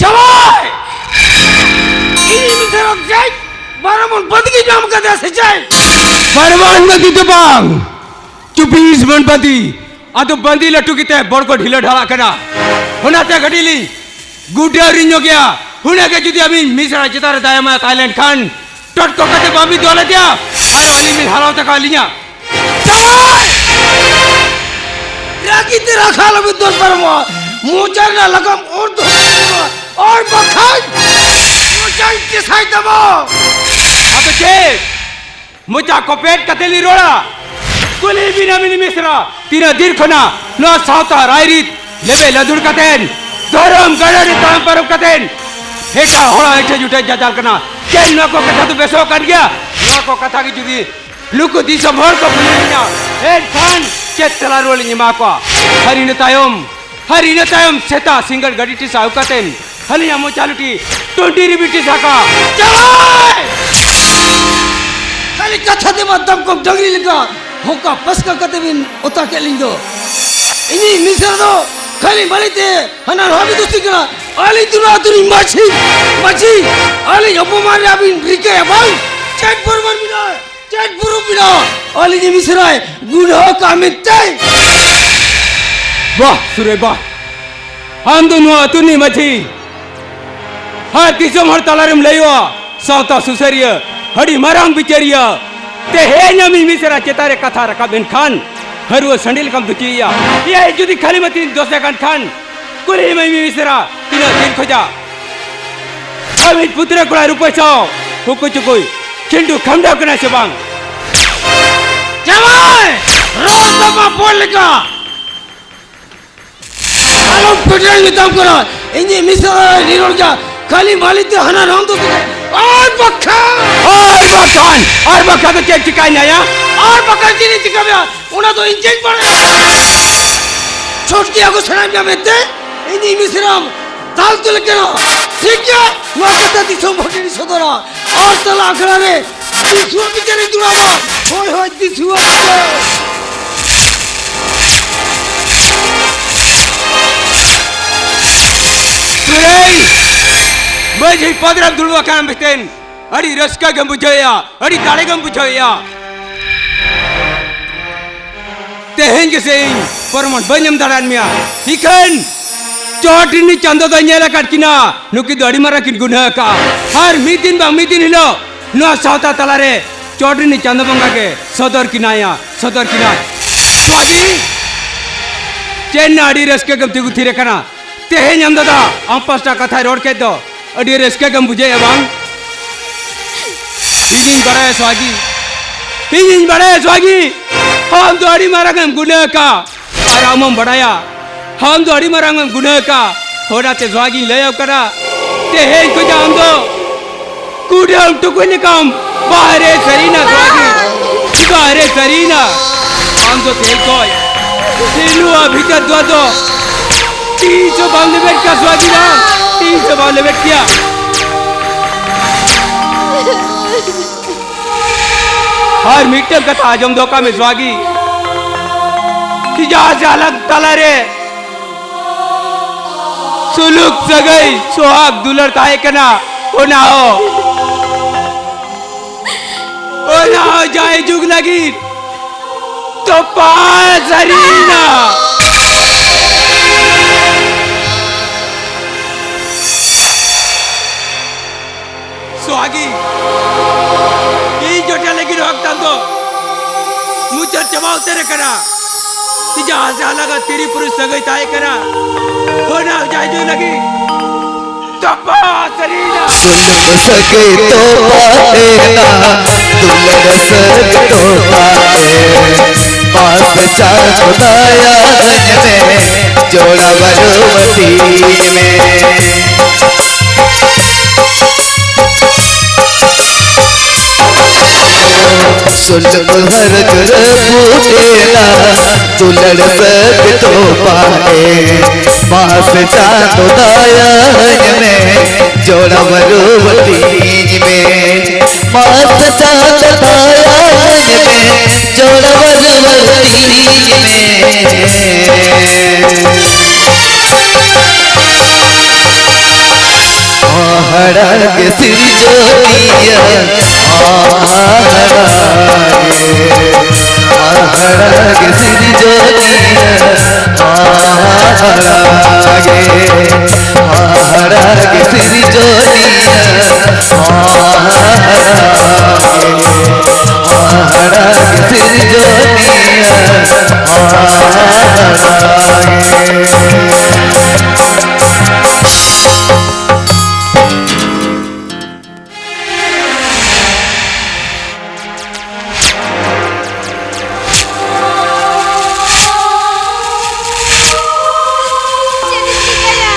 ᱡᱟᱶᱟᱭ! ᱤᱧ ᱢᱤᱥᱮᱨ ᱡᱟᱭ ᱵᱟᱨᱚ ᱢᱚᱱ ᱵᱟᱸᱫᱤ ᱜᱮ ᱧᱟᱢ ᱠᱟᱫᱮᱭᱟ ᱥᱮ ᱪᱮᱫ? ᱵᱟᱨᱚ ᱢᱚᱱ ᱵᱟᱸᱫᱤ ᱫᱚ ᱵᱟᱝ, ᱪᱚᱵᱵᱤᱥ ᱢᱚᱱ ᱵᱟᱸᱫᱤ᱾ ᱟᱫᱚ ᱵᱟᱸᱫᱤ ᱞᱟᱹᱴᱩ ᱜᱮᱛᱮ ᱵᱚᱲ ᱠᱚ ᱰᱷᱤᱞᱟᱹ ᱰᱷᱟᱞᱟᱜ ᱠᱟᱱᱟ᱾ ᱚᱱᱟᱛᱮ ᱠᱟᱹᱴᱤᱡ ᱞᱤᱧ ᱜᱩᱰᱟᱹ ᱨᱤᱧ ᱧᱚᱜᱮᱭᱟ᱾ ᱦᱩᱱᱟᱹᱜ ᱜᱮ ᱡᱩᱫᱤ ᱟᱹᱵᱤᱱ ᱢᱤᱥᱨᱟ ᱪᱮᱛᱟᱱ ᱨᱮ ᱫᱟᱭᱟ ᱢᱟᱭᱟ ᱛᱟᱦᱮᱸ ᱞᱮᱱ ᱠᱷᱟᱱ, ᱴᱚᱴᱠᱚ ᱠᱟᱛᱮ ᱵᱟᱹᱵᱤᱱ ᱫᱚᱦᱚ ᱞᱮᱫᱮᱭᱟ, ᱟᱨ ᱟᱹᱞᱤᱧ ᱵᱤᱱ ᱦᱟᱨᱟᱣ ᱛᱟᱠᱚ ᱟᱹᱞᱤᱧᱟ᱾ ᱡᱟᱶᱟᱭ! ᱨᱟᱹᱜᱤ ᱛᱮ ᱨᱟᱠᱷᱟ ᱟᱞᱚᱵᱤᱱ ᱫᱚᱨᱵᱟᱨᱚᱜᱼᱟ᱾ ᱢᱚᱪᱟ ᱨᱮᱱᱟᱜ ᱞᱟᱜᱟᱢ ᱚᱨ ᱫᱚᱦᱚ ᱠᱟᱜᱼᱟ, ᱟᱨ ᱵᱟᱠᱷᱟᱱ ᱢᱚᱪᱟᱧ ᱪᱮᱥᱟᱭ ᱛᱟᱢᱟ᱾ ᱟᱫᱚ ᱪᱮᱫ? ᱢᱚᱪᱟ ᱠᱚᱯᱮᱫ ᱠᱟᱛᱮ ᱞᱤᱧ ᱨᱚᱲᱟ? ᱠᱩᱞᱤ ᱵᱤᱱᱟᱹᱢᱤᱱ ᱢᱤᱥᱨᱟ, ᱛᱤᱱᱟᱹᱜ ᱫᱤᱱ ᱠᱷᱚᱱᱟᱜ ᱱᱚᱣᱟ ᱥᱟᱶᱛᱟ ᱨᱟᱭᱨᱤᱛ ᱞᱮᱵᱮ ᱞᱟᱹᱫᱩᱲ ᱠᱟᱛᱮᱱ, ᱫᱷᱚᱨᱚᱢ ᱜᱟᱲᱟ ᱨᱮ ᱛᱟᱲᱟᱢ ᱯᱟᱨᱚᱢ ᱠᱟᱛᱮᱱ ᱮᱴᱟᱜ ᱦᱚᱲᱟᱜ ᱮᱴᱷᱮ ᱡᱩᱴᱷᱮ ᱡᱟᱡᱟᱞ ᱠᱟᱱᱟ? ᱪᱮᱫ ᱱᱚᱣᱟ ᱠᱚ ᱠᱟᱛᱷᱟ ᱫᱚ ᱵᱮᱥᱚᱜ ᱠᱟᱱ ᱜᱮᱭᱟ? ᱱᱚᱣᱟ ᱠᱚ ᱠᱟᱛᱷᱟ ᱜᱮ ᱡᱩᱫᱤ ᱱᱩᱠᱩ ᱫᱤᱥᱚᱢ ᱦᱚᱲ ᱠᱚ ᱠᱩᱞᱤ ᱞᱤᱧᱟ, ᱮᱱᱠᱷᱟᱱ ᱪᱮᱫ ᱛᱮᱞᱟ ᱨᱩᱣᱟᱹᱲ ᱞᱤᱧ ᱮᱢᱟ ᱠᱚᱣᱟ? ᱟᱨ ᱤᱱᱟᱹ ᱛᱟᱭᱚᱢ, ᱟᱨ ᱤᱱᱟᱹ ᱛᱟᱭᱚᱢ ᱥᱮᱛᱟᱜ ᱥᱤᱸᱜᱟᱹᱲ ᱜᱟᱹᱰᱤ ᱴᱤᱥᱟ ᱟᱹᱜᱩ ᱠᱟᱛᱮᱱ ᱟᱹᱞᱤᱧᱟᱜ ᱢᱚᱪᱟ ᱞᱩᱴᱤ ᱴᱩᱸᱰᱤ ᱨᱮᱵᱤᱱ ᱴᱤᱥᱟ ᱠᱟᱜᱼᱟ᱾ ᱡᱟᱶᱟᱭ! ᱠᱷᱟᱹᱞᱤ ᱠᱟᱛᱷᱟ ᱛᱮᱢᱟ ᱫᱟᱢᱠᱚᱢ ᱰᱟᱹᱝᱨᱤ ᱞᱮᱠᱟ ᱦᱚᱠᱟ ᱯᱟᱥᱠᱟ ᱠᱟᱛᱮ ᱵᱤᱱ ᱚᱛᱟ ᱠᱮᱫ ᱞᱤᱧ ᱫᱚ᱾ ᱤᱧᱤᱡ ᱢᱤᱥᱨᱟ ᱫᱚ ᱠᱷᱟᱹᱞᱤ ᱵᱟᱹᱞᱤ ᱛᱮ ᱦᱟᱱᱟ ᱱᱚᱣᱟ ᱵᱤᱱ ᱫᱩᱥᱤ ᱠᱟᱱᱟ᱾ ᱟᱹᱞᱤᱧ ᱫᱚ ᱱᱚᱣᱟ ᱟᱹᱛᱩ ᱨᱤᱱ ᱢᱟᱹᱡᱷᱤ, ᱢᱟᱹᱡᱷᱤ, ᱟᱹᱞᱤᱧ ᱚᱯᱚᱢᱟᱱ ᱨᱮ ᱟᱹᱵᱤᱱ ᱨᱤᱠᱟᱹᱭᱟ ᱵᱟᱝ? ᱪᱮᱫ ᱯᱨᱚᱢᱟᱱ ᱢᱮᱱᱟᱜᱼᱟ? ᱪᱮᱫ ᱯᱨᱩᱯ ᱢᱮᱱᱟᱜᱼᱟ? ᱟᱹᱞᱤᱧ ᱢᱤᱥᱨᱟᱭ ᱜᱩᱱᱟᱹᱣ ᱠᱟᱜ ᱢᱮᱱᱛᱮ? ᱵᱟᱦ ᱥᱩᱨᱮ ᱵᱟᱦ, ᱟᱢ ᱫᱚ ᱱᱚᱣᱟ ᱟᱹᱛᱩ ᱨᱤᱱᱤᱡ ᱢᱟᱹᱡᱷᱤ ᱟᱨ ᱫᱤᱥᱚᱢ ᱦᱚᱲ ᱛᱟᱞᱟᱨᱮᱢ ᱞᱟᱹᱭᱚᱜᱼᱟ ᱥᱟᱶᱛᱟ ᱥᱩᱥᱟᱹᱨᱤᱭᱟᱹ, ᱟᱹᱰᱤ ᱢᱟᱨᱟᱝ ᱵᱤᱪᱟᱹᱨᱤᱭᱟᱹ, ᱛᱮᱦᱮᱧ ᱟᱢᱤᱡ ᱢᱤᱥᱨᱟ ᱪᱮᱛᱟᱱ ᱨᱮ ᱠᱟᱛᱷᱟ ᱨᱟᱠᱟᱵ ᱮᱱ ᱠᱷᱟᱱ, ᱦᱟᱹᱨᱣᱟᱹ ᱥᱟᱺᱰᱤ ᱞᱮᱠᱟᱢ ᱫᱩᱪᱤᱭᱮᱭᱟ᱾ ᱮᱭᱟᱭ, ᱡᱩᱫᱤ ᱠᱷᱟᱹᱞᱤ ᱢᱟᱹᱛᱤᱧ ᱫᱚᱥᱮ ᱠᱟᱱ ᱠᱷᱟᱱ, ᱠᱩᱞᱤᱭᱮᱢ ᱟᱢᱤᱡ ᱢᱤᱥᱨᱟ ᱛᱤᱱᱟᱹᱜ ᱫᱤᱱ ᱠᱷᱚᱡᱟᱜ ᱟᱢᱤᱡ ᱯᱩᱛᱨᱟᱹ ᱠᱚᱲᱟ ᱨᱩᱯᱟᱹᱭ ᱥᱟᱶ ᱦᱩᱠᱩ ᱪᱩᱠᱩᱭ ᱠᱷᱤᱞᱰᱩ ᱠᱷᱟᱢᱰᱟᱣ ᱠᱟᱱᱟᱭ ᱥᱮ ᱵᱟᱝ? ᱡᱟᱶᱟᱭ! ᱨᱚᱲ ᱛᱟᱢᱟ ᱵᱚᱞ ᱞᱮᱠᱟ! ᱟᱞᱚᱢ ᱯᱮᱴᱮᱨ ᱢᱮᱛᱟᱢ ᱠᱟᱱᱟ, ᱤᱧᱤᱡ ᱢᱤᱥᱨᱟ ᱱᱤᱨᱚᱲ ᱜᱮᱭᱟ, ᱠᱷᱟᱹᱞᱤ ᱢᱟᱹᱞᱤ ᱛᱮ ᱦᱟᱱᱟ ᱨᱟᱢ ᱫᱚ ᱟᱨ ᱵᱟᱠᱷᱟᱱ ᱟᱨ ᱵᱟᱠᱷᱟᱱ, ᱟᱨ ᱵᱟᱠᱷᱟᱱ ᱫᱚ ᱪᱮᱫ ᱪᱤᱠᱟᱭ ᱱᱟᱭᱟ? ᱟᱨ ᱵᱟᱠᱷᱟᱱ ᱪᱮᱫ ᱤᱧ ᱪᱤᱠᱟᱹᱭᱟ? ᱚᱱᱟ ᱫᱚ ᱤᱧ ᱪᱮᱫ ᱵᱟᱲᱟᱭᱟ? ᱪᱷᱚᱴᱠᱤ ᱟᱹᱜᱩ ᱥᱟᱱᱟᱭᱮᱫ ᱢᱮᱭᱟ ᱢᱮᱱᱛᱮ ᱤᱧᱤᱡ ᱢᱤᱥᱨᱟᱢ ᱫᱟᱞ ᱩᱛᱟᱹᱨ ᱠᱟᱱᱟ᱾ ᱴᱷᱤᱠ ᱜᱮᱭᱟ, ᱱᱚᱣᱟ ᱠᱟᱛᱷᱟ ᱫᱤᱥᱚᱢ ᱦᱚᱲ ᱴᱷᱮᱱ ᱤᱧ ᱥᱚᱫᱚᱨᱟ᱾ ᱟᱨ ᱛᱟᱞᱟ ᱟᱠᱷᱲᱟ ᱨᱮ ᱫᱤᱥᱩᱣᱟᱹ ᱵᱤᱪᱟᱹᱨᱤᱧ ᱫᱩᱲᱟᱵᱟ᱾ ᱦᱳᱭ, ᱦᱳᱭ, ᱫᱤᱥᱩᱣᱟᱹ ᱵᱤᱪᱟᱹᱨ᱾ ᱥᱩᱨᱟᱹᱭ, ᱢᱟᱹᱡᱷᱤ ᱯᱚᱫᱽ ᱨᱮᱢ ᱫᱩᱲᱩᱵ ᱟᱠᱟᱱ ᱢᱤᱫᱴᱮᱱ ᱟᱹᱰᱤ ᱨᱟᱹᱥᱠᱟᱹ ᱜᱮᱢ ᱵᱩᱡᱷᱟᱹᱣᱮᱫᱼᱟ, ᱟᱹᱰᱤ ᱫᱟᱲᱮ ᱜᱮᱢ ᱵᱩᱡᱷᱟᱹᱣᱮᱫᱼᱟ᱾ ᱛᱮᱦᱮᱧ ᱜᱮᱥᱮ ᱤᱧ ᱯᱨᱚᱢᱟᱱ ᱵᱟᱹᱧ ᱮᱢ ᱫᱟᱲᱮᱭᱟᱫ ᱢᱮᱭᱟ᱾ ᱤᱠᱷᱟᱹᱱ ᱪᱚᱴ ᱨᱤᱱᱤᱡ ᱪᱟᱸᱫᱚ ᱫᱚᱭ ᱧᱮᱞ ᱟᱠᱟᱫ ᱠᱤᱱᱟ, ᱱᱩᱠᱤᱱ ᱫᱚ ᱟᱹᱰᱤ ᱢᱟᱨᱟᱝ ᱠᱤᱱ ᱜᱩᱱᱟᱹ ᱟᱠᱟᱫᱼᱟ᱾ ᱟᱨ ᱢᱤᱫ ᱫᱤᱱ ᱵᱟᱝ ᱢᱤᱫ ᱫᱤᱱ ᱦᱤᱞᱳᱜ ᱱᱚᱣᱟ ᱥᱟᱶᱛᱟ ᱛᱟᱞᱟᱨᱮ ᱪᱚᱴ ᱨᱤᱱᱤᱡ ᱪᱟᱸᱫᱚ ᱵᱚᱸᱜᱟ ᱜᱮ ᱥᱚᱫᱚᱨ ᱠᱤᱱᱟᱭᱟ, ᱥᱚᱫᱚᱨ ᱠᱤᱱᱟᱭ᱾ ᱥᱚᱦᱟᱜᱤ, ᱪᱮᱫ ᱱᱟ ᱟᱹᱰᱤ ᱨᱟᱹᱥᱠᱟᱹ ᱜᱮᱢ ᱛᱤᱸᱜᱩ ᱛᱷᱤᱨ ᱟᱠᱟᱱᱟ? ᱛᱮᱦᱮᱧ ᱟᱢ ᱫᱟᱫᱟ, ᱟᱢ ᱯᱟᱥᱴᱟ ᱠᱟᱛᱷᱟᱭ ᱨᱚᱲ ᱠᱮᱫ ᱫᱚ, ᱟᱹᱰᱤ ᱨᱟᱹᱥᱠᱟᱹ ᱜᱮᱢ ᱵᱩᱡᱷᱟᱹᱣᱮᱫᱼᱟ ᱵᱟᱝ? ᱤᱧᱤᱧ ᱵᱟᱲᱟᱭᱟ ᱥᱚᱦᱟᱜᱤ, ᱤᱧᱤᱧ ᱵᱟᱲᱟᱭᱟ ᱥᱚᱦᱟᱜᱤ, ᱟᱢ ᱫᱚ ᱟᱹᱰᱤ ᱢᱟᱨᱟᱝ ᱮᱢ ᱜᱩᱱᱟᱹ ᱟᱠᱟᱫ᱾ ᱟᱨ ᱟᱢ ᱦᱚᱸᱢ ᱵᱟᱲᱟᱭᱟ, ᱟᱢ ᱫᱚ ᱟᱹᱰᱤ ᱢᱟᱨᱟᱝ ᱮᱢ ᱜᱩᱱᱟᱹ ᱟᱠᱟᱫ᱾ ᱚᱱᱟᱛᱮ ᱥᱚᱦᱟᱜᱤᱧ ᱞᱟᱹᱭᱟᱢ ᱠᱟᱱᱟ, ᱛᱮᱦᱮᱧ ᱠᱷᱚᱱᱟᱜ ᱟᱢ ᱫᱚ ᱠᱩᱰᱟᱹᱢ ᱴᱩᱠᱩᱡ ᱞᱮᱠᱟᱢ ᱵᱟᱦᱨᱮ ᱥᱟᱹᱨᱤᱱᱟ ᱥᱚᱦᱟᱜᱤ, ᱵᱟᱦᱨᱮ ᱥᱟᱹᱨᱤᱱᱟ᱾ ᱟᱢ ᱫᱚ ᱛᱮᱦᱮᱧ ᱠᱷᱚᱱ ᱱᱚᱣᱟ ᱵᱷᱤᱛᱟᱹᱨ ᱫᱩᱣᱟᱹᱨ ᱫᱚ ᱛᱤᱥ ᱦᱚᱸ ᱵᱟᱢ ᱞᱮᱵᱮᱫ ᱠᱮᱭᱟ ᱥᱚᱦᱟᱜᱤ ᱫᱚ, ᱛᱤᱥ ᱦᱚᱸ ᱵᱟᱢ ᱞᱮᱵᱮᱫ ᱠᱮᱭᱟ᱾ ᱟᱨ ᱢᱤᱫᱴᱟᱝ ᱠᱟᱛᱷᱟ ᱟᱸᱡᱚᱢ ᱫᱚᱦᱚ ᱠᱟᱜ ᱢᱮ ᱥᱚᱦᱟᱜᱤ, ᱡᱟᱦᱟᱸ ᱥᱮ ᱟᱞᱟᱝ ᱛᱟᱞᱟᱨᱮ ᱥᱩᱞᱩᱠ ᱥᱟᱹᱜᱟᱹᱭ, ᱥᱚᱦᱟᱜᱽ ᱫᱩᱞᱟᱹᱲ ᱛᱟᱦᱮᱸ ᱠᱟᱱᱟ, ᱚᱱᱟ ᱦᱚᱸ, ᱚᱱᱟ ᱦᱚᱸ ᱡᱟᱭ ᱡᱩᱜᱽ ᱞᱟᱹᱜᱤᱫ ᱛᱚᱯᱟ ᱥᱟᱹᱨᱤᱭᱮᱱᱟ᱾ ᱥᱚᱦᱟᱜᱤ, ᱤᱧ ᱡᱚᱴᱮᱫ ᱞᱟᱹᱜᱤᱫ ᱮᱠᱫᱚᱢ ᱫᱚ ᱢᱩᱪᱟᱹᱫ ᱪᱟᱵᱟ ᱩᱛᱟᱹᱨ ᱟᱠᱟᱱᱟ᱾ ᱡᱟᱦᱟᱸ ᱡᱟᱦᱟᱸ ᱞᱟᱜᱟ ᱛᱤᱨᱤ ᱯᱩᱨᱩᱥ ᱥᱟᱹᱜᱟᱹᱭ ᱛᱟᱦᱮᱸ ᱠᱟᱱᱟ, ᱚᱱᱟ ᱡᱟᱭᱡᱩᱜᱽ ᱞᱟᱹᱜᱤᱫ ᱛᱚᱯᱟ ᱥᱟᱹᱨᱤᱭᱮᱱᱟ᱾ ᱥᱩᱞᱩᱠ ᱥᱟᱹᱜᱟᱹᱭ ᱛᱚᱯᱟ ᱮᱱᱟ, ᱫᱩᱞᱟᱹᱲ ᱥᱟᱹᱜᱟᱹᱭ ᱛᱚᱯᱟ ᱮᱱᱟ, ᱯᱟᱥ ᱪᱟᱸᱫᱚ ᱫᱟᱭᱟ ᱟᱹᱧ ᱢᱮ, ᱡᱚᱲᱟᱣ ᱨᱩᱣᱟᱹᱲᱤᱧ ᱢᱮ᱾ ᱥᱩᱞᱩᱠ ᱦᱟᱨ ᱡᱩᱨ ᱯᱷᱩᱴᱮᱞᱟ, ᱫᱩᱞᱟᱹᱲ ᱥᱟᱹᱜ ᱛᱚᱯᱟᱜ ᱮ, ᱢᱟᱥᱮ ᱪᱟᱸᱫᱚ ᱫᱟᱭᱟᱧ ᱢᱮ, ᱡᱚᱲᱟᱣ ᱨᱩᱣᱟᱹᱲᱤᱧ ᱢᱮ᱾ ᱢᱟᱥᱮ ᱪᱟᱸᱫᱚ ᱫᱟᱭᱟᱧ ᱢᱮ, ᱡᱚᱲᱟᱣ ᱨᱩᱣᱟᱹᱲᱤᱧ ᱢᱮ᱾ ᱦᱟᱦᱟᱲᱟ ᱜᱮ ᱥᱤᱨᱡᱚᱱᱤᱭᱟᱹ, ᱦᱟᱦᱟᱲᱟ ᱜᱮ, ᱦᱟᱦᱟᱲᱟ ᱜᱮ ᱥᱤᱨᱡᱚᱱᱤᱭᱟᱹ, ᱦᱟᱦᱟᱲᱟ ᱜᱮ, ᱦᱟᱦᱟᱲᱟ ᱜᱮ ᱥᱤᱨᱡᱚᱱᱤᱭᱟᱹ, ᱦᱟᱦᱟᱲᱟ ᱜᱮ, ᱦᱟᱦᱟᱲᱟ ᱜᱮ ᱥᱤᱨᱡᱚᱱᱤᱭᱟᱹ, ᱦᱟᱦᱟᱲᱟ ᱜᱮ᱾ ᱪᱮᱫ ᱤᱧ ᱪᱤᱠᱟᱹᱭᱟ?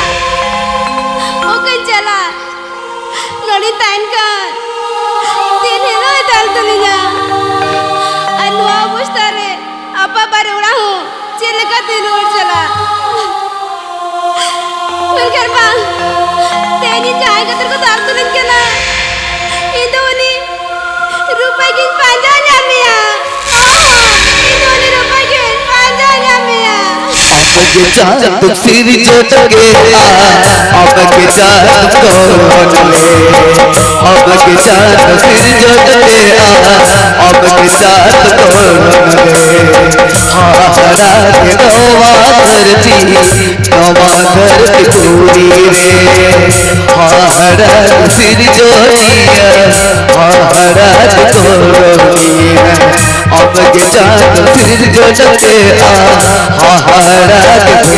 ᱚᱠᱟᱧ ᱪᱟᱞᱟᱜ? ᱱᱚᱰᱮᱧ ᱛᱟᱦᱮᱱ ᱠᱷᱟᱱ ᱫᱤᱱ ᱦᱤᱞᱳᱜ ᱮ ᱫᱟᱞ ᱛᱟᱹᱞᱤᱧᱟ᱾ ᱟᱨ ᱱᱚᱣᱟ ᱚᱵᱚᱥᱛᱟ ᱨᱮ ᱟᱯᱟ ᱵᱟᱨᱮ ᱚᱲᱟᱜ ᱦᱚᱸ ᱪᱮᱫ ᱞᱮᱠᱟᱛᱮ ᱨᱩᱣᱟᱹᱲ ᱪᱟᱞᱟᱜ? ᱢᱮᱱᱠᱷᱟᱱ ᱵᱟᱝ, ᱛᱮᱦᱮᱧ ᱤᱧ ᱡᱟᱦᱟᱸᱭ ᱠᱷᱟᱹᱛᱤᱨ ᱠᱚ ᱫᱟᱞ ᱛᱩᱞᱤᱧ ᱠᱟᱱᱟ, ᱤᱧ ᱫᱚ ᱩᱱᱤ ᱨᱩᱯᱟᱹᱭ ᱜᱤᱧ ᱯᱟᱸᱡᱟ ᱧᱟᱢᱮᱭᱟ᱾ ᱤᱧ ᱫᱚ ᱩᱱᱤ ᱨᱩᱯᱟᱹᱭ ᱜᱤᱧ ᱯᱟᱸᱡᱟ ᱧᱟᱢᱮᱭᱟ᱾ ᱟᱢ ᱜᱮ ᱪᱟᱸᱫ ᱥᱤᱨᱡᱚᱱ ᱠᱮᱜᱼᱟ, ᱟᱢ ᱜᱮ ᱪᱟᱸᱫ ᱠᱚᱨᱚᱱ ᱨᱮ, ᱟᱢ ᱜᱮ ᱪᱟᱸᱫ ᱥᱤᱨᱡᱚᱱ ᱠᱮᱜᱼᱟ, ᱟᱢ ᱜᱮ ᱪᱟᱸᱫ ᱠᱚᱨᱚᱱ ᱨᱮ᱾ ᱦᱟᱦᱟᱲᱟ ᱱᱚᱣᱟ ᱫᱷᱟᱹᱨᱛᱤ, ᱱᱚᱣᱟ ᱫᱷᱟᱹᱨᱛᱤ ᱯᱩᱨᱤ ᱨᱮ ᱦᱟᱦᱟᱲᱟ ᱥᱤᱨᱡᱚᱱᱤᱭᱟᱹ, ᱦᱟᱦᱟᱲᱟ ᱠᱚᱨᱚᱱᱤᱭᱟᱹ, ᱟᱢᱜᱮ ᱪᱟᱸᱫ ᱥᱤᱨᱡᱚᱱ ᱠᱮᱜᱼᱟ ᱦᱟᱦᱟᱲᱟ ᱫᱷᱟᱹᱨᱛᱤ᱾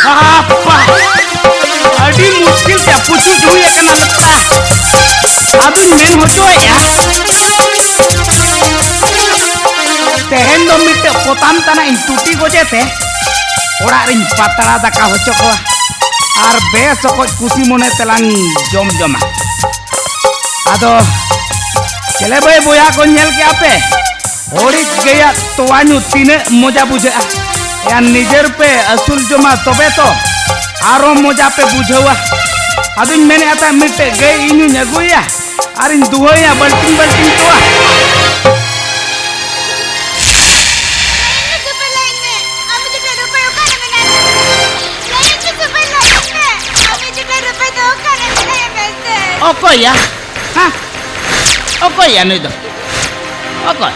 ᱦᱟᱯᱟ! ᱟᱹᱰᱤ ᱢᱩᱥᱠᱤᱞ ᱛᱮ ᱯᱩᱪᱩᱡ ᱦᱩᱭ ᱟᱠᱟᱱᱟ ᱞᱚᱠᱛᱟ᱾ ᱟᱫᱚᱧ ᱢᱮᱱ ᱦᱚᱪᱚᱭᱮᱫᱼᱟ, ᱛᱮᱦᱮᱧ ᱫᱚ ᱢᱤᱫᱴᱮᱡ ᱯᱚᱛᱟᱢ ᱛᱟᱱᱟᱜ ᱤᱧ ᱛᱩᱴᱤ ᱜᱚᱡᱮ ᱛᱮ ᱚᱲᱟᱜ ᱨᱤᱧ ᱯᱟᱛᱲᱟ ᱫᱟᱠᱟ ᱦᱚᱪᱚ ᱠᱚᱣᱟ ᱟᱨ ᱵᱮᱥ ᱚᱠᱚᱡ ᱠᱩᱥᱤ ᱢᱚᱱᱮ ᱛᱮᱞᱟᱝ ᱡᱚᱢ ᱡᱚᱢᱟ᱾ ᱟᱫᱚ ᱪᱮᱞᱮ ᱵᱷᱟᱹᱭ ᱵᱚᱭᱦᱟ ᱠᱚ ᱧᱮᱞ ᱠᱮᱜᱼᱟ ᱯᱮ? ᱦᱚᱲᱤᱡ ᱜᱟᱹᱭᱟᱜ ᱛᱚᱣᱟ ᱧᱩ ᱛᱤᱱᱟᱹᱜ ᱢᱚᱡᱟ ᱵᱩᱡᱷᱟᱹᱜᱼᱟ᱾ ᱭᱟ ᱱᱤᱡᱮᱨ ᱯᱮ ᱟᱹᱥᱩᱞ ᱡᱚᱢᱟ ᱛᱚᱵᱮ ᱛᱚ ᱟᱨᱚ ᱢᱚᱡᱟ ᱯᱮ ᱵᱩᱡᱷᱟᱹᱣᱟ᱾ ᱟᱫᱚᱧ ᱢᱮᱱᱮᱫᱼᱟ ᱛᱟ ᱢᱤᱫᱴᱮᱡ ᱜᱟᱹᱭ ᱤᱧ ᱦᱚᱧ ᱟᱹᱜᱩᱭᱟ ᱟᱨᱤᱧ ᱫᱩᱦᱟᱹᱭᱟ ᱵᱟᱹᱞᱴᱤᱱ ᱵᱟᱹᱞᱴᱤᱱ ᱛᱚᱣᱟ᱾ ᱞᱟᱹᱭᱟᱹᱧ ᱢᱮ ᱥᱮ ᱯᱮ, ᱞᱟᱹᱭᱟᱹᱧ ᱢᱮ᱾ ᱟᱢ ᱡᱮ ᱨᱩᱯᱟᱹᱭ ᱚᱠᱟᱨᱮ ᱢᱮᱱᱟᱭᱟ? ᱞᱟᱹᱭᱟᱹᱧ ᱢᱮ ᱥᱮ ᱯᱮ, ᱞᱟᱹᱭᱟᱹᱧ ᱢᱮ᱾ ᱟᱢ ᱡᱮ ᱨᱩᱯᱟᱹᱭ ᱫᱚ ᱚᱠᱟᱨᱮ ᱢᱮᱱᱟᱭᱟ ᱢᱮᱥᱮ? ᱚᱠᱚᱭᱟ? ᱦᱮᱸ? ᱚᱠᱚᱭᱟ ᱱᱩᱭ ᱫᱚ? ᱚᱠᱚᱭ?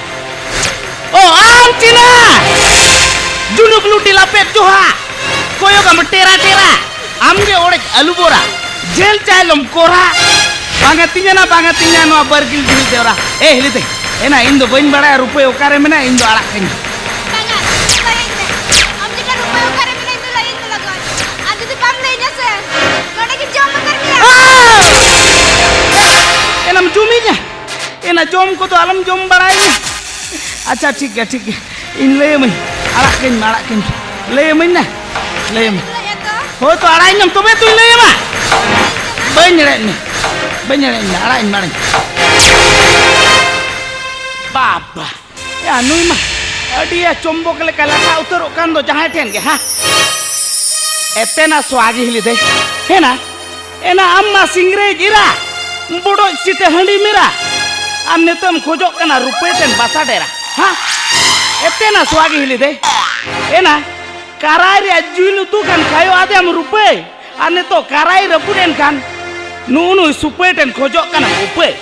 ᱚ, ᱟᱢ ᱪᱤᱱᱟ! ᱡᱩᱱᱩᱠ ᱞᱩᱴᱤ ᱞᱟᱯᱮᱫ ᱡᱚᱦᱟ! ᱠᱚᱭᱚᱜ ᱟᱢ ᱴᱮᱨᱟ ᱴᱮᱨᱟ! ᱟᱢ ᱜᱮ ᱚᱲᱮᱡ ᱟᱹᱞᱩ ᱵᱚᱨᱟ! ᱡᱷᱟᱹᱞ ᱪᱟᱭᱞᱚᱢ ᱠᱚᱨᱟ! ᱵᱟᱝ ᱟᱹᱛᱤᱧᱟ ᱱᱟ, ᱵᱟᱝ ᱟᱹᱛᱤᱧᱟ ᱱᱚᱣᱟ ᱵᱟᱨᱜᱤᱞ ᱡᱤᱱᱤᱥ ᱫᱮᱣᱨᱟ! ᱮ ᱦᱤᱞᱤ ᱛᱮ! ᱮᱱᱟ ᱤᱧ ᱫᱚ ᱵᱟᱹᱧ ᱵᱟᱲᱟᱭᱟ ᱨᱩᱯᱟᱹᱭ ᱚᱠᱟᱨᱮ ᱢᱮᱱᱟᱭᱟ, ᱤᱧ ᱫᱚ ᱟᱲᱟᱜ ᱠᱟᱹᱧ ᱢᱮ᱾ ᱵᱟᱝᱟ, ᱞᱟᱹᱭᱟᱹᱧ ᱢᱮ᱾ ᱟᱢ ᱪᱤᱠᱟ ᱨᱩᱯᱟᱹᱭ ᱚᱠᱟᱨᱮ ᱢᱮᱱᱟᱭᱟ, ᱤᱧ ᱫᱚ ᱞᱟᱹᱭᱟᱹᱧ ᱢᱮ ᱞᱚᱜᱚᱱ᱾ ᱟᱨ ᱡᱩᱫᱤ ᱵᱟᱢ ᱞᱟᱹᱭᱟᱹᱧᱟ ᱥᱮ, ᱱᱚᱰᱮ ᱜᱤᱧ ᱡᱚᱢ ᱩᱛᱟᱹᱨ ᱢᱮᱭᱟ᱾ ᱮᱱᱟᱢ ᱡᱚᱢᱤᱧᱟ? ᱮᱱᱟ ᱡᱚᱢ ᱠᱚᱫᱚ ᱟᱞᱚᱢ ᱡᱚᱢ ᱵᱟᱲᱟᱭᱟ᱾ ᱟᱪᱪᱷᱟ, ᱴᱷᱤᱠ ᱜᱮᱭᱟ, ᱴᱷᱤᱠ ᱜᱮᱭᱟ᱾ ᱤᱧ ᱞᱟᱹᱭᱟᱢᱟᱹᱧ, ᱟᱲᱟᱜ ᱠᱟᱹᱧ ᱢᱮ, ᱟᱲᱟᱜ ᱠᱟᱹᱧ ᱢᱮ᱾ ᱞᱟᱹᱭᱟᱢᱟᱹᱧ ᱱᱟ, ᱞᱟᱹᱭᱟᱢᱟᱹᱧ᱾ ᱦᱳᱭ ᱛᱚ, ᱟᱲᱟᱜ ᱤᱧ ᱢᱮ, ᱛᱚᱵᱮ ᱛᱚᱧ ᱞᱟᱹᱭᱟᱢᱟ᱾ ᱵᱟᱹᱧ ᱟᱲᱟᱜ ᱢᱮ, ᱵᱟᱹᱧ ᱟᱲᱟᱜ ᱢᱮ, ᱟᱲᱟᱜ ᱤᱧ ᱢᱮ, ᱟᱲᱟᱜ ᱤᱧ ᱢᱮ᱾ ᱵᱟᱵᱟ, ᱭᱟ ᱱᱩᱭ ᱢᱟ ᱟᱹᱰᱤ ᱭᱟ ᱪᱚᱢᱵᱚᱠ ᱞᱮᱠᱟ ᱞᱟᱴᱷᱟ ᱩᱛᱟᱹᱨᱚᱜ ᱠᱟᱱ ᱫᱚ ᱡᱟᱦᱟᱸᱭ ᱴᱷᱮᱱ ᱜᱮ, ᱦᱟ? ᱮᱛᱮᱱᱟ ᱥᱣᱟᱜᱤ ᱦᱤᱞᱤ ᱫᱮ, ᱦᱮᱱᱟ? ᱮᱱᱟ ᱟᱢ ᱢᱟ ᱥᱤᱝᱨᱟᱹᱭ ᱤᱨᱟ, ᱵᱚᱰᱚᱡ ᱥᱤᱴᱟᱹ ᱦᱟᱺᱰᱤ ᱢᱤᱨᱟ, ᱟᱨ ᱱᱤᱛᱚᱜ ᱮᱢ ᱠᱷᱚᱡᱚᱜ ᱠᱟᱱᱟ ᱨᱩᱯᱟᱹᱭ ᱛᱮᱱ ᱵᱟᱥᱟ ᱰᱮᱨᱟ, ᱦᱟ? ᱮᱛᱮᱱᱟ ᱥᱣᱟᱜᱤ ᱦᱤᱞᱤ ᱫᱮ, ᱮᱱᱟ ᱠᱟᱨᱟᱭ ᱨᱮᱭᱟᱜ ᱡᱤᱞ ᱩᱛᱩ ᱠᱷᱟᱱ ᱠᱷᱟᱭᱚ ᱟᱫᱮᱢ ᱨᱩᱯᱟᱹᱭ, ᱟᱨ ᱱᱤᱛᱚᱜ ᱠᱟᱨᱟᱭ ᱨᱟᱹᱯᱩᱫ ᱮᱱ ᱠᱷᱟᱱ ᱱᱩᱜᱼᱩ ᱱᱩᱭ ᱥᱩᱯᱟᱹᱭ ᱴᱷᱮᱱ ᱠᱷᱚᱡᱚᱜ ᱠᱟᱱᱟ ᱩᱯᱟᱹᱭ᱾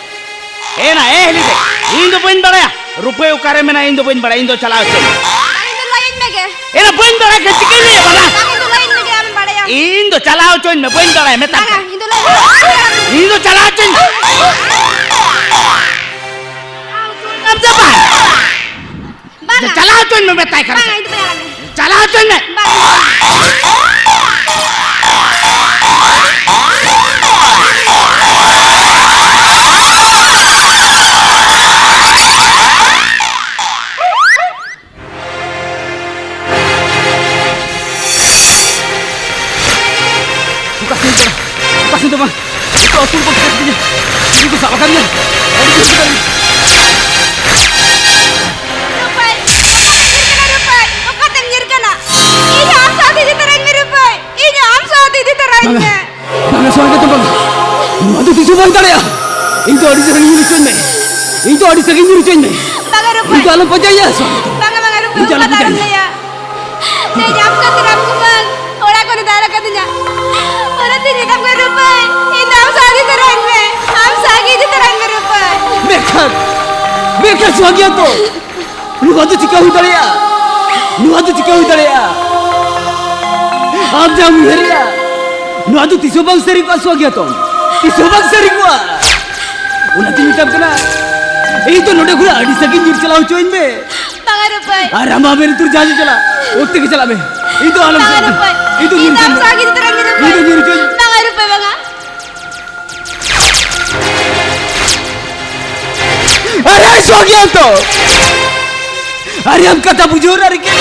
ᱮᱱᱟ, ᱮ ᱦᱤᱞᱤ ᱫᱮ, ᱤᱧ ᱫᱚ ᱵᱟᱹᱧ ᱵᱟᱲᱟᱭᱟ᱾ ᱨᱩᱯᱟᱹᱭ ᱚᱠᱟᱨᱮ ᱢᱮᱱᱟᱭᱟ, ᱤᱧ ᱫᱚ ᱵᱟᱹᱧ ᱵᱟᱲᱟᱭᱟ, ᱤᱧ ᱫᱚ ᱪᱟᱞᱟᱣ ᱦᱚᱪᱚᱧ ᱢᱮ᱾ ᱵᱟᱝ, ᱤᱧ ᱫᱚ ᱞᱟᱹᱭᱟᱹᱧ ᱢᱮᱜᱮ᱾ ᱮᱱᱟ, ᱵᱟᱹᱧ ᱵᱟᱲᱟᱭ ᱠᱷᱟᱱ ᱪᱤᱠᱟᱹᱧ ᱞᱟᱹᱭᱟ, ᱵᱟᱵᱟ? ᱵᱟᱝ, ᱤᱧ ᱫᱚ ᱞᱟᱹᱭᱟᱹᱧ ᱢᱮᱜᱮ, ᱟᱢᱮᱢ ᱵᱟᱲᱟᱭᱟ᱾ ᱤᱧ ᱫᱚ ᱪᱟᱞᱟᱣ ᱦᱚᱪᱚᱧ ᱢᱮ, ᱵᱟᱹᱧ ᱵᱟᱲᱟᱭᱟ, ᱢᱮᱛᱟᱢ ᱵᱟᱝᱟ, ᱠᱟᱱᱟ᱾ ᱤᱧ ᱫᱚ ᱞᱟᱹᱭᱟᱹᱧ ᱢᱮ᱾ ᱤᱧ ᱫᱚ ᱪᱟᱞᱟᱣ ᱦᱚᱪᱚᱧ ᱢᱮ᱾ ᱟᱢ ᱫᱚ ᱵᱟᱝ᱾ ᱵᱟᱝᱟ᱾ ᱪᱟᱞᱟᱣ ᱦᱚᱪᱚᱧ ᱢᱮ, ᱢᱮᱛᱟᱭ ᱠᱟᱱᱟ᱾ ᱵᱟᱝᱟ, ᱤᱧ ᱫᱚ ᱵᱟᱹᱧ ᱟᱲᱟᱜ ᱢᱮᱭᱟ᱾ ᱪᱟᱞᱟᱣ ᱦᱚᱪᱚᱧ ᱢᱮ᱾ ᱵᱟᱝᱟ᱾ ᱚᱠᱟ ᱥᱮᱱ ᱪᱟᱞᱟᱜ? ᱚᱠᱟ ᱥᱮᱱ ᱫᱚ ᱵᱟᱝ᱾ ᱱᱤᱛᱚᱜ ᱟᱹᱛᱩ ᱨᱮᱠᱚ ᱜᱷᱮᱨ ᱠᱤᱫᱤᱧᱟ᱾ ᱩᱱᱤ ᱠᱚ ᱥᱟᱵ ᱟᱠᱟᱫᱤᱧᱟ᱾ ᱟᱹᱰᱤ ᱡᱳᱨ ᱠᱚ ᱫᱟᱞᱤᱧᱟ᱾ ᱨᱩᱯᱟᱹᱭ, ᱚᱠᱟᱛᱮᱢ ᱧᱤᱨ ᱠᱟᱱᱟ ᱨᱩᱯᱟᱹᱭ? ᱚᱠᱟᱛᱮᱢ ᱧᱤᱨ ᱠᱟᱱᱟ? ᱤᱧ ᱟᱢ ᱥᱟᱶᱛᱮ ᱤᱫᱤ ᱛᱚᱨᱟᱧ ᱢᱮ ᱨᱩᱯᱟᱹᱭ᱾ ᱤᱧ ᱟᱢ ᱥᱟᱶᱛᱮ ᱤᱫᱤ ᱛᱚᱨᱟᱧ ᱵᱟᱝᱟ, ᱢᱮ᱾ ᱵᱟᱝᱟ, ᱥᱚᱨᱜᱚ ᱫᱚ ᱵᱟᱝᱟ᱾ ᱱᱚᱣᱟ ᱫᱚ ᱛᱤᱥ ᱦᱚᱸ ᱵᱟᱝ ᱫᱟᱲᱮᱭᱟᱜᱼᱟ᱾ ᱤᱧ ᱫᱚ ᱟᱹᱰᱤ ᱥᱟᱺᱜᱤᱧ ᱧᱤᱨ ᱦᱚᱪᱚᱧ ᱢᱮ᱾ ᱤᱧ ᱫᱚ ᱟᱹᱰᱤ ᱥᱟᱺᱜᱤᱧ ᱧᱤᱨ ᱦᱚᱪᱚᱧ ᱢᱮ᱾ ᱵᱟᱝᱟ ᱨᱩᱯᱟᱹᱭ᱾ ᱤᱧ ᱫᱚ ᱟᱞᱚᱢ ᱯᱟᱸᱡᱟᱭᱟ, ᱥᱚᱨᱜᱚ ᱫᱚ᱾ ᱵᱟᱝᱟ, ᱵᱟᱝᱟ ᱨᱩᱯᱟᱹᱭ, ᱤᱧ ᱫᱚ ᱚᱱᱠᱟ ᱟᱞᱚᱢ ᱫᱚ ᱟᱞᱚᱢ ᱯᱟᱸᱡᱟᱭᱟ᱾ ᱞᱟᱹᱭᱟ᱾ ᱛᱮ ᱧᱟᱢ ᱠᱟᱛᱮ ᱨᱟᱢ ᱠᱩᱢᱟᱨ ᱚᱲᱟᱜ ᱠᱷᱚᱱᱮ ᱫᱟᱞ ᱟᱠᱟᱫᱤᱧᱟ᱾ ᱚᱱᱟᱛᱮ ᱢᱮᱛᱟᱢ ᱠᱟᱱᱟ ᱨᱩᱯᱟᱹᱭ, ᱤᱧ ᱫᱚ ᱟᱢ ᱥᱟᱶ ᱤᱫᱤ ᱛᱚᱨᱟᱧ ᱢᱮ᱾ ᱟᱢ ᱥᱟᱶ ᱜᱮ ᱤᱫᱤ ᱛᱚᱨᱟᱧ ᱢᱮ ᱨᱩᱯᱟᱹᱭ᱾ ᱢᱮᱱᱠᱷᱟᱱ, ᱢᱮᱱᱠᱷᱟᱱ ᱥᱚᱦᱟᱜᱤᱭᱟᱹ ᱛᱚ, ᱱᱚᱣᱟ ᱫᱚ ᱪᱤᱠᱟ ᱦᱩᱭ ᱫᱟᱲᱮᱭᱟᱜᱼᱟ? ᱱᱚᱣᱟ ᱫᱚ ᱪᱤᱠᱟ ᱦᱩᱭ ᱫᱟᱲᱮᱭᱟᱜᱼᱟ? ᱟᱢ ᱡᱟᱦᱟᱸᱢ ᱩᱭᱦᱟᱹᱨᱮᱜᱼᱟ, ᱱᱚᱣᱟ ᱫᱚ ᱛᱤᱥ ᱦᱚᱸ ᱵᱟᱝ ᱥᱟᱹᱨᱤ ᱠᱚᱜᱼᱟ ᱥᱚᱦᱟᱜᱤᱭᱟᱹ ᱛᱚ᱾ ᱛᱤᱥ ᱦᱚᱸ ᱵᱟᱝ ᱥᱟᱹᱨᱤ ᱠᱚᱜᱼᱟ᱾ ᱚᱱᱟᱛᱮᱧ ᱢᱮᱛᱟᱢ ᱠᱟᱱᱟ, ᱤᱧ ᱫᱚ ᱱᱚᱰᱮ ᱠᱷᱚᱱᱟᱜ ᱟᱹᱰᱤ ᱥᱟᱺᱜᱤᱧ ᱧᱤᱨ ᱪᱟᱞᱟᱣ ᱦᱚᱪᱚᱣᱟᱹᱧ ᱢᱮ᱾ ᱵᱟᱝᱟ ᱨᱩᱯᱟᱹᱭ᱾ ᱟᱨ ᱟᱢᱟᱜ ᱢᱮᱱ ᱩᱛᱟᱹᱨ ᱡᱟᱦᱟᱸ ᱜᱮ ᱪᱟᱞᱟᱜ, ᱚᱛ ᱛᱮᱜᱮ ᱪᱟᱞᱟᱜ ᱢᱮ᱾ ᱤᱧ ᱫᱚ ᱟᱞᱚᱢ ᱵᱟᱝᱟ ᱥᱟᱵ᱾ ᱨᱩᱯᱟᱹᱭ᱾ ᱤᱧ ᱫᱚ ᱤᱧ ᱧᱤᱨ ᱫᱚ ᱟᱢ ᱪᱟᱞᱟᱜ᱾ ᱥᱟᱶ ᱜᱮ ᱤᱫᱤ ᱛᱚᱨᱟᱧ ᱢᱮ ᱨᱩᱯᱟᱹᱭ᱾ ᱤᱧ ᱫᱚ ᱧᱤᱨ ᱦᱚᱪᱚᱧ᱾ ᱵᱟᱝᱟ ᱨᱩᱯᱟᱹᱭ, ᱵᱟᱝᱟ᱾ ᱟᱨᱮ ᱥᱚᱜᱮᱛ ᱫᱚ! ᱟᱨᱮ ᱟᱢ ᱠᱟᱛᱷᱟ ᱵᱩᱡᱷᱟᱹᱣ ᱨᱮ ᱟᱨᱠᱤ᱾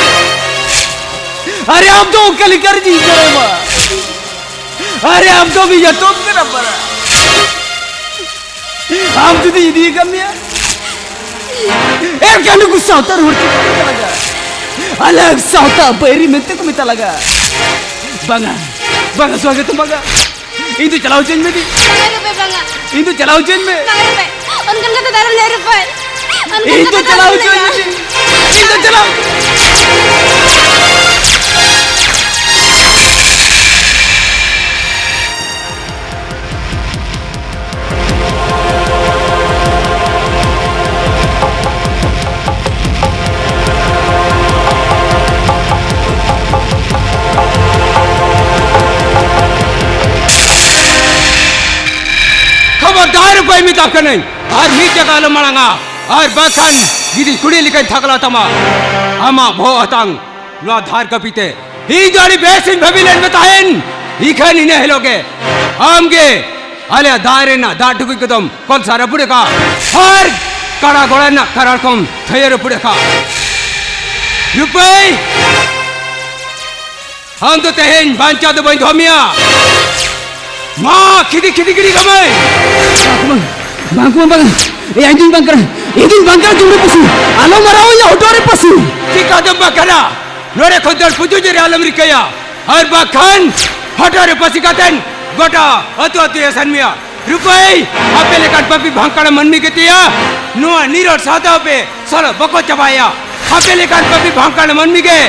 ᱟᱨᱮ ᱟᱢ ᱫᱚ ᱚᱠᱟ ᱞᱮᱠᱟ ᱨᱮ ᱡᱤᱣᱤ ᱠᱚ ᱮᱢᱟ? ᱟᱨᱮ ᱟᱢ ᱫᱚ ᱢᱤᱫ ᱭᱟᱛᱚᱢ ᱠᱟᱱᱟᱢ ᱵᱟᱨᱟ᱾ ᱟᱢ ᱡᱩᱫᱤ ᱤᱫᱤ ᱟᱠᱟᱫ ᱢᱮᱭᱟ, ᱮᱱᱠᱷᱟᱱ ᱱᱩᱠᱩ ᱥᱟᱶᱛᱟ ᱨᱚᱲ ᱪᱮᱫ ᱠᱚ ᱢᱮᱛᱟ ᱞᱟᱜᱟ? ᱟᱞᱟᱜᱽ ᱥᱟᱶᱛᱟ ᱵᱟᱹᱭᱨᱤ ᱢᱮᱱᱛᱮ ᱠᱚ ᱢᱮᱛᱟ ᱞᱟᱜᱟ᱾ ᱵᱟᱝᱟ, ᱵᱟᱝᱟ, ᱥᱚᱦᱟᱜᱤᱭᱟᱹ ᱛᱚ ᱵᱟᱝᱟ᱾ ᱤᱧ ᱫᱚ ᱪᱟᱞᱟᱣ ᱦᱚᱪᱚᱧ ᱢᱮ ᱫᱤ᱾ ᱵᱟᱝᱟ ᱨᱩᱯᱟᱹᱭ, ᱵᱟᱝᱟ᱾ ᱤᱧ ᱫᱚ ᱪᱟᱞᱟᱣ ᱦᱚᱪᱚᱧ ᱢᱮ᱾ ᱵᱟᱝᱟ ᱨᱩᱯᱟᱹᱭ, ᱚᱱᱠᱟᱱ ᱠᱟᱛᱷᱟ ᱫᱚ ᱟᱞᱚᱢ ᱞᱟᱹᱭᱟ ᱨᱩᱯᱟᱹᱭ᱾ ᱚᱱᱠᱟᱱ ᱤᱧ ᱫᱚ ᱠᱟᱛᱷᱟ ᱫᱚ ᱪᱟᱞᱟᱣ ᱟᱞᱚᱢ ᱦᱚᱪᱚᱧ ᱞᱟᱹᱭᱟ᱾ ᱢᱮ ᱫᱤ᱾ ᱤᱧ ᱫᱚ ᱪᱟᱞᱟᱣ᱾ ᱫᱟᱨᱮ ᱯᱟᱭ ᱢᱮᱛᱟᱢ ᱠᱟᱹᱱᱟᱹᱧ, ᱟᱨ ᱢᱤᱫ ᱡᱟᱭᱜᱟ ᱟᱞᱚᱢ ᱢᱟᱲᱟᱝᱟ, ᱟᱨ ᱵᱟᱠᱷᱟᱱ ᱡᱩᱫᱤ ᱠᱩᱲᱤ ᱞᱮᱠᱟᱧ ᱛᱷᱟᱠᱞᱟ ᱛᱟᱢᱟ, ᱟᱢᱟᱜ ᱵᱚᱦᱚᱜ ᱦᱟᱛᱟᱝ ᱱᱚᱣᱟ ᱫᱷᱟᱨ ᱠᱟᱹᱯᱤ ᱛᱮ᱾ ᱤᱧ ᱫᱚ ᱟᱹᱰᱤ ᱵᱮᱥ ᱤᱧ ᱵᱷᱟᱹᱵᱤ ᱞᱮᱱ ᱢᱮ ᱛᱟᱦᱮᱱ, ᱤᱠᱷᱟᱹᱱ ᱤᱱᱟᱹ ᱦᱤᱞᱳᱜ ᱜᱮ ᱟᱢ ᱜᱮ ᱟᱞᱮᱭᱟᱜ ᱫᱟᱜ ᱨᱮᱱᱟᱜ ᱫᱟᱜ ᱴᱩᱠᱩᱡ ᱠᱚᱫᱚᱢ ᱠᱚᱞᱥᱟ ᱨᱟᱹᱯᱩᱫ ᱟᱠᱟᱫ, ᱟᱨ ᱠᱟᱲᱟ ᱜᱚᱲᱟ ᱨᱮᱱᱟᱜ ᱠᱟᱨᱟᱲ ᱠᱚᱢ ᱛᱷᱟᱹᱭᱟᱹ ᱨᱟᱹᱯᱩᱫ ᱟᱠᱟᱫ᱾ ᱨᱩᱯᱟᱹᱭ, ᱟᱢ ᱫᱚ ᱛᱮᱦᱮᱧ ᱵᱟᱧᱪᱟᱣ ᱫᱚ ᱵᱟᱹᱧ ᱫᱚᱦᱚ ᱢᱮᱭᱟ᱾ ᱢᱟ, ᱠᱷᱤᱫᱤ ᱠᱷᱤᱫᱤ ᱜᱤᱰᱤ ᱠᱟᱢᱟᱹᱧ᱾ ᱵᱟᱝ, ᱵᱟᱝ, ᱵᱟᱝ, ᱵᱟᱝ᱾ ᱮᱭ, ᱤᱧ ᱫᱩᱧ ᱵᱟᱝ ᱠᱟᱱᱟ᱾ ᱤᱧ ᱫᱩᱧ ᱵᱟᱝ ᱠᱟᱱᱟ, ᱡᱩᱢᱲᱤ ᱯᱩᱥᱤ᱾ ᱟᱞᱚᱢ ᱢᱟᱨᱟᱣ ᱤᱧᱟ, ᱦᱚᱴᱚᱜ ᱨᱮ ᱯᱟᱹᱥᱤ᱾ ᱪᱤᱠᱟᱹ ᱫᱚᱢ ᱵᱟᱝ ᱠᱟᱱᱟ? ᱱᱚᱰᱮ ᱠᱷᱚᱱ ᱫᱚ ᱯᱩᱡᱩᱡ ᱨᱮ ᱟᱞᱚᱢ ᱨᱤᱠᱟᱹᱭᱟ᱾ ᱟᱨ ᱵᱟᱠᱷᱟᱱ ᱦᱚᱴᱚᱜ ᱨᱮ ᱯᱟᱹᱥᱤ ᱠᱟᱛᱮᱱ ᱜᱚᱴᱟ ᱟᱹᱛᱩ ᱟᱹᱛᱩ ᱮ ᱥᱮᱱ ᱢᱮᱭᱟ᱾ ᱨᱩᱯᱟᱹᱭ, ᱟᱯᱮ ᱞᱮᱠᱟᱱ ᱯᱟᱯᱤ ᱵᱷᱟᱝᱠᱟᱲ ᱢᱟᱹᱱᱢᱤ ᱜᱮ ᱛᱮᱭᱟ ᱱᱚᱣᱟ ᱱᱤᱨᱚᱲ ᱥᱟᱶᱛᱟ ᱯᱮ ᱥᱟᱞᱟ ᱵᱟᱠᱚ ᱪᱟᱵᱟᱭᱟ᱾ ᱟᱯᱮ ᱞᱮᱠᱟᱱ ᱯᱟᱯᱤ ᱵᱷᱟᱝᱠᱟᱲ ᱢᱟᱹᱱᱢᱤ ᱜᱮ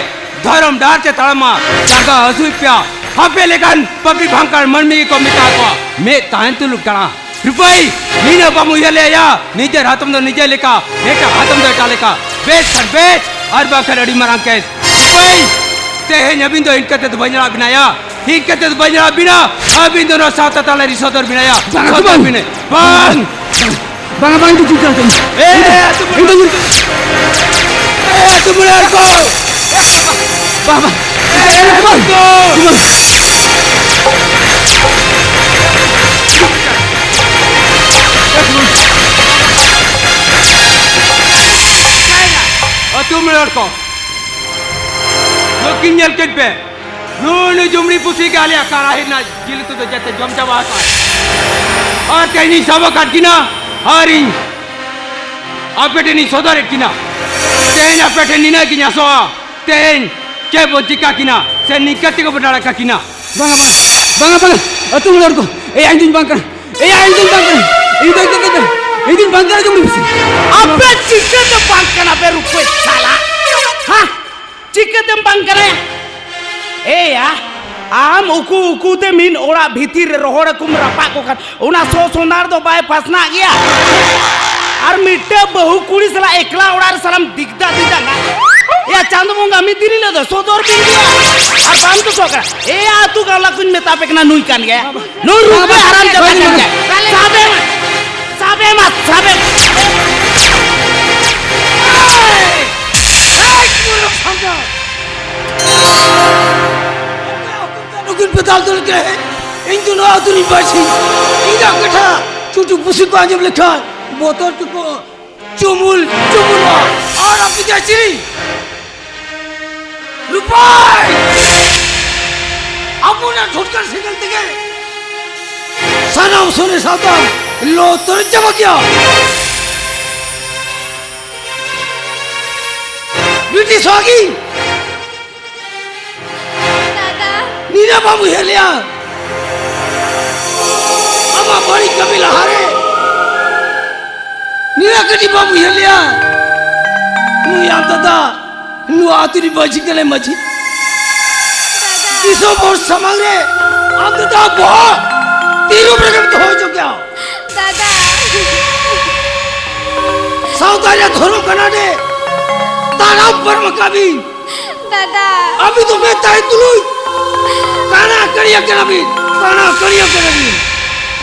ᱫᱷᱚᱨᱚᱢ ᱰᱟᱦᱟᱨ ᱛᱮ ᱛᱟᱲᱟᱢᱟ ᱡᱟᱸᱜᱟ ᱦᱟᱹᱥᱩᱭ ᱯᱮᱭᱟ᱾ ᱟᱯᱮ ᱞᱮᱠᱟᱱ ᱯᱟᱯᱤ ᱵᱷᱟᱝᱠᱟᱲ ᱢᱟᱹᱱᱢᱤ ᱜᱮᱠᱚ ᱢᱮᱛᱟ ᱠᱚᱣᱟ ᱢᱮᱫ ᱛᱟᱦᱮᱱ ᱛᱩᱞᱩᱡ ᱠᱟᱬᱟ᱾ ᱨᱩᱯᱟᱹᱭ, ᱱᱤᱱᱟᱹᱜ ᱵᱟᱢ ᱩᱭᱦᱟᱹᱨ ᱞᱮᱭᱟ, ᱱᱤᱡᱮᱨ ᱦᱟᱛᱚᱢ ᱫᱚ ᱱᱤᱡᱮ ᱞᱮᱠᱟ, ᱮᱴᱟᱜ ᱦᱟᱛᱚᱢ ᱫᱚ ᱮᱴᱟᱜ ᱞᱮᱠᱟ᱾ ᱵᱮᱥ ᱠᱷᱟᱱ ᱵᱮᱥ, ᱟᱨ ᱵᱟᱝᱠᱷᱟᱱ ᱟᱹᱰᱤ ᱢᱟᱨᱟᱝ ᱠᱮᱥ᱾ ᱨᱩᱯᱟᱹᱭ, ᱛᱮᱦᱮᱧ ᱟᱹᱵᱤᱱ ᱫᱚ ᱤᱱᱠᱟᱹ ᱛᱮᱫᱚ ᱵᱟᱹᱧ ᱟᱲᱟᱜ ᱵᱤᱱᱟᱭᱟ᱾ ᱤᱱᱠᱟᱹ ᱛᱮᱫᱚ ᱵᱟᱹᱧ ᱟᱲᱟᱜ ᱵᱤᱱᱟ᱾ ᱟᱹᱵᱤᱱ ᱫᱚ ᱱᱚᱣᱟ ᱥᱟᱶᱛᱟ ᱛᱟᱞᱟ ᱨᱮ ᱥᱚᱫᱚᱨ ᱵᱤᱱᱟᱭᱟ᱾ ᱵᱟᱝ, ᱥᱚᱫᱚᱨ ᱵᱟᱝ᱾ ᱵᱤᱱᱟᱭ᱾ ᱵᱟᱝ᱾ ᱵᱟᱝᱟ, ᱵᱟᱝ, ᱤᱧ ᱫᱚ ᱪᱤᱱᱛᱟᱹ ᱟᱹᱧ᱾ ᱮ, ᱤᱧ ᱫᱚ, ᱟᱹᱛᱩ ᱤᱧ ᱫᱚ ᱢᱚᱬᱮ ᱦᱚᱲ᱾ ᱮ, ᱟᱹᱛᱩ ᱢᱚᱬᱮ ᱦᱚᱲ ᱠᱚ᱾ ᱵᱟᱝ, ᱵᱟᱝ᱾ ᱮ, ᱟᱹᱛᱩ ᱠᱚ᱾ ᱟᱹᱛᱩ ᱢᱚᱬᱮ ᱦᱚᱲ ᱠᱚ᱾ ᱱᱩᱠᱤᱱ ᱧᱮᱞ ᱠᱤᱱ ᱯᱮ᱾ ᱱᱩᱭ, ᱱᱩᱭ ᱡᱩᱢᱲᱤ ᱯᱩᱥᱤ ᱜᱮ ᱟᱞᱮᱭᱟᱜ ᱠᱟᱨᱟᱦᱤ ᱨᱮᱱᱟᱜ ᱡᱤᱞ ᱩᱛᱩ ᱫᱚ ᱡᱮᱛᱮ ᱡᱚᱢ ᱪᱟᱵᱟ ᱟᱠᱟᱫ᱾ ᱟᱨ ᱛᱮᱦᱮᱧ ᱤᱧ ᱥᱟᱵ ᱟᱠᱟᱫ ᱠᱤᱱᱟ, ᱟᱨ ᱤᱧ ᱟᱯᱮ ᱴᱷᱮᱱ ᱤᱧ ᱥᱚᱫᱚᱨᱮᱫ ᱠᱤᱱᱟ᱾ ᱛᱮᱦᱮᱧ ᱟᱯᱮ ᱴᱷᱮᱱ ᱱᱤᱱᱟᱹᱜ ᱜᱤᱧ ᱟᱥᱚᱜᱼᱟ, ᱛᱮᱦᱮᱧ ᱪᱮᱫ ᱵᱚ ᱪᱤᱠᱟ ᱠᱤᱱᱟ, ᱥᱮ ᱱᱤᱝᱠᱟᱹ ᱛᱮᱜᱮ ᱵᱚ ᱰᱟᱲᱟ ᱠᱟᱠᱤᱱᱟ᱾ ᱵᱟᱝᱟ, ᱵᱟᱝᱟ, ᱵᱟᱝᱟ, ᱵᱟᱝᱟ᱾ ᱟᱹᱛᱩ ᱢᱚᱬᱮ ᱦᱚᱲ ᱠᱚ, ᱮᱭᱟ, ᱤᱧ ᱫᱩᱧ ᱵᱟᱝ ᱠᱟᱱᱟ᱾ ᱮᱭᱟ, ᱤᱧ ᱫᱩᱧ ᱵᱟᱝ ᱠᱟᱱᱟ᱾ ᱤᱧ ᱫᱩᱧ ᱵᱟᱝ ᱠᱟᱱᱟ, ᱤᱧ ᱫᱩᱧ ᱵᱟᱝ ᱠᱟᱱᱟ, ᱡᱩᱢᱲᱤ ᱯᱩᱥᱤ᱾ ᱟᱯᱮ ᱪᱤᱠᱟᱹᱛᱮ ᱵᱟᱝ ᱠᱟᱱᱟ ᱯᱮ, ᱨᱩᱯᱟᱹᱭ ᱥᱟᱞᱟ? ᱦᱟ? ᱪᱤᱠᱟᱹᱛᱮᱢ ᱵᱟᱝ ᱠᱟᱱᱟ? ᱮᱭᱟ, ᱟᱢ ᱩᱠᱩ ᱩᱠᱩ ᱛᱮ ᱢᱤᱫ ᱚᱲᱟᱜ ᱵᱷᱤᱛᱤᱨ ᱨᱮ ᱨᱚᱦᱚᱲ ᱦᱟᱹᱠᱩᱢ ᱨᱟᱯᱟᱜ ᱠᱚ ᱠᱷᱟᱱ, ᱚᱱᱟ ᱥᱚ ᱥᱚᱱᱟᱨ ᱫᱚ ᱵᱟᱭ ᱯᱟᱥᱱᱟᱜ ᱜᱮᱭᱟ? ᱟᱨ ᱢᱤᱫᱴᱟᱹᱝ ᱵᱟᱹᱦᱩ ᱠᱩᱲᱤ ᱥᱟᱞᱟᱜ ᱮᱠᱞᱟ ᱚᱲᱟᱜ ᱨᱮ ᱥᱟᱞᱟᱢ ᱫᱤᱜᱫᱟ ᱫᱤᱜᱫᱟ ᱱᱟ᱾ ᱮᱭᱟ, ᱪᱟᱸᱫᱚ ᱵᱚᱸᱜᱟ ᱢᱤᱫ ᱫᱤᱱ ᱦᱤᱞᱳᱜ ᱫᱚ ᱥᱚᱫᱚᱨ ᱵᱤᱱ ᱜᱮᱭᱟ᱾ ᱟᱨ ᱵᱟᱢ ᱫᱩᱥᱚᱜ ᱠᱟᱱᱟ᱾ ᱮᱭᱟ, ᱟᱹᱛᱩ ᱜᱟᱣᱞᱟ ᱠᱚᱧ ᱢᱮᱛᱟ ᱯᱮ ᱠᱟᱱᱟ, ᱱᱩᱭ ᱠᱟᱱ ᱜᱮᱭᱟ᱾ ᱱᱩᱭ ᱨᱩᱯᱟᱹᱭ ᱦᱟᱨᱟᱢ ᱡᱟᱫᱟ ᱠᱟᱱ ᱜᱮᱭᱟ᱾ ᱥᱟᱵᱮ ᱢᱮ᱾ ᱟᱫᱚ ᱞᱮᱠᱟ ᱤᱧ ᱫᱚ ᱱᱚᱣᱟ ᱟᱹᱛᱩ ᱨᱤᱧ ᱵᱟᱹᱡᱷᱤ᱾ ᱤᱧᱟᱹᱜ ᱠᱟᱛᱷᱟ ᱪᱩᱴᱩ ᱯᱩᱥᱤ ᱠᱚ ᱟᱸᱡᱚᱢ ᱞᱮᱠᱷᱟᱱ ᱵᱚᱛᱚᱨ ᱛᱮᱠᱚ ᱪᱩᱢᱩᱞ ᱪᱩᱢᱩᱞᱚᱜᱼᱟ᱾ ᱟᱨ ᱟᱯᱮ ᱫᱚ ᱪᱤᱞᱤ? ᱨᱩᱯᱟᱹᱭ! ᱟᱵᱚᱱᱟᱜ ᱪᱷᱩᱴᱠᱟᱨ ᱥᱮᱸᱜᱮᱞ ᱛᱮᱜᱮ ᱥᱟᱱᱟᱢ ᱥᱚᱨᱮ ᱥᱟᱶᱛᱟ ᱞᱚ ᱛᱚᱨ ᱪᱟᱵᱟ ᱠᱮᱭᱟ᱾ ᱵᱤᱴᱤ ᱥᱚᱦᱟᱜᱤ! ᱫᱟᱫᱟ᱾ ᱱᱤᱨᱟ ᱵᱟᱢ ᱩᱭᱦᱟᱹᱨ ᱞᱮᱭᱟ? ᱟᱢᱟᱜ ᱵᱟᱹᱲᱤᱡ ᱠᱟᱹᱢᱤ ᱞᱟᱦᱟᱨᱮ ᱱᱤᱨᱟ ᱠᱟᱹᱴᱤᱡ ᱵᱟᱢ ᱩᱭᱦᱟᱹᱨ ᱞᱮᱭᱟ? ᱱᱩᱭ ᱟᱢ ᱫᱟᱫᱟ ᱱᱚᱣᱟ ᱟᱹᱛᱩ ᱨᱤᱱ ᱢᱟᱹᱡᱷᱤ ᱠᱟᱱᱟᱭ, ᱢᱟᱹᱡᱷᱤ᱾ ᱫᱟᱫᱟ᱾ ᱫᱤᱥᱚᱢ ᱦᱚᱲ ᱥᱟᱢᱟᱝ ᱨᱮ ᱟᱢ ᱫᱟᱫᱟ ᱵᱚᱦᱚᱜ ᱛᱤᱨᱩᱯ ᱨᱮᱜᱮᱢ ᱫᱚᱦᱚ ᱦᱚᱪᱚ ᱠᱮᱭᱟ᱾ ᱫᱟᱫᱟ᱾ ᱥᱟᱶᱛᱟ ᱨᱮᱭᱟᱜ ᱫᱷᱚᱨᱚᱢ ᱠᱟᱱᱟ ᱨᱮ ᱛᱟᱲᱟᱢ ᱯᱟᱨᱚᱢ ᱟᱠᱟᱫ ᱵᱤᱱ᱾ ᱫᱟᱫᱟ᱾ ᱟᱵᱤᱱ ᱫᱚ ᱢᱮᱛᱟᱭ ᱛᱩᱞᱩᱡ ᱠᱟᱬᱟ ᱠᱟᱹᱲᱤᱭᱟᱹ ᱠᱟᱱᱟ ᱵᱤᱱ, ᱠᱟᱬᱟ ᱠᱟᱹᱲᱤᱭᱟᱹ ᱠᱟᱱᱟ ᱵᱤᱱ᱾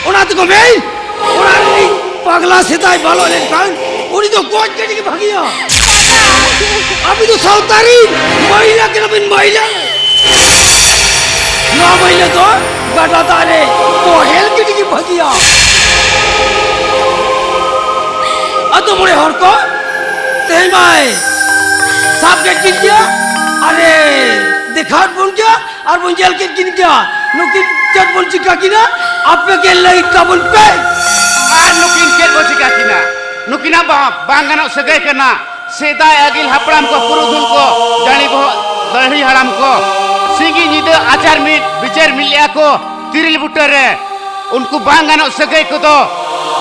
ᱚᱱᱟ ᱛᱮᱠᱚ ᱢᱮᱱ, ᱚᱲᱟᱜ ᱨᱤᱱᱤᱡ ᱯᱟᱜᱽᱞᱟ ᱥᱮᱛᱟᱭ ᱵᱟᱞᱚ ᱞᱮᱱᱠᱷᱟᱱ ᱩᱱᱤ ᱫᱚ ᱜᱚᱡ ᱜᱤᱰᱤ ᱜᱮ ᱵᱷᱟᱹᱜᱤᱭᱟ᱾ ᱟᱵᱤᱱ ᱫᱚ ᱥᱟᱶᱛᱟ ᱨᱤᱱ ᱢᱟᱹᱭᱞᱟᱹ ᱠᱟᱱᱟ ᱵᱤᱱ, ᱢᱟᱹᱭᱞᱟᱹ᱾ ᱱᱚᱣᱟ ᱢᱟᱹᱭᱞᱟᱹ ᱫᱚ ᱜᱟᱰᱟ ᱫᱟᱜ ᱨᱮ ᱵᱚᱦᱮᱞ ᱜᱤᱰᱤ ᱜᱮ ᱵᱷᱟᱹᱜᱤᱭᱟ᱾ ᱟᱫᱚ ᱢᱚᱬᱮ ᱦᱚᱲ ᱠᱚ ᱛᱮᱦᱮᱧ ᱢᱟᱭ ᱥᱟᱵ ᱠᱮᱫ ᱠᱤᱱ ᱜᱮᱭᱟ᱾ ᱟᱨᱮ ᱫᱮᱠᱷᱟᱣ ᱵᱚᱱ ᱜᱮᱭᱟ᱾ ᱟᱨ ᱵᱚᱱ ᱧᱮᱞ ᱠᱮᱫ ᱠᱤᱱ ᱜᱮᱭᱟ᱾ ᱱᱩᱠᱤᱱ ᱪᱮᱫ ᱵᱚᱱ ᱪᱤᱠᱟ ᱠᱤᱱᱟ? ᱟᱯᱮ ᱜᱮ ᱞᱟᱹᱭ ᱛᱟᱵᱚᱱ ᱯᱮ᱾ ᱟᱨ ᱱᱩᱠᱤᱱ ᱪᱮᱫ ᱵᱚᱱ ᱪᱤᱠᱟ ᱠᱤᱱᱟ? ᱱᱩᱠᱤᱱᱟᱜ ᱵᱟ-, ᱵᱟᱝ ᱜᱟᱱᱚᱜ ᱥᱟᱹᱜᱟᱹᱭ ᱠᱟᱱᱟ᱾ ᱥᱮᱫᱟᱭ ᱟᱹᱜᱤᱞ ᱦᱟᱯᱲᱟᱢ ᱠᱚ, ᱯᱩᱨᱩᱫᱷᱩᱞ ᱠᱚ, ᱫᱟᱹᱲᱦᱤ ᱵᱚᱦᱚᱜ, ᱫᱟᱹᱲᱦᱤ ᱦᱟᱲᱟᱢ ᱠᱚ ᱥᱤᱸᱜᱤ ᱧᱤᱫᱟᱹ ᱟᱪᱟᱨ ᱢᱤᱫ ᱵᱤᱪᱟᱹᱨ ᱢᱤᱫ ᱞᱮᱜᱼᱟ ᱠᱚ ᱛᱤᱨᱤᱞ ᱵᱩᱴᱟᱹ ᱨᱮ᱾ ᱩᱱᱠᱩ ᱵᱟᱝ ᱜᱟᱱᱚᱜ ᱥᱟᱹᱜᱟᱹᱭ ᱠᱚᱫᱚ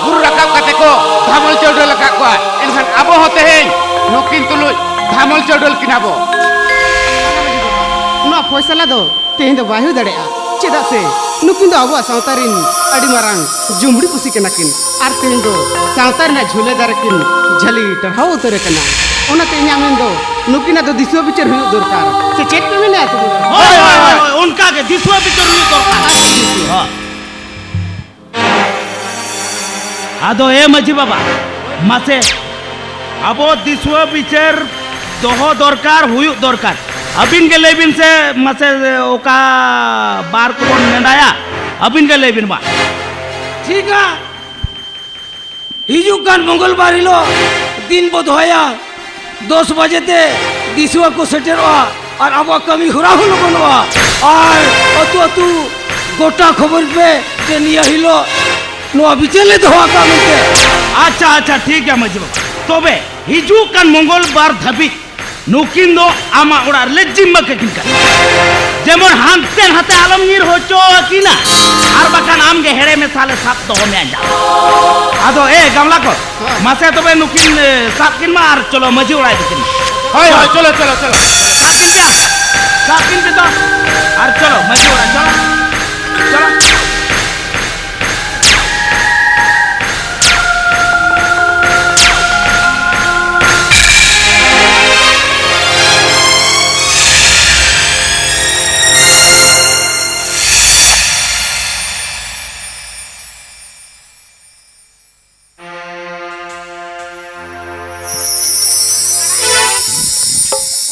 ᱵᱩᱨᱩ ᱨᱟᱠᱟᱵ ᱠᱟᱛᱮ ᱠᱚ ᱫᱷᱟᱢᱚᱞ ᱪᱟᱹᱰᱟᱹᱞ ᱟᱠᱟᱫ ᱠᱚᱣᱟ᱾ ᱮᱱᱠᱷᱟᱱ ᱟᱵᱚ ᱦᱚᱸ ᱛᱮᱦᱮᱧ ᱱᱩᱠᱤᱱ ᱛᱩᱞᱩᱡ ᱫᱷᱟᱢᱚᱞ ᱪᱟᱹᱰᱟᱹᱞ ᱠᱤᱱᱟ ᱵᱚ᱾ ᱱᱚᱣᱟ ᱯᱷᱚᱭᱥᱟᱞᱟ ᱫᱚ ᱛᱮᱦᱮᱧ ᱫᱚ ᱵᱟᱭ ᱦᱩᱭ ᱫᱟᱲᱮᱭᱟᱜᱼᱟ, ᱪᱮᱫᱟᱜ ᱥᱮ ᱱᱩᱠᱤᱱ ᱫᱚ ᱟᱵᱚᱣᱟᱜ ᱥᱟᱶᱛᱟ ᱨᱤᱱ ᱟᱹᱰᱤ ᱢᱟᱨᱟᱝ ᱡᱩᱢᱵᱽᱲᱤ ᱯᱩᱥᱤ ᱠᱟᱱᱟ ᱠᱤᱱ᱾ ᱟᱨ ᱛᱮᱦᱮᱧ ᱫᱚ ᱥᱟᱶᱛᱟ ᱨᱮᱱᱟᱜ ᱡᱷᱩᱞᱟᱹ ᱫᱟᱨᱮ ᱠᱤᱱ ᱡᱷᱟᱹᱞᱤ ᱴᱟᱨᱦᱟᱣ ᱩᱛᱟᱹᱨ ᱟᱠᱟᱱᱟ᱾ ᱚᱱᱟᱛᱮ ᱤᱧᱟᱹᱜ ᱢᱮᱱ ᱫᱚ ᱱᱩᱠᱤᱱᱟᱜ ᱫᱚ ᱫᱤᱥᱩᱣᱟᱹ ᱵᱤᱪᱟᱹᱨ ᱦᱩᱭᱩᱜ ᱫᱚᱨᱠᱟᱨ᱾ ᱥᱮ ᱪᱮᱫ ᱯᱮ ᱢᱮᱱᱟ ᱟᱹᱛᱩ ᱦᱚᱲ? ᱦᱳᱭ, ᱦᱳᱭ, ᱦᱳᱭ, ᱦᱳᱭ, ᱚᱱᱠᱟ ᱜᱮ ᱫᱤᱥᱩᱣᱟᱹ ᱵᱤᱪᱟᱹᱨ ᱦᱩᱭᱩᱜ ᱫᱚᱨᱠᱟᱨ᱾ ᱦᱳᱭ᱾ ᱟᱫᱚ ᱮ ᱢᱟᱹᱡᱷᱤ ᱵᱟᱵᱟ, ᱢᱟᱥᱮ ᱟᱵᱚ ᱫᱤᱥᱩᱣᱟᱹ ᱵᱤᱪᱟᱹᱨ ᱫᱚᱦᱚ ᱫᱚᱨᱠᱟᱨ, ᱦᱩᱭᱩᱜ ᱫᱚᱨᱠᱟᱨ᱾ ᱟᱹᱵᱤᱱ ᱜᱮ ᱞᱟᱹᱭ ᱵᱤᱱ ᱥᱮ ᱢᱟᱥᱮ, ᱚᱠᱟ ᱵᱟᱨ ᱠᱚᱵᱚᱱ ᱱᱮᱰᱟᱭᱟ? ᱟᱹᱵᱤᱱ ᱜᱮ ᱞᱟᱹᱭ ᱵᱤᱱ ᱢᱟ᱾ ᱴᱷᱤᱠᱟ, ᱦᱤᱡᱩᱜ ᱠᱟᱱ ᱢᱚᱝᱜᱚᱞ ᱵᱟᱨ ᱦᱤᱞᱳᱜ ᱫᱤᱱ ᱵᱚ ᱫᱚᱦᱚᱭᱟ, ᱫᱚᱥ ᱵᱟᱡᱮ ᱛᱮ ᱫᱤᱥᱩᱣᱟᱹ ᱠᱚ ᱥᱮᱴᱮᱨᱚᱜᱼᱟ ᱟᱨ ᱟᱵᱚᱣᱟᱜ ᱠᱟᱹᱢᱤ ᱦᱚᱨᱟ ᱦᱚᱸ ᱞᱚᱜᱚᱱᱚᱜᱼᱟ᱾ ᱟᱨ ᱟᱹᱛᱩ ᱟᱹᱛᱩ ᱜᱚᱴᱟ ᱠᱷᱚᱵᱚᱨ ᱯᱮ ᱡᱮ ᱱᱤᱭᱟᱹ ᱦᱤᱞᱳᱜ ᱱᱚᱣᱟ ᱵᱤᱪᱟᱹᱨ ᱞᱮ ᱫᱚᱦᱚ ᱟᱠᱟᱫ ᱢᱮᱱᱛᱮ᱾ ᱟᱪᱪᱷᱟ, ᱟᱪᱪᱷᱟ, ᱴᱷᱤᱠ ᱜᱮᱭᱟ ᱢᱟᱹᱡᱷᱤ ᱵᱟᱵᱟ᱾ ᱛᱚᱵᱮ ᱦᱤᱡᱩᱜ ᱠᱟᱱ ᱢᱚᱝᱜᱚᱞ ᱵᱟᱨ ᱫᱷᱟᱹᱵᱤᱡ ᱱᱩᱠᱤᱱ ᱫᱚ ᱟᱢᱟᱜ ᱚᱲᱟᱜ ᱨᱮᱞᱮ ᱡᱤᱢᱢᱟᱹ ᱠᱟᱹᱠᱤᱱ ᱠᱟᱱᱟ᱾ ᱡᱮᱢᱚᱱ ᱦᱟᱱᱛᱮ ᱱᱟᱛᱮ ᱟᱞᱚᱢ ᱧᱤᱨ ᱦᱚᱪᱚ ᱟᱹᱠᱤᱱᱟ, ᱟᱨ ᱵᱟᱠᱷᱟᱱ ᱟᱢ ᱜᱮ ᱦᱮᱲᱮ ᱢᱮᱥᱟ ᱞᱮ ᱥᱟᱵ ᱫᱚᱦᱚ ᱢᱮᱭᱟ ᱡᱟ᱾ ᱟᱫᱚ ᱮ ᱜᱟᱢᱞᱟ ᱠᱚ, ᱢᱟᱥᱮ ᱛᱚᱵᱮ ᱱᱩᱠᱤᱱ, ᱮ, ᱥᱟᱵ ᱠᱤᱱ ᱢᱟ ᱟᱨ ᱪᱚᱞᱚ ᱢᱟᱹᱡᱷᱤ ᱚᱲᱟᱜ ᱤᱫᱤ ᱠᱤᱱ ᱢᱟ᱾ ᱦᱳᱭ, ᱦᱳᱭ, ᱪᱚᱞᱚ, ᱪᱚᱞᱚ, ᱪᱚᱞᱚ᱾ ᱥᱟᱵ ᱠᱤᱱ ᱯᱮ, ᱥᱟᱵ ᱠᱤᱱ ᱯᱮ ᱛᱚ, ᱟᱨ ᱪᱚᱞᱚ ᱢᱟᱹᱡᱷᱤ ᱚᱲᱟᱜ, ᱪᱚᱞᱚ, ᱪᱚᱞᱚ᱾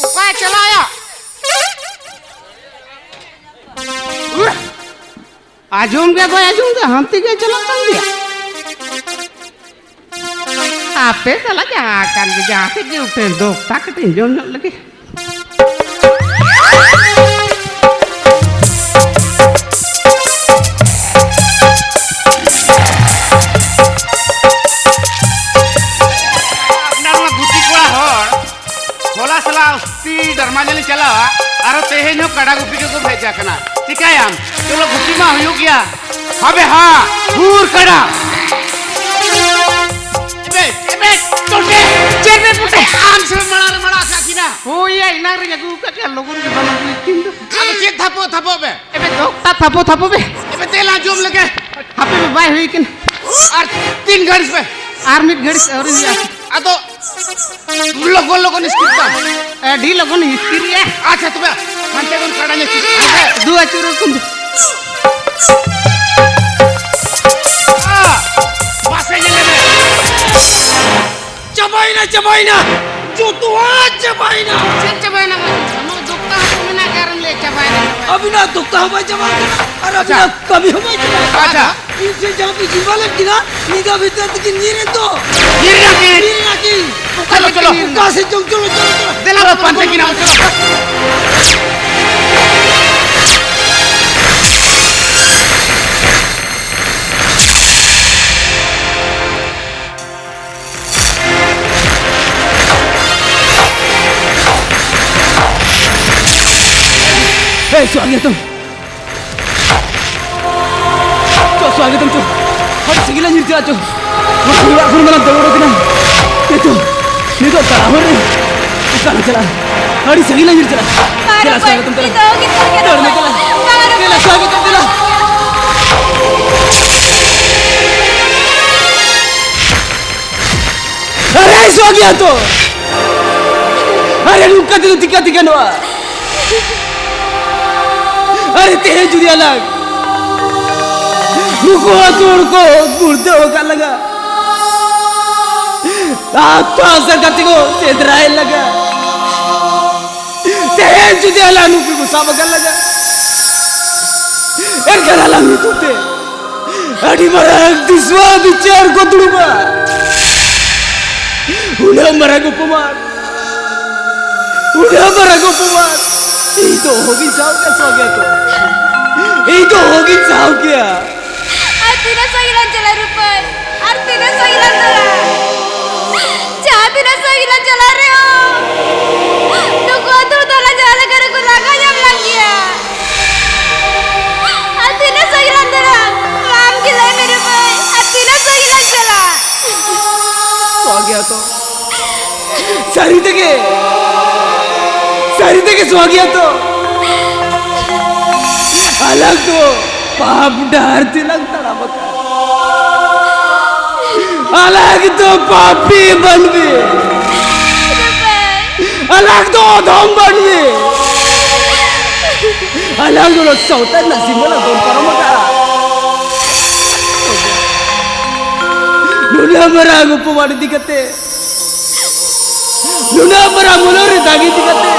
ᱚᱠᱟᱭ ᱪᱟᱞᱟᱣᱭᱟ? ᱩᱦ! ᱟᱸᱡᱚᱢ ᱜᱮ ᱵᱟᱭ ᱟᱸᱡᱚᱢ ᱫᱟ, ᱦᱟᱱᱛᱮ ᱜᱮ ᱪᱟᱞᱟᱜ ᱠᱟᱱ ᱜᱮᱭᱟ᱾ ᱟᱯᱮ ᱥᱟᱞᱟᱜ ᱡᱟᱦᱟᱸ ᱠᱟᱱ ᱜᱮ, ᱡᱟᱦᱟᱸ ᱥᱮᱫ ᱜᱮ ᱩᱴᱷᱟᱹᱱ ᱫᱚ, ᱛᱟ ᱠᱟᱹᱴᱤᱡ ᱡᱚᱢ ᱧᱚᱜ ᱞᱮᱜᱮ᱾ ᱟᱯᱱᱟᱨ ᱢᱟ ᱜᱩᱯᱤ ᱠᱚᱲᱟ ᱦᱚᱲ, ᱦᱚᱞᱟ ᱥᱟᱞᱟᱜ ᱩᱥᱛᱤ ᱰᱟᱨᱢᱟ ᱧᱮᱞᱤᱧ ᱪᱟᱞᱟᱣᱟ, ᱟᱨᱚ ᱛᱮᱦᱮᱧ ᱦᱚᱸ ᱠᱟᱰᱟ ᱜᱩᱯᱤ ᱜᱮᱠᱚ ᱵᱷᱮᱡᱟ ᱠᱟᱱᱟ᱾ ᱪᱤᱠᱟᱹᱭᱟᱢ? ᱪᱚᱞᱚ, ᱜᱩᱯᱤ ᱢᱟ ᱦᱩᱭᱩᱜ ᱜᱮᱭᱟ᱾ ᱦᱟᱵᱮ ᱦᱟ, ᱦᱩᱨ ᱠᱟᱰᱟ᱾ ᱮᱵᱮ, ᱮᱵᱮ, ᱴᱚᱴᱮ᱾ ᱪᱮᱫ ᱵᱮ ᱯᱩᱴᱮ? ᱟᱢ ᱥᱮ ᱢᱟᱲᱟᱝ ᱨᱮ ᱢᱟᱲᱟᱝ ᱟᱠᱟᱫ ᱠᱤᱱᱟ᱾ ᱦᱳᱭ ᱭᱟ, ᱮᱱᱟᱝ ᱨᱤᱧ ᱟᱹᱜᱩ ᱟᱠᱟᱫ ᱠᱤᱱᱟ, ᱞᱚᱜᱚᱱ ᱜᱮ ᱵᱟᱝ ᱟᱹᱜᱩᱭ ᱠᱤᱱ ᱫᱚ᱾ ᱟᱫᱚ ᱪᱮᱫ ᱛᱷᱟᱯᱚ, ᱛᱷᱟᱯᱚ ᱵᱮ? ᱮᱵᱮ ᱫᱚ, ᱛᱟ ᱛᱷᱟᱯᱚ, ᱛᱷᱟᱯᱚ ᱵᱮ᱾ ᱮᱵᱮ ᱫᱮᱞᱟ ᱡᱚᱢ ᱞᱮᱜᱮ᱾ ᱦᱟᱯᱮ ᱵᱮ, ᱵᱟᱭ ᱦᱩᱭ ᱠᱟᱱᱟ᱾ ᱟᱨ ᱛᱤᱱ ᱜᱷᱟᱹᱲᱤᱡ ᱯᱮ? ᱟᱨ ᱢᱤᱫ ᱜᱷᱟᱹᱲᱤᱡ ᱟᱹᱣᱨᱤ ᱦᱩᱭᱩᱜᱼᱟ᱾ ᱟᱫᱚ ᱞᱚᱜᱚᱱ ᱞᱚᱜᱚᱱ ᱤᱥᱠᱤᱨ ᱛᱟᱢ᱾ ᱟᱹᱰᱤ ᱞᱚᱜᱚᱱ ᱤᱥᱠᱤᱨ ᱨᱮᱭᱟ᱾ ᱟᱪᱪᱷᱟ, ᱛᱚᱵᱮ ᱦᱟᱱᱛᱮ ᱠᱷᱚᱱ ᱠᱟᱰᱟ ᱧᱮᱞ ᱪᱮᱫ ᱦᱮᱸ᱾ ᱫᱩ ᱟᱹᱪᱩᱨ ᱠᱚᱢ᱾ ᱢᱟᱥᱮ ᱧᱮᱞ ᱢᱮ᱾ ᱪᱟᱵᱟᱭᱮᱱᱟ, ᱪᱟᱵᱟᱭᱮᱱᱟ᱾ ᱡᱚᱛᱚᱣᱟᱜ ᱪᱟᱵᱟᱭᱮᱱᱟ᱾ ᱪᱮᱫ ᱪᱟᱵᱟᱭᱮᱱᱟ? ᱟᱢᱟᱜ ᱫᱚ ᱟᱹᱵᱤᱱᱟᱜ ᱫᱚᱠᱟ ᱦᱚᱸ ᱵᱟᱭ ᱪᱟᱵᱟ ᱟᱠᱟᱱᱟ ᱟᱨ ᱟᱹᱵᱤᱱᱟᱜ ᱠᱟᱹᱢᱤ ᱦᱚᱸ ᱵᱟᱭ ᱪᱟᱵᱟ ᱟᱠᱟᱱᱟ᱾ ᱟᱪᱪᱷᱟ᱾ ᱤᱧ ᱴᱷᱮᱱ ᱡᱟᱦᱟᱸ ᱯᱮ ᱡᱤᱢᱟ ᱞᱮᱫ ᱠᱤᱱᱟ, ᱧᱤᱫᱟᱹ ᱵᱷᱤᱛᱟᱹᱨ ᱛᱮᱠᱤᱱ ᱧᱤᱨ ᱮᱱ ᱫᱚ᱾ ᱧᱤᱨ ᱮᱱᱟ ᱠᱤᱱ? ᱧᱤᱨ ᱮᱱᱟ ᱠᱤᱱ᱾ ᱚᱠᱟ ᱪᱚᱞᱚ, ᱪᱚᱞᱚ᱾ ᱚᱠᱟ ᱥᱮᱫ ᱪᱚᱝ? ᱪᱚᱞᱚ, ᱪᱚᱞᱚ, ᱪᱚᱞᱚ᱾ ᱫᱮᱞᱟ ᱵᱚ ᱯᱟᱱᱛᱮ ᱠᱤᱱᱟ, ᱪᱚᱞᱚ᱾ ᱮᱭ, ᱥᱚᱣᱟᱜᱤᱭᱟᱹ ᱛᱚ᱾ ᱪᱚ, ᱥᱚᱣᱟᱜᱤᱭᱟᱹ ᱛᱚ, ᱪᱚ᱾ ᱟᱹᱰᱤ ᱥᱟᱺᱜᱤᱧ ᱞᱟᱝ ᱧᱤᱨ ᱪᱟᱞᱟᱜ ᱪᱚ᱾ ᱚᱲᱟᱜ ᱠᱷᱚᱱ ᱢᱟᱞᱟᱝ ᱫᱟᱹᱲ ᱩᱰᱩᱠ ᱮᱱᱟ᱾ ᱱᱤᱛᱚᱜ, ᱱᱤᱛᱚᱜ ᱛᱟᱲᱟᱢ ᱨᱮ ᱚᱠᱟ ᱞᱟᱝ ᱪᱟᱞᱟᱜᱼᱟ? ᱟᱹᱰᱤ ᱥᱟᱺᱜᱤᱧ ᱞᱟᱝ ᱧᱤᱨ ᱪᱟᱞᱟᱜᱼᱟ᱾ ᱵᱟᱝ ᱫᱮᱞᱟ, ᱨᱚᱠᱚᱡ, ᱥᱚᱣᱟᱜᱤᱭᱟᱹ ᱛᱚ, ᱫᱮᱞᱟ᱾ ᱤᱧ ᱫᱚ ᱚᱦᱚᱜᱤᱧ ᱫᱟᱹᱲ ᱠᱮᱫᱟ᱾ ᱫᱟᱹᱲ ᱢᱮ, ᱫᱮᱞᱟ᱾ ᱵᱟᱝ ᱨᱚᱠᱚᱡ᱾ ᱫᱮᱞᱟ, ᱥᱚᱣᱟᱜᱤᱭᱟᱹ ᱛᱚ, ᱫᱮᱞᱟ᱾ ᱟᱨᱮ ᱥᱚᱣᱟᱜᱤᱭᱟᱹ ᱛᱚ! ᱟᱨᱮ ᱱᱚᱝᱠᱟ ᱛᱮᱫᱚ ᱪᱤᱠᱟᱹᱛᱮ ᱜᱟᱱᱚᱜᱼᱟ? ᱟᱨᱮ ᱛᱮᱦᱮᱧ ᱡᱩᱫᱤ ᱟᱞᱟᱝ ᱱᱩᱠᱩ ᱟᱹᱛᱩ ᱦᱚᱲ ᱠᱚ ᱜᱩᱲᱫᱟᱹᱣ ᱟᱠᱟᱫ ᱞᱟᱝᱟ, ᱟᱛᱳ ᱟᱥᱟ ᱠᱟᱛᱮ ᱠᱚ ᱥᱮᱸᱫᱽᱨᱟᱭᱮᱫ ᱞᱟᱝᱟ, ᱛᱮᱦᱮᱧ ᱡᱩᱫᱤ ᱟᱞᱟᱝ ᱱᱩᱠᱩ ᱠᱚ ᱥᱟᱵ ᱟᱠᱟᱫ ᱞᱟᱝᱟ, ᱮᱱᱠᱷᱟᱱ ᱟᱞᱟᱝ ᱧᱩᱛᱩᱢ ᱛᱮ ᱟᱹᱰᱤ ᱢᱟᱨᱟᱝ ᱫᱤᱥᱣᱟᱹ ᱵᱤᱪᱟᱹᱨ ᱠᱚ ᱫᱩᱲᱩᱵᱟ᱾ ᱩᱱᱟᱹᱜ ᱢᱟᱨᱟᱝ ᱚᱯᱚᱢᱟᱱ, ᱩᱱᱟᱹᱜ ᱢᱟᱨᱟᱝ ᱚᱯᱚᱢᱟᱱ ᱤᱧ ᱫᱚ ᱚᱦᱚᱜᱤᱧ ᱥᱟᱦᱟᱣ ᱠᱮᱭᱟ, ᱥᱚᱣᱟᱜᱤᱭᱟᱹ ᱛᱚ᱾ ᱤᱧ ᱫᱚ ᱚᱦᱚᱜᱤᱧ ᱥᱟᱦᱟᱣ ᱠᱮᱭᱟ᱾ ᱟᱨ ᱛᱤᱱᱟᱹᱜ ᱥᱟᱺᱜᱤᱧ ᱞᱟᱝ ᱪᱟᱞᱟᱜᱼᱟ, ᱨᱩᱯᱟᱹᱭ? ᱟᱨ ᱛᱤᱱᱟᱹᱜ ᱥᱟᱺᱜᱤᱧ ᱞᱟᱝ ᱫᱟᱹᱲᱟ? ᱡᱟᱦᱟᱸ ᱛᱤᱱᱟᱹᱜ ᱥᱟᱺᱜᱤᱧ ᱞᱟᱝ ᱪᱟᱞᱟᱜ ᱨᱮᱦᱚᱸ, ᱱᱩᱠᱩ ᱟᱹᱛᱩ ᱦᱚᱲ ᱫᱚ ᱞᱟᱡᱟᱣ ᱞᱮᱠᱟ ᱨᱮᱠᱚ ᱞᱟᱜᱟ ᱧᱟᱢ ᱞᱟᱝ ᱜᱮᱭᱟ᱾ ᱟᱨ ᱛᱤᱱᱟᱹᱜ ᱥᱟᱺᱜᱤᱧ ᱞᱟᱝ ᱫᱟᱹᱲᱟ? ᱢᱟ ᱟᱢ ᱜᱮ ᱞᱟᱹᱭ ᱢᱮ ᱨᱮ ᱢᱟᱹᱭ, ᱟᱨ ᱛᱤᱱᱟᱹᱜ ᱥᱟᱺᱜᱤᱧ ᱞᱟᱝ ᱪᱟᱞᱟᱜ? ᱥᱚᱣᱟᱜᱤᱭᱟᱹ ᱛᱚ, ᱥᱟᱹᱨᱤ ᱛᱮᱜᱮ, ᱥᱟᱹᱨᱤ ᱛᱮᱜᱮ ᱥᱚᱣᱟᱜᱤᱭᱟᱹ ᱛᱚ, ᱟᱞᱟᱝ ᱫᱚ ᱯᱟᱯ ᱰᱟᱦᱟᱨ ᱛᱮᱞᱟᱝ ᱛᱟᱲᱟᱢ ᱟᱠᱟᱫ᱾ ᱟᱞᱟᱝ ᱫᱚ ᱯᱟᱯᱤ ᱢᱟᱹᱱᱢᱤ᱾ ᱟᱞᱟᱝ ᱫᱚ ᱚᱫᱷᱚᱢ ᱢᱟᱹᱱᱢᱤ᱾ ᱟᱞᱟᱝ ᱫᱚ ᱥᱟᱶᱛᱟ ᱨᱮᱱᱟᱜ ᱥᱤᱢᱟᱹ ᱞᱟᱝ ᱫᱚᱱ ᱯᱟᱨᱚᱢ ᱟᱠᱟᱫᱼᱟ᱾ ᱱᱩᱱᱟᱹᱜ ᱢᱟᱨᱟᱝ ᱚᱯᱚᱢᱟᱱ ᱤᱫᱤ ᱠᱟᱛᱮ, ᱱᱩᱱᱟᱹᱜ ᱢᱟᱨᱟᱝ ᱢᱚᱞᱚᱝ ᱨᱮ ᱫᱟᱜ ᱤᱫᱤ ᱠᱟᱛᱮ,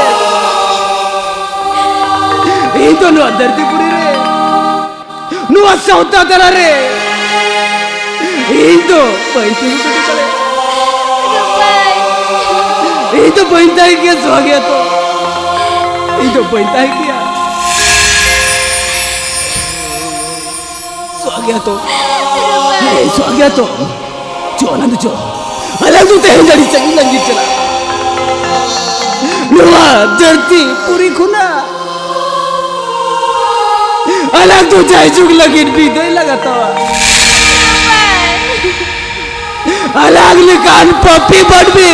ᱤᱧ ᱫᱚ ᱱᱚᱣᱟ ᱫᱷᱟᱹᱨᱛᱤ ᱯᱩᱨᱤ ᱨᱮ, ᱱᱚᱣᱟ ᱥᱟᱶᱛᱟ ᱛᱟᱞᱟ ᱨᱮ ᱤᱧ ᱫᱚ ᱵᱟᱹᱧ ᱛᱤᱸᱜᱩ ᱠᱮᱴᱮᱡ ᱫᱟᱲᱮᱭᱟᱜᱼᱟ᱾ ᱤᱧ ᱫᱚ ᱵᱟᱹᱧ ᱛᱟᱦᱮᱸ ᱠᱮᱭᱟ ᱥᱚᱦᱟᱜᱤᱭᱟ ᱛᱚ᱾ ᱤᱧ ᱫᱚ ᱵᱟᱹᱧ ᱛᱟᱦᱮᱸ ᱠᱮᱭᱟ ᱥᱚᱦᱟᱜᱤᱭᱟ ᱛᱚ᱾ ᱦᱮᱸ, ᱥᱚᱦᱟᱜᱤᱭᱟ ᱛᱚ᱾ ᱪᱚ, ᱟᱞᱟᱝ ᱫᱚ ᱪᱚ᱾ ᱟᱞᱟᱝ ᱫᱚ ᱛᱮᱦᱮᱧ ᱟᱹᱰᱤ ᱥᱟᱺᱜᱤᱧ ᱞᱟᱹᱜᱤᱫ ᱪᱟᱞᱟᱜ᱾ ᱱᱚᱣᱟ ᱫᱷᱟᱹᱨᱛᱤ ᱯᱩᱨᱤ ᱠᱷᱚᱱᱟᱜ ᱟᱞᱟᱝ ᱫᱚ ᱡᱟᱭᱡᱩᱜᱽ ᱞᱟᱹᱜᱤᱫ ᱵᱤᱫᱟᱹᱭ ᱞᱟᱜᱟ ᱛᱟᱣᱟ᱾ ᱟᱞᱟᱝ ᱞᱮᱠᱟᱱ ᱯᱟᱯᱤ ᱢᱟᱹᱱᱢᱤ,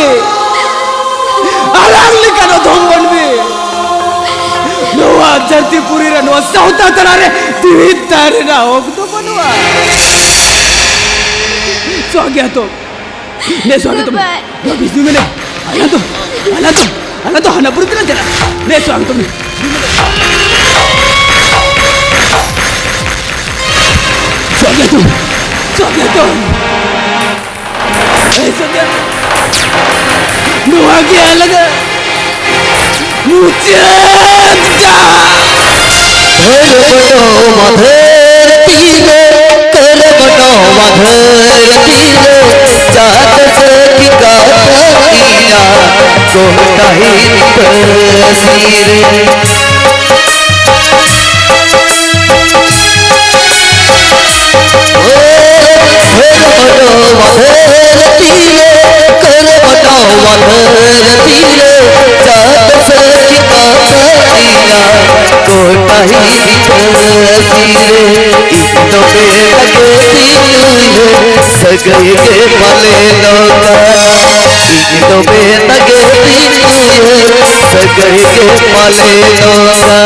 ᱟᱞᱟᱝ ᱞᱮᱠᱟᱱ ᱚᱫᱷᱚᱢ ᱢᱟᱹᱱᱢᱤ ᱱᱚᱣᱟ ᱫᱷᱟᱹᱨᱛᱤ ᱯᱩᱨᱤ ᱨᱮ, ᱱᱚᱣᱟ ᱥᱟᱶᱛᱟ ᱛᱟᱞᱟ ᱨᱮ ᱡᱤᱣᱤᱫ ᱛᱟᱦᱮᱸ ᱨᱮᱱᱟᱜ ᱦᱚᱠ ᱫᱚ ᱵᱟᱹᱱᱩᱜᱼᱟ᱾ ᱥᱚᱦᱟᱜᱤᱭᱟ ᱛᱚ᱾ ᱱᱮ ᱥᱚᱦᱟᱜᱤᱭᱟ ᱛᱚ᱾ ᱵᱟᱵᱟ᱾ ᱱᱚᱣᱟ ᱵᱤᱥᱱᱩ ᱢᱮᱱᱮ, ᱟᱞᱟᱝ ᱫᱚ, ᱟᱞᱟᱝ ᱫᱚ, ᱟᱞᱟᱝ ᱫᱚ ᱦᱟᱱᱟ ᱯᱩᱨᱤ ᱛᱮᱞᱟᱝ ᱪᱟᱞᱟᱜᱼᱟ᱾ ᱱᱮ ᱥᱚᱦᱟᱜᱤᱭᱟ ᱛᱚ᱾ ᱥᱚᱦᱟᱜᱤᱭᱟ ᱛᱚ᱾ ᱥᱚᱦᱟᱜᱤᱭᱟ ᱛᱚ᱾ ᱮᱭ ᱥᱚᱦᱟᱜᱤᱭᱟ᱾ ᱱᱚᱣᱟ ᱜᱮ ᱟᱞᱟᱝᱟᱜ ᱢᱩᱪᱟᱹᱫ ᱰᱟᱦᱟᱨ᱾ ᱫᱷᱚᱨᱢᱚ ᱱᱚᱣᱟ ᱫᱷᱟᱹᱨᱛᱤ ᱨᱮ, ᱠᱚᱨᱢᱚ ᱱᱚᱣᱟ ᱫᱷᱟᱹᱨᱛᱤ ᱨᱮ, ᱡᱟᱦᱟᱸ ᱥᱟᱹᱠᱷᱤ ᱠᱟᱛᱷᱟ ᱤᱧᱟᱜ ᱜᱚᱴᱟ ᱦᱤᱨᱤ ᱯᱟᱹᱥᱤ ᱨᱮ᱾ ᱠᱚᱨᱢᱚ ᱱᱚᱣᱟ ᱫᱷᱟᱹᱨᱛᱤ ᱨᱮ, ᱠᱚᱨᱢᱚ ᱱᱚᱣᱟ ᱫᱷᱟᱹᱨᱛᱤ ᱨᱮ, ᱡᱟᱦᱟᱸ ᱥᱟᱹᱠᱷᱤ ᱠᱟᱛᱷᱟ ᱤᱧᱟᱜ ᱜᱚᱴᱟ ᱦᱤᱨᱤ ᱯᱟᱹᱥᱤ ᱨᱮ᱾ ᱤᱧ ᱫᱚ ᱢᱮᱱᱟᱜ ᱜᱮ ᱛᱤᱧ ᱩᱭᱦᱟᱹᱨ, ᱥᱟᱹᱜᱟᱹᱭ ᱜᱮ ᱯᱟᱞᱮ ᱱᱚᱝᱠᱟ᱾ ᱤᱧ ᱫᱚ ᱢᱮᱱᱟᱜ ᱜᱮ ᱛᱤᱧ ᱩᱭᱦᱟᱹᱨ, ᱥᱟᱹᱜᱟᱹᱭ ᱜᱮ ᱯᱟᱞᱮ ᱱᱚᱝᱠᱟ᱾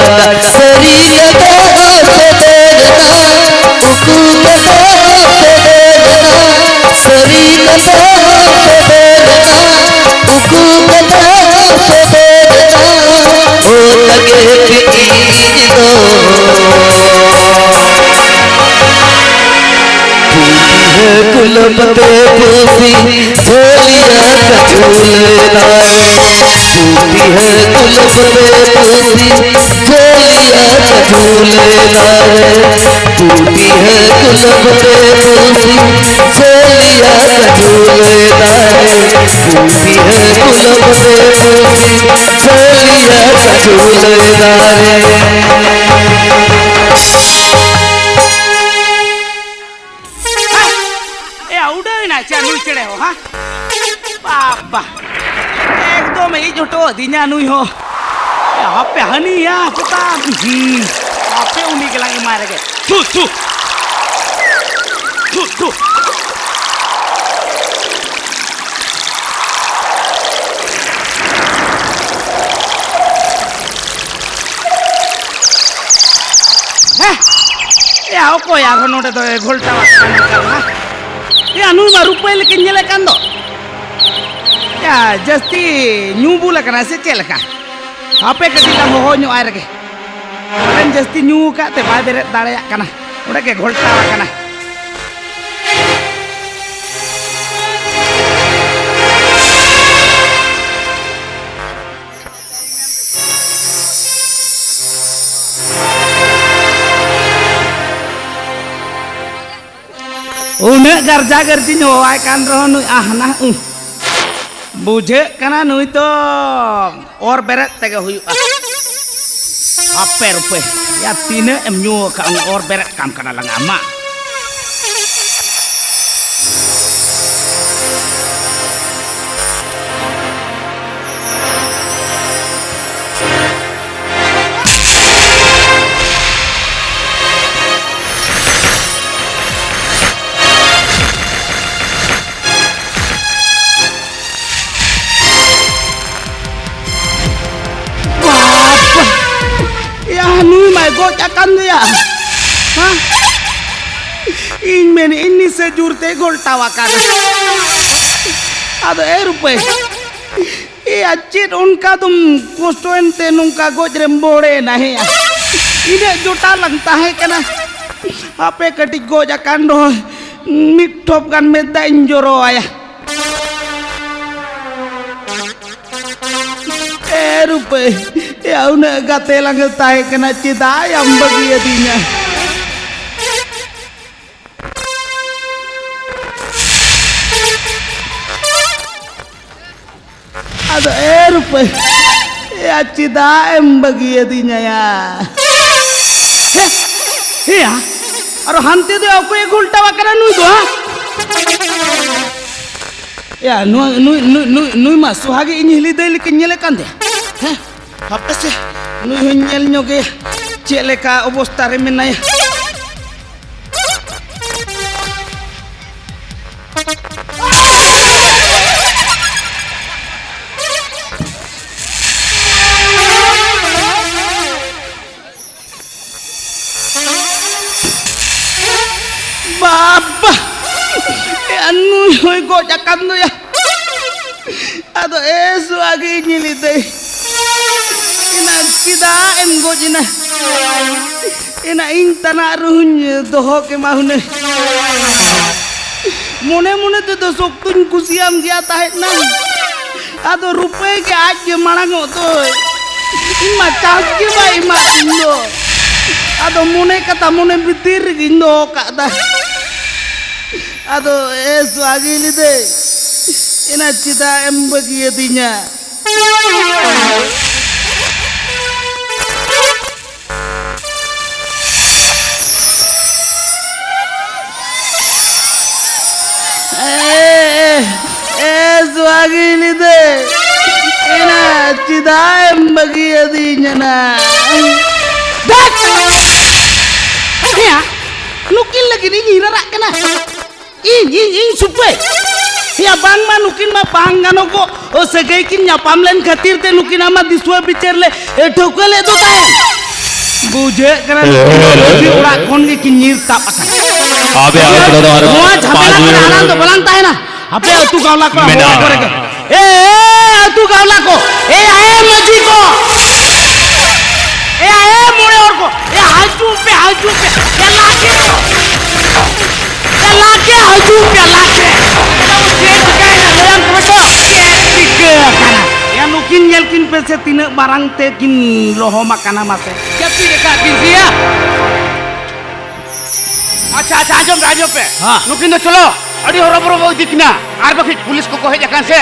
ᱥᱟᱹᱨᱤ ᱠᱟᱛᱷᱟ ᱥᱮᱴᱮᱨ ᱮᱱᱟ, ᱩᱠᱩ ᱠᱟᱛᱷᱟ ᱥᱮᱴᱮᱨ ᱮᱱᱟ, ᱥᱟᱹᱨᱤ ᱠᱟᱛᱷᱟ ᱥᱮᱴᱮᱨ ᱮᱱᱟ, ᱩᱠᱩ ᱠᱟᱛᱷᱟ ᱥᱮᱴᱮᱨ ᱮᱱᱟ, ᱚᱱᱟ ᱜᱮ ᱴᱷᱤᱠ ᱤᱧ ᱫᱚ᱾ ᱯᱩᱛᱷᱤ ᱦᱟᱹᱠᱩ ᱞᱚᱵᱛᱮ ᱯᱩᱥᱤ ᱡᱷᱟᱹᱞᱤᱭᱟ ᱠᱟᱪᱷᱩᱞ ᱞᱮᱱᱟᱭ᱾ ᱯᱩᱛᱷᱤ ᱦᱟᱹᱠᱩ ᱞᱚᱵᱛᱮ ᱯᱩᱥᱤ ᱡᱷᱟᱹᱞᱤ झूलेदार, टूटी है कुलब ते मूसी, चेलिया का झूलेदार, टूटी है कुलब ते मूसी, चेलिया का झूलेदार। ᱮ, ᱩᱰᱟᱹᱣ ᱮᱱᱟ ᱪᱮ ᱱᱩᱭ ᱪᱮᱬᱮ ᱦᱚᱸ, ᱦᱟ? ᱵᱟᱵᱟ, ᱮᱠᱫᱚᱢ ᱤᱡ ᱦᱚᱴᱚ ᱟᱹᱫᱤᱧᱟ ᱱᱩᱭ ᱦᱚᱸ᱾ ᱮ, ᱦᱟᱯᱮ ᱦᱟᱹᱱᱤᱭᱟ ᱥᱮᱛᱟ᱾ ᱦᱩᱸ, ᱦᱟᱯᱮ ᱩᱱᱤ ᱜᱮᱞᱟᱝ ᱮᱢᱟᱭ ᱨᱮᱜᱮ᱾ ᱛᱷᱩ, ᱛᱷᱩ᱾ ᱛᱷᱩ, ᱛᱷᱩ᱾ ᱦᱮᱸ? ᱮᱭᱟ, ᱚᱠᱚᱭ ᱟᱨᱦᱚᱸ ᱱᱚᱰᱮ ᱫᱚᱭ ᱜᱷᱚᱞᱴᱟᱣ ᱟᱠᱟᱱᱟ ᱱᱚᱝᱠᱟ ᱫᱚ, ᱦᱮᱸ? ᱮᱭᱟ, ᱱᱩᱭ ᱢᱟ ᱨᱩᱯᱟᱹᱭ ᱞᱮᱠᱟᱧ ᱧᱮᱞᱮ ᱠᱟᱱ ᱫᱚ᱾ ᱮᱭᱟ, ᱡᱟᱹᱥᱛᱤ ᱧᱩ ᱵᱩᱞ ᱟᱠᱟᱱᱟᱭ ᱥᱮ ᱪᱮᱫ ᱞᱮᱠᱟ? ᱦᱟᱯᱮ ᱠᱟᱹᱴᱤᱡ ᱞᱟᱝ ᱦᱚᱦᱚ ᱧᱚᱜ ᱟᱭ ᱨᱮᱜᱮ᱾ ᱯᱟᱞᱮᱱ ᱡᱟᱹᱥᱛᱤ ᱧᱩ ᱟᱠᱟᱫ ᱛᱮ ᱵᱟᱭ ᱵᱮᱨᱮᱫ ᱫᱟᱲᱮᱭᱟᱜ ᱠᱟᱱᱟ, ᱚᱸᱰᱮ ᱜᱮ ᱜᱷᱚᱞᱴᱟᱣ ᱟᱠᱟᱱᱟ᱾ ᱩᱱᱟᱹᱜ ᱜᱟᱨᱡᱟ ᱜᱟᱨᱡᱤᱧ ᱦᱚᱦᱚᱣᱟᱭ ᱠᱟᱱ ᱨᱮᱦᱚᱸ ᱱᱩᱭ ᱟᱦᱱᱟ ᱩᱸᱦ᱾ ᱵᱩᱡᱷᱟᱹᱜ ᱠᱟᱱᱟ ᱱᱩᱭ ᱫᱚ ᱚᱨ ᱵᱮᱨᱮᱫ ᱛᱮᱜᱮ ᱦᱩᱭᱩᱜᱼᱟ᱾ ᱦᱟᱯᱮ ᱨᱩᱯᱟᱹᱭ, ᱭᱟ ᱛᱤᱱᱟᱹᱜ ᱮᱢ ᱧᱩ ᱟᱠᱟᱫ ᱚᱨ ᱵᱮᱨᱮᱫ ᱠᱟᱢ ᱠᱟᱱᱟ ᱞᱟᱝ ᱟᱢᱟᱜ᱾ ᱵᱟᱯ! ᱭᱟ, ᱱᱩᱭ ᱢᱟᱭ ᱜᱚᱡ ᱟᱠᱟᱱ ᱫᱚᱭᱟ᱾ ᱦᱟ? ᱤᱧ ᱢᱮᱱᱮᱫ ᱤᱧ ᱱᱤᱥᱟᱹ ᱡᱳᱨ ᱛᱮ ᱜᱷᱚᱞᱴᱟᱣ ᱟᱠᱟᱱᱟ᱾ ᱟᱫᱚ ᱮ ᱨᱩᱯᱟᱹᱭ, ᱮᱭᱟ, ᱪᱮᱫ ᱚᱱᱠᱟ ᱫᱚᱢ ᱠᱚᱥᱴᱚᱭᱮᱱ ᱛᱮ ᱱᱚᱝᱠᱟ ᱜᱚᱡ ᱨᱮᱢ ᱵᱚᱦᱲᱮᱭᱮᱱᱟ ᱦᱮᱸᱭᱟ? ᱤᱱᱟᱹᱜ ᱡᱚᱴᱟᱣ ᱞᱟᱝ ᱛᱟᱦᱮᱸ ᱠᱟᱱᱟ᱾ ᱦᱟᱯᱮ ᱠᱟᱹᱴᱤᱡ ᱜᱚᱡ ᱟᱠᱟᱱ ᱨᱮᱦᱚᱸ ᱢᱤᱫ ᱴᱷᱚᱯ ᱜᱟᱱ ᱢᱮᱫ ᱫᱟᱜ ᱤᱧ ᱡᱚᱨᱚ ᱟᱭᱟ᱾ ᱮ ᱨᱩᱯᱟᱹᱭ, ᱮᱭᱟ, ᱩᱱᱟᱹᱜ ᱜᱟᱛᱮ ᱞᱟᱝ ᱛᱟᱦᱮᱸ ᱠᱟᱱᱟ, ᱪᱮᱫᱟᱜ ᱭᱟᱢ ᱵᱟᱹᱜᱤᱭᱟᱹᱫᱤᱧᱟ? ᱟᱫᱚ ᱮ ᱨᱩᱯᱟᱹᱭ, ᱮᱭᱟ, ᱪᱮᱫᱟᱜ ᱮᱢ ᱵᱟᱹᱜᱤᱭᱟᱹᱫᱤᱧᱟ ᱭᱟ? ᱦᱮ, ᱦᱮᱭᱟ, ᱟᱨᱚ ᱦᱟᱱᱛᱮ ᱫᱚ ᱚᱠᱚᱭᱮ ᱜᱷᱚᱞᱴᱟᱣ ᱟᱠᱟᱱᱟ ᱱᱩᱭ ᱫᱚ, ᱦᱟ? ᱮᱭᱟ, ᱱᱩᱭ, ᱱᱩᱭ, ᱱᱩᱭ, ᱱᱩᱭ, ᱱᱩᱭ ᱢᱟ ᱥᱚᱦᱟᱜᱤ ᱤᱧ ᱦᱤᱞᱤ ᱫᱟᱹᱭ ᱞᱮᱠᱟᱧ ᱧᱮᱞᱮ ᱠᱟᱱ ᱫᱮᱭᱟ᱾ ᱦᱮᱸ, ᱦᱟᱯᱮ ᱥᱮ, ᱱᱩᱭ ᱦᱚᱸᱧ ᱧᱮᱞ ᱧᱚᱜᱮᱭᱟ, ᱪᱮᱫ ᱞᱮᱠᱟ ᱚᱵᱚᱥᱛᱟ ᱨᱮ ᱢᱮᱱᱟᱭᱟ᱾ ᱵᱟᱵᱟ! ᱮ, ᱱᱩᱭ ᱦᱚᱸᱭ ᱜᱚᱡ ᱟᱠᱟᱱ ᱫᱚᱭᱟ᱾ ᱟᱫᱚ ᱮ ᱥᱚᱦᱟᱜᱤ ᱧᱮᱞᱤᱫᱟᱹᱭ, ᱮᱱᱟ ᱪᱮᱫᱟᱜ ᱮᱢ ᱜᱚᱡ ᱮᱱᱟ? ᱮᱱᱟ ᱤᱧ ᱛᱟᱱᱟᱜ ᱨᱮᱦᱚᱸᱧ ᱫᱚᱦᱚ ᱠᱮᱢᱟ ᱦᱩᱱᱟᱹᱝ᱾ ᱢᱚᱱᱮ ᱢᱚᱱᱮ ᱛᱮᱫᱚ ᱥᱚᱠᱛᱚᱧ ᱠᱩᱥᱤᱭᱟᱢ ᱜᱮᱭᱟ ᱛᱟᱦᱮᱸᱫ ᱱᱟ᱾ ᱟᱫᱚ ᱨᱩᱯᱟᱹᱭ ᱜᱮ ᱟᱡ ᱜᱮ ᱢᱟᱲᱟᱝ ᱚᱜ ᱫᱚᱭ᱾ ᱤᱧ ᱢᱟ ᱪᱟᱥ ᱜᱮ ᱵᱟᱭ ᱮᱢᱟᱫᱤᱧ ᱫᱚ᱾ ᱟᱫᱚ ᱢᱚᱱᱮ ᱠᱟᱛᱷᱟ ᱢᱚᱱᱮ ᱵᱷᱤᱛᱤᱨ ᱨᱮᱜᱮᱧ ᱫᱚᱦᱚ ᱠᱟᱜ ᱫᱟ᱾ ᱟᱫᱚ ᱮ ᱥᱚᱦᱟᱜᱤ ᱞᱤᱫᱟᱹᱭ, ᱮᱱᱟ ᱪᱮᱫᱟᱜ ᱮᱢ ᱵᱟᱹᱜᱤᱭᱟᱹᱫᱤᱧᱟ? ᱮ, ᱮ, ᱮ, ᱥᱚᱦᱟᱜᱤ ᱞᱤᱫᱟᱹᱭ, ᱮᱱᱟ ᱪᱮᱫᱟᱜ ᱮᱢ ᱵᱟᱹᱜᱤᱭᱟᱹᱫᱤᱧᱟ ᱱᱟ? ᱫᱷᱟᱹᱴ! ᱦᱮᱸᱭᱟ, ᱱᱩᱠᱤᱱ ᱞᱟᱹᱜᱤᱫ ᱤᱧ ᱦᱤᱨᱟᱹᱨᱟᱜ ᱠᱟᱱᱟ᱾ ᱤᱧ, ᱤᱧ, ᱤᱧ ᱥᱩᱯᱟᱹᱭ᱾ ᱭᱟ, ᱵᱟᱝᱢᱟ ᱱᱩᱠᱤᱱ ᱢᱟ ᱵᱟᱝ ᱜᱟᱱᱚᱜᱚᱜ ᱚ ᱥᱟᱹᱜᱟᱹᱭ ᱠᱤᱱ ᱧᱟᱯᱟᱢ ᱞᱮᱱ ᱠᱷᱟᱹᱛᱤᱨ ᱛᱮ ᱱᱩᱠᱤᱱᱟᱜ ᱢᱟ ᱫᱤᱥᱩᱣᱟᱹ ᱵᱤᱪᱟᱹᱨ ᱞᱮ, ᱮ, ᱴᱷᱟᱹᱣᱠᱟᱹ ᱞᱮᱫ ᱫᱚ ᱛᱟᱦᱮᱸ᱾ ᱵᱩᱡᱷᱟᱹᱜ ᱠᱟᱱᱟ, ᱱᱩᱠᱤᱱ ᱫᱚ ᱢᱟᱹᱡᱷᱤ ᱚᱲᱟᱜ ᱠᱷᱚᱱ ᱜᱮ ᱠᱤᱱ ᱧᱤᱨ ᱛᱟᱵ ᱟᱠᱟᱱᱟ᱾ ᱟᱯᱮ ᱟᱹᱛᱩ ᱫᱚ ᱟᱨ ᱱᱚᱣᱟ ᱡᱷᱟᱢᱮᱞᱟ ᱯᱟᱸᱪ ᱠᱷᱚᱱ ᱢᱤᱱᱤᱴ ᱟᱞᱟᱝ ᱫᱚ ᱵᱟᱞᱟᱝ ᱛᱟᱦᱮᱱᱟ᱾ ᱟᱯᱮ ᱟᱹᱛᱩ ᱜᱟᱣᱞᱟ ᱠᱚᱲᱟ ᱢᱮᱱᱟᱜᱼᱟ᱾ ᱦᱚᱦᱚ ᱟᱠᱚ ᱨᱮᱜᱮ᱾ ᱮ, ᱮ, ᱟᱹᱛᱩ ᱜᱟᱣᱞᱟ ᱠᱚ, ᱮ, ᱮ, ᱢᱟᱹᱡᱷᱤ ᱠᱚ, ᱮ, ᱮ, ᱢᱚᱬᱮ ᱦᱚᱲ ᱠᱚ, ᱮ, ᱦᱤᱡᱩᱜ ᱯᱮ, ᱦᱤᱡᱩᱜ ᱯᱮ, ᱮ, ᱞᱟᱜᱮ, ᱮ, ᱞᱟᱜᱮ, ᱦᱤᱡᱩᱜ ᱯᱮ, ᱞᱟᱜᱮ᱾ ᱪᱮᱫ ᱪᱤᱠᱟᱹᱭᱮᱱᱟ? ᱞᱟᱹᱭᱟᱢ ᱠᱟᱱᱟ ᱛᱚ, ᱪᱮᱫ ᱪᱤᱠᱟᱹ ᱟᱠᱟᱱᱟ? ᱮ, ᱱᱩᱠᱩ ᱠᱤᱱ ᱧᱮᱞ ᱠᱤᱱ ᱯᱮ ᱥᱮ ᱛᱤᱱᱟᱹᱜ ᱢᱟᱨᱟᱝ ᱛᱮ ᱠᱤᱱ ᱞᱚᱦᱚᱢ ᱟᱠᱟᱱᱟ ᱢᱟᱥᱮ᱾ ᱡᱟᱹᱯᱤᱫ ᱟᱠᱟᱫ ᱠᱤᱱ ᱥᱮᱭᱟ᱾ ᱟᱪᱪᱷᱟ, ᱟᱪᱪᱷᱟ, ᱟᱸᱡᱚᱢ ᱯᱮ, ᱟᱸᱡᱚᱢ ᱯᱮ᱾ ᱦᱮᱸ᱾ ᱱᱩᱠᱤᱱ ᱫᱚ ᱪᱚᱞᱚ, ᱟᱹᱰᱤ ᱦᱚᱨᱚᱵᱚᱨᱚ ᱵᱚ ᱤᱫᱤ ᱠᱤᱱᱟ᱾ ᱟᱨ ᱵᱟᱠᱷᱟᱡ ᱯᱩᱞᱤᱥ ᱠᱚᱠᱚ ᱦᱮᱡ ᱟᱠᱟᱱ ᱥᱮ,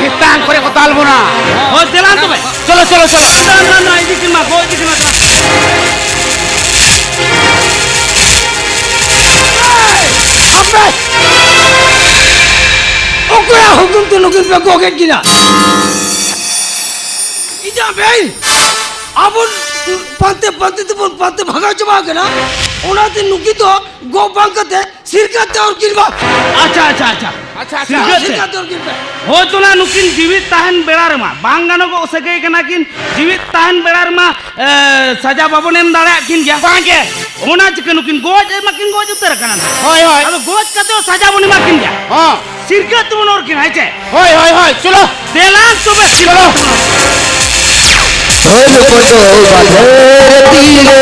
ᱪᱮᱛᱟᱱ ᱠᱚᱨᱮ ᱠᱚ ᱫᱟᱞ ᱵᱚᱱᱟ᱾ ᱦᱳᱭ, ᱪᱟᱞᱟᱜ ᱛᱚᱵᱮ᱾ ᱪᱚᱞᱚ, ᱪᱚᱞᱚ, ᱪᱚᱞᱚ᱾ ᱱᱟ, ᱱᱟ, ᱱᱟ, ᱤᱫᱤ ᱠᱤᱱ ᱢᱟ, ᱜᱚ ᱤᱫᱤ ᱠᱤᱱ ᱢᱟ, ᱪᱟᱞᱟᱜ᱾ ᱟᱯᱮ! ᱚᱠᱚᱭᱟᱜ ᱦᱩᱠᱩᱢ ᱛᱮ ᱱᱩᱠᱤᱱ ᱯᱮ ᱜᱚᱜᱮᱫ ᱠᱤᱱᱟ? ᱤᱧᱟᱜ ᱵᱮᱭ! ᱟᱵᱚ ᱯᱟᱱᱛᱮ ᱯᱟᱱᱛᱮ ᱛᱮᱵᱚᱱ ᱯᱟᱱᱛᱮ ᱵᱷᱟᱜᱟᱣ ᱪᱟᱵᱟ ᱟᱠᱟᱱᱟ᱾ ᱚᱱᱟᱛᱮ ᱱᱩᱠᱤᱱ ᱫᱚ ᱜᱚ ᱵᱟᱝ ᱠᱟᱛᱮ ᱥᱤᱨᱠᱟᱹ ᱛᱮ ᱩᱨᱠᱤᱱ ᱢᱟ᱾ ᱟᱪᱪᱷᱟ, ᱟᱪᱪᱷᱟ, ᱟᱪᱪᱷᱟ᱾ ᱟᱪᱪᱷᱟ, ᱟᱪᱪᱷᱟ᱾ ᱥᱤᱨᱠᱟᱹ ᱛᱮ᱾ ᱥᱤᱨᱠᱟᱹ ᱛᱮ ᱩᱨᱠᱤᱱ ᱯᱮ᱾ ᱦᱳᱭ ᱛᱚ ᱱᱟ, ᱱᱩᱠᱤᱱ ᱡᱤᱣᱤᱫ ᱛᱟᱦᱮᱱ ᱵᱮᱲᱟ ᱨᱮᱢᱟ, ᱵᱟᱝ ᱜᱟᱱᱚᱜᱚᱜ ᱥᱟᱹᱜᱟᱹᱭ ᱠᱟᱱᱟ ᱠᱤᱱ, ᱡᱤᱣᱤᱫ ᱛᱟᱦᱮᱱ ᱵᱮᱲᱟ ᱨᱮᱢᱟ, ᱮ, ᱥᱟᱡᱟ ᱵᱟᱵᱚᱱ ᱮᱢ ᱫᱟᱲᱮᱭᱟᱜ ᱠᱤᱱ ᱜᱮᱭᱟ᱾ ᱵᱟᱝ ᱜᱮ᱾ ᱚᱱᱟ ᱪᱤᱠᱟᱹ ᱱᱩᱠᱤᱱ ᱜᱚᱡ ᱢᱟᱠᱤᱱ ᱜᱚᱡ ᱩᱛᱟᱹᱨ ᱟᱠᱟᱱᱟ᱾ ᱦᱳᱭ, ᱦᱳᱭ᱾ ᱟᱫᱚ ᱜᱚᱡ ᱠᱟᱛᱮ ᱦᱚᱸ ᱥᱟᱡᱟ ᱵᱚᱱ ᱮᱢᱟ ᱠᱤᱱ ᱜᱮᱭᱟ᱾ ᱦᱚᱸ᱾ ᱥᱤᱨᱠᱟᱹ ᱛᱮᱵᱚᱱ ᱚᱨ ᱠᱤᱱᱟ, ᱦᱮᱸ ᱪᱮ? ᱦᱳᱭ, ᱦᱳᱭ, ᱦᱳᱭ, ᱪᱚᱞᱚ᱾ ᱫᱮᱞᱟ ᱛᱚᱵᱮ ᱥᱤᱨᱠᱟᱹ ᱪᱚᱞᱚ᱾ ᱛᱮᱵᱚᱱ ᱚᱨ ᱠᱤᱱᱟ᱾ ᱰᱷᱳᱞ ᱠᱚᱫᱚ ᱵᱟᱫᱷᱮᱨ ᱛᱤᱨᱮ,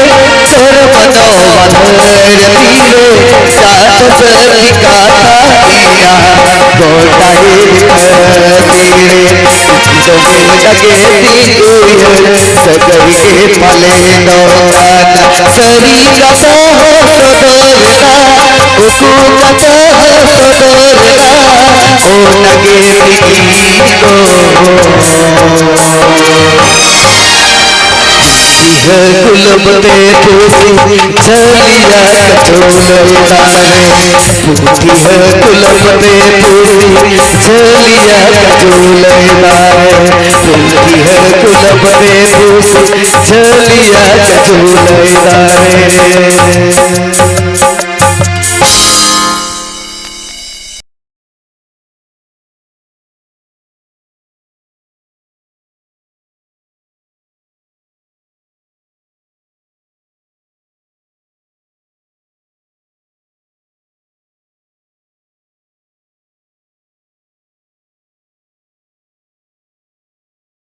ᱥᱚᱨ ᱠᱚᱫᱚ ᱵᱟᱫᱷᱮᱨ ᱛᱤᱨᱮ, ᱥᱟᱛ ᱥᱟᱹᱨᱤ ᱠᱟᱛᱷᱟ ᱤᱧᱟ, ᱜᱚᱴᱟ ᱦᱤᱨᱠᱟᱹ ᱛᱤᱨᱮ, ᱡᱚᱢᱤ ᱞᱟᱜᱮ ᱛᱤᱸᱜᱩᱭᱮ, ᱥᱟᱹᱜᱟᱹᱭ ᱜᱮ ᱯᱟᱞᱮ ᱫᱚ ᱠᱟᱱᱟ᱾ ᱥᱟᱹᱨᱤ ᱠᱟᱛᱷᱟ ᱦᱚᱸ ᱥᱚᱫᱚᱨ ᱮᱱᱟ, ᱩᱠᱩ ᱠᱟᱛᱷᱟ ᱦᱚᱸ ᱥᱚᱫᱚᱨ ᱮᱱᱟ, ᱚᱱᱟ ᱜᱮ ᱤᱧ ᱫᱚ᱾ ᱤᱦᱟᱹ ᱠᱩᱞᱵ ᱛᱮ ᱠᱩᱥᱤ ᱡᱷᱟᱹᱞᱤᱭᱟ ᱠᱟᱪᱩᱞᱟᱹᱭ ᱫᱟᱨᱮ᱾ ᱤᱦᱟᱹ ᱠᱩᱞᱵ ᱛᱮ ᱠᱩᱥᱤ ᱡᱷᱟᱹᱞᱤᱭᱟ ᱠᱟᱪᱩᱞᱟᱹᱭ ᱫᱟᱨᱮ᱾ ᱤᱦᱟᱹ ᱠᱩᱞᱵ ᱛᱮ ᱠᱩᱥᱤ ᱡᱷᱟᱹᱞᱤᱭᱟ ᱠᱟᱪᱩᱞᱟᱹᱭ ᱫᱟᱨᱮ᱾